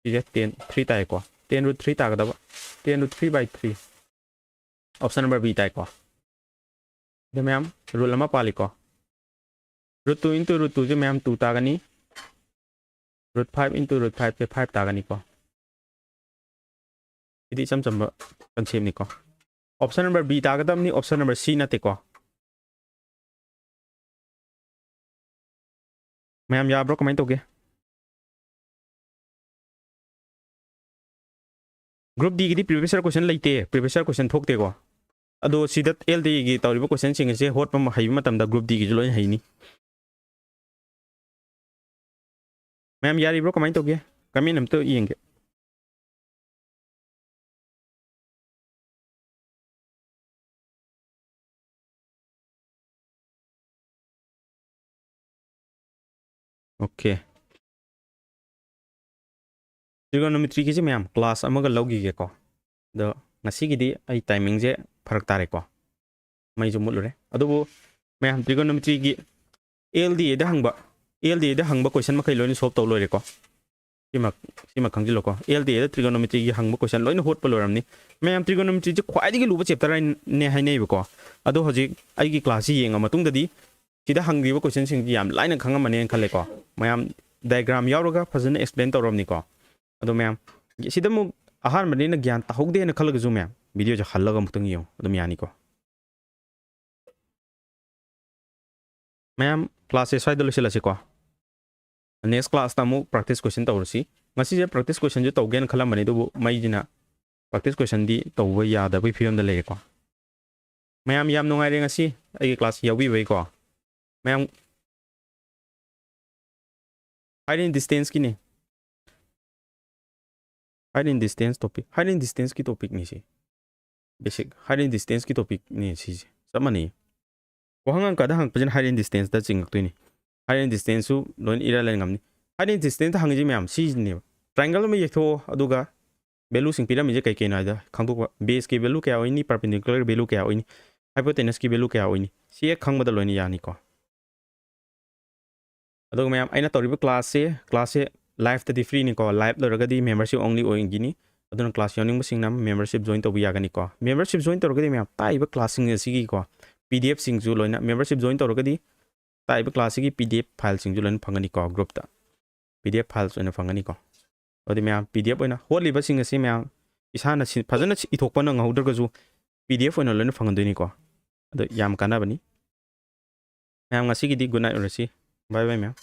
ꯁꯤꯁꯦ ꯇꯦꯟ ꯊ꯭ꯔꯤ ꯇꯥꯏꯀꯣ꯫ ꯇꯦꯟ ꯔꯨꯠ ꯊ꯭ꯔꯤ ꯇꯥꯒꯗꯕ꯫ Ten root three by three꯫ Option number B ꯇꯥꯏꯀꯣ꯫ ꯑꯗ ꯃꯌꯥꯝ, ꯔꯨꯜ ꯑꯃ ꯄꯥꯜꯂꯤꯀꯣ꯫ Root two into root two ꯁꯦ ꯃꯌꯥꯝ, two ꯇꯥꯒꯅꯤ꯫ Root five into root five ꯁꯦ five ꯇꯥꯒꯅꯤꯀꯣ꯫ ꯁꯤꯗꯤ ꯏꯆꯝ ꯆꯝꯕ concept ꯅꯤꯀꯣ꯫ Option number B ꯇꯥꯒꯗꯕꯅꯤ, option number C ꯅꯠꯇꯦꯀꯣ꯫ ꯃꯌꯥꯝ ꯌꯥꯕ꯭ꯔꯣ? ꯀꯃꯥꯏꯅ ꯇꯧꯒꯦ? Group D ꯒꯤꯗꯤ previous year question ꯂꯩꯇꯦ, previous year question ꯊꯣꯛꯇꯦꯀꯣ꯫ ꯑꯗꯣ ꯁꯤꯗ L D ꯒꯤ ꯇꯧꯔꯤꯕ question ꯁꯤꯡ ꯑꯁꯦ ꯍꯣꯠꯄ ꯃ-, ꯍꯩꯕ ꯃꯇꯝꯗ Group D ꯒꯤꯁꯨ ꯂꯣꯏꯅ ꯍꯩꯅꯤ꯫ ꯃꯌꯥꯝ ꯌꯥꯔꯤꯕ꯭ꯔꯣ? ꯀꯃꯥꯏꯅ ꯇꯧꯒꯦ? Comment ꯑꯝꯇ ꯌꯦꯡꯒꯦ꯫ Okay꯫ Trigonometry ꯒꯤꯁꯦ ꯃꯌꯥꯝ class ꯑꯃꯒ ꯂꯧꯈꯤꯒꯦꯀꯣ꯫ ꯑꯗꯣ ꯉꯁꯤꯒꯤꯗꯤ ꯑꯩ timing ꯁꯦ ꯐꯔꯛ ꯇꯥꯔꯦꯀꯣ꯫ ꯃꯩꯁꯨ ꯃꯨꯠꯂꯨꯔꯦ꯫ ꯑꯗꯨꯕꯨ ꯃꯌꯥꯝ, trigonometry ꯒꯤ ꯑꯦꯜ ꯗꯤ ꯑꯦꯗ ꯍꯪꯕ ꯑꯦꯜ ꯗꯤ ꯑꯦꯗ ꯍꯪꯕ ꯀꯣꯏꯁꯟ ꯃꯈꯩ ꯂꯣꯏꯅ ꯁꯣꯜꯕ ꯇꯧ ꯂꯣꯏꯔꯦꯀꯣ꯫ ꯁꯤꯃ ꯁꯤꯃ ꯈꯪꯖꯤꯜꯂꯣꯀꯣ, ꯑꯦꯜ ꯗꯤ ꯑꯦꯗ ꯇ꯭ꯔꯤꯒꯣꯅꯣꯃꯦꯇ꯭ꯔꯤꯒꯤ ꯍꯪꯕ ꯀꯣꯏꯁꯟ ꯂꯣꯏꯅ ꯍꯣꯠꯄ ꯂꯣꯏꯔꯝꯅꯤ꯫ ꯃꯌꯥꯝ, ꯇ꯭ꯔꯤꯒꯣꯅꯣꯃꯦꯇ꯭ꯔꯤꯁꯦ ꯈ꯭ꯋꯥꯏꯗꯒꯤ ꯂꯨꯕ ꯆꯦꯞꯇꯔꯅꯦ ꯍꯥꯏꯅꯩꯕꯀꯣ꯫ ꯑꯗꯣ ꯍꯧꯖꯤꯛ ꯑꯩꯒꯤ ꯀ꯭ꯂꯥꯁꯁꯤ ꯌꯦꯡꯉ ꯃꯇꯨꯡꯗꯗꯤ ꯁꯤꯗ ꯍꯪꯈ꯭ꯔꯤꯕ ꯀꯣꯏꯁꯟꯁꯤꯡꯁꯤ ꯌꯥꯝ ꯂꯥꯏꯅ ꯈꯪꯉꯝꯃꯅꯦꯅ ꯈꯜꯂꯦꯀꯣ꯫ ꯃꯌꯥꯝ, ꯗꯥꯏꯒ꯭ꯔꯥꯝ ꯌꯥꯎꯔꯒ ꯐꯖꯅ ꯑꯦꯛꯁꯄ꯭ꯂꯦꯟ ꯇꯧꯔꯕꯅꯤꯀꯣ꯫ ꯑꯗꯣ ꯃꯌꯥꯝ, ꯁꯤꯗ ꯑꯃꯨꯛ ꯑꯍꯥꯟꯕꯅꯤꯅ ꯒ꯭ꯌꯥꯟ ꯇꯥꯍꯧꯗꯦꯅ ꯈꯜꯂꯒꯁꯨ ꯃꯌꯥꯝ, ꯚꯤꯗꯤꯑꯣꯁꯦ ꯍꯜꯂꯒ ꯑꯃꯨꯛꯇꯪ ꯌꯦꯡꯉꯨ, ꯑꯗꯨꯝ ꯌꯥꯅꯤꯀꯣ꯫ ꯃꯌꯥꯝ, ꯀ꯭ꯂꯥꯁꯁꯦ ꯁ꯭ꯋꯥꯏꯗ ꯂꯣꯏꯁꯤꯜꯂꯁꯤꯀꯣ꯫ ꯅꯦꯛꯁ ꯀ꯭ꯂꯥꯁꯇ ꯑꯃꯨꯛ ꯄ꯭ꯔꯥꯛꯇꯤꯁ ꯀꯣꯏꯁꯟ ꯇꯧꯔꯁꯤ꯫ ꯉꯁꯤꯁꯦ ꯄ꯭ꯔꯥꯛꯇꯤꯁ ꯀꯣꯏꯁꯟꯁꯨ ꯇꯧꯒꯦꯅ ꯈꯜꯂꯝꯕꯅꯤ, ꯑꯗꯨꯕꯨ ꯃꯩꯁꯤꯅ ꯄ꯭ꯔꯥꯛꯇꯤꯁ ꯀꯣꯏꯁꯟꯗꯤ ꯇꯧꯕ ꯌꯥꯗꯕꯒꯤ ꯐꯤꯕꯝꯗ ꯂꯩꯔꯦꯀꯣ꯫ ꯃꯌꯥꯝ, ꯌꯥꯝ ꯅꯨꯡꯉꯥꯏꯔꯦ ꯉꯁꯤ ꯑꯩꯒꯤ ꯀ꯭ꯂꯥꯁ ꯌꯥꯎꯕꯤꯕꯒꯤꯀꯣ꯫ ꯃꯌꯥꯝ, ꯍꯥꯏꯠ ꯑꯦꯟ ꯗꯤꯁꯇꯦꯟꯁꯀꯤꯅꯤ꯫ Height and distance topic, height and ꯗꯤꯁꯇꯦꯟꯁꯀꯤ ꯇꯣꯄꯤꯛꯅꯤ ꯁꯤ꯫ ꯕꯦꯁꯤꯛ ꯍꯥꯏꯠ ꯑꯦꯟ ꯗꯤꯁꯇꯦꯟꯁꯀꯤ ꯇꯣꯄꯤꯛꯅꯤ ꯁꯤꯁꯦ, ꯆꯞ ꯃꯥꯟꯅꯩ꯫ ꯋꯥꯍꯪ ꯑꯪꯀꯗ ꯍꯪꯉꯛꯄꯁꯤꯅ ꯍꯥꯏꯠ ꯑꯦꯟ ꯗꯤꯁꯇꯦꯟꯁꯇ ꯆꯤꯡꯉꯛꯇꯣꯏꯅꯤ꯫ ꯍꯥꯏꯠ ꯑꯦꯟ ꯗꯤꯁꯇꯦꯟꯁꯁꯨ ꯂꯣꯏꯅ ꯏꯔꯥꯏ ꯂꯥꯏꯅ ꯉꯝꯅꯤ꯫ ꯍꯥꯏꯠ ꯑꯦꯟ ꯗꯤꯁꯇꯦꯟꯁꯇ ꯍꯪꯉꯤꯁꯤ ꯃꯌꯥꯝ ꯁꯤꯁꯤꯅꯦꯕ꯫ ꯇ꯭ꯔꯥꯏꯡꯒꯜ ꯑꯃ ꯌꯦꯛꯊꯣꯛꯑꯣ, ꯑꯗꯨꯒ ꯚꯦꯂꯨꯁꯤꯡ ꯄꯤꯔꯝꯃꯤꯁꯦ ꯀꯩ ꯀꯩꯅꯣ ꯍꯥꯏꯗ ꯈꯪꯗꯣꯛꯄ꯫ ꯕꯦꯁꯀꯤ ꯚꯦꯂꯨ ꯀꯌꯥ ꯑꯣꯏꯅꯤ, ꯄꯔꯄꯦꯟꯗꯤꯀꯨꯂꯔ ꯚꯦꯂꯨ ꯀꯌꯥ ꯑꯣꯏꯅꯤ, ꯍꯥꯏꯄꯣꯇꯦꯅꯁꯀꯤ ꯚꯦꯂꯨ ꯀꯌꯥ ꯑꯣꯏꯅꯤ, ꯁꯤ ꯍꯦꯛ ꯈꯪꯕꯗ ꯂꯣꯏꯅ ꯌꯥꯅꯤꯀꯣ꯫ ꯑꯗꯨꯒ ꯃꯌꯥꯝ, ꯑꯩꯅ ꯇꯧꯔꯤꯕ ꯀ꯭ꯂꯥꯁꯁꯦ, ꯀ꯭ꯂꯥꯁꯁꯦ ꯂꯥꯏꯐꯇꯗꯤ ꯐ꯭ꯔꯤꯅꯤꯀꯣ꯫ ꯂꯥꯏꯐ ꯂꯣꯏꯔꯒꯗꯤ ꯃꯦꯝꯕꯔꯁꯤꯞ ꯑꯣꯡꯂꯤ ꯑꯣꯏꯒꯅꯤ꯫ ꯑꯗꯨꯅ ꯀ꯭ꯂꯥꯁ ꯌꯥꯎꯅꯤꯡꯕꯁꯤꯡꯅ ꯃꯦꯝꯕꯔꯁꯤꯞ ꯖꯣꯏꯟ ꯇꯧꯕ ꯌꯥꯒꯅꯤꯀꯣ꯫ ꯃꯦꯝꯕꯔꯁꯤꯞ ꯖꯣꯏꯟ ꯇꯧꯔꯒꯗꯤ ꯃꯌꯥꯝ, ꯇꯥꯛꯏꯕ ꯀ꯭ꯂꯥꯁꯁꯤꯡ ꯑꯁꯤꯒꯤꯀꯣ, ꯄꯤ ꯗꯤ ꯑꯦꯐꯁꯤꯡꯁꯨ ꯂꯣꯏꯅ, ꯃꯦꯝꯕꯔꯁꯤꯞ ꯖꯣꯏꯟ ꯇꯧꯔꯒꯗꯤ ꯇꯥꯛꯏꯕ ꯀ꯭ꯂꯥꯁꯁꯤꯒꯤ ꯄꯤ ꯗꯤ ꯑꯦꯐ ꯐꯥꯏꯜꯁꯤꯡꯁꯨ ꯂꯣꯏꯅ ꯐꯪꯒꯅꯤꯀꯣ, ꯒ꯭ꯔꯨꯞꯇ ꯄꯤ ꯗꯤ ꯑꯦꯐ ꯐꯥꯏꯜꯁ ꯑꯣꯏꯅ ꯐꯪꯒꯅꯤꯀꯣ꯫ ꯑꯗꯨꯗꯤ ꯃꯌꯥꯝ, ꯄꯤ ꯗꯤ ꯑꯦꯐ ꯑꯣꯏꯅ ꯍꯣꯠꯂꯤꯕꯁꯤꯡ ꯑꯁꯤ ꯃꯌꯥꯝ ꯏꯁꯥꯅ ꯁꯤ-, ꯐꯖꯅ ꯁꯤ-, ꯏꯊꯣꯛꯄ ꯅꯪꯍꯧꯗ꯭ꯔꯒꯁꯨ ꯄꯤ ꯗꯤ ꯑꯦꯐ ꯑꯣꯏꯅ ꯂꯣꯏꯅ ꯐꯪꯍꯟꯗꯣꯏꯅꯤꯀꯣ꯫ ꯑꯗꯣ ꯌꯥꯝ ꯀꯥꯟꯅꯕꯅꯤ꯫ ꯃꯌꯥꯝ, ꯉꯁꯤꯒꯤꯗꯤ ꯒꯨꯗ ꯅꯥꯏꯠ ꯑꯣꯏꯔꯁꯤ꯫ ꯕꯥꯏ ꯕꯥꯏ ꯃꯌꯥꯝ꯫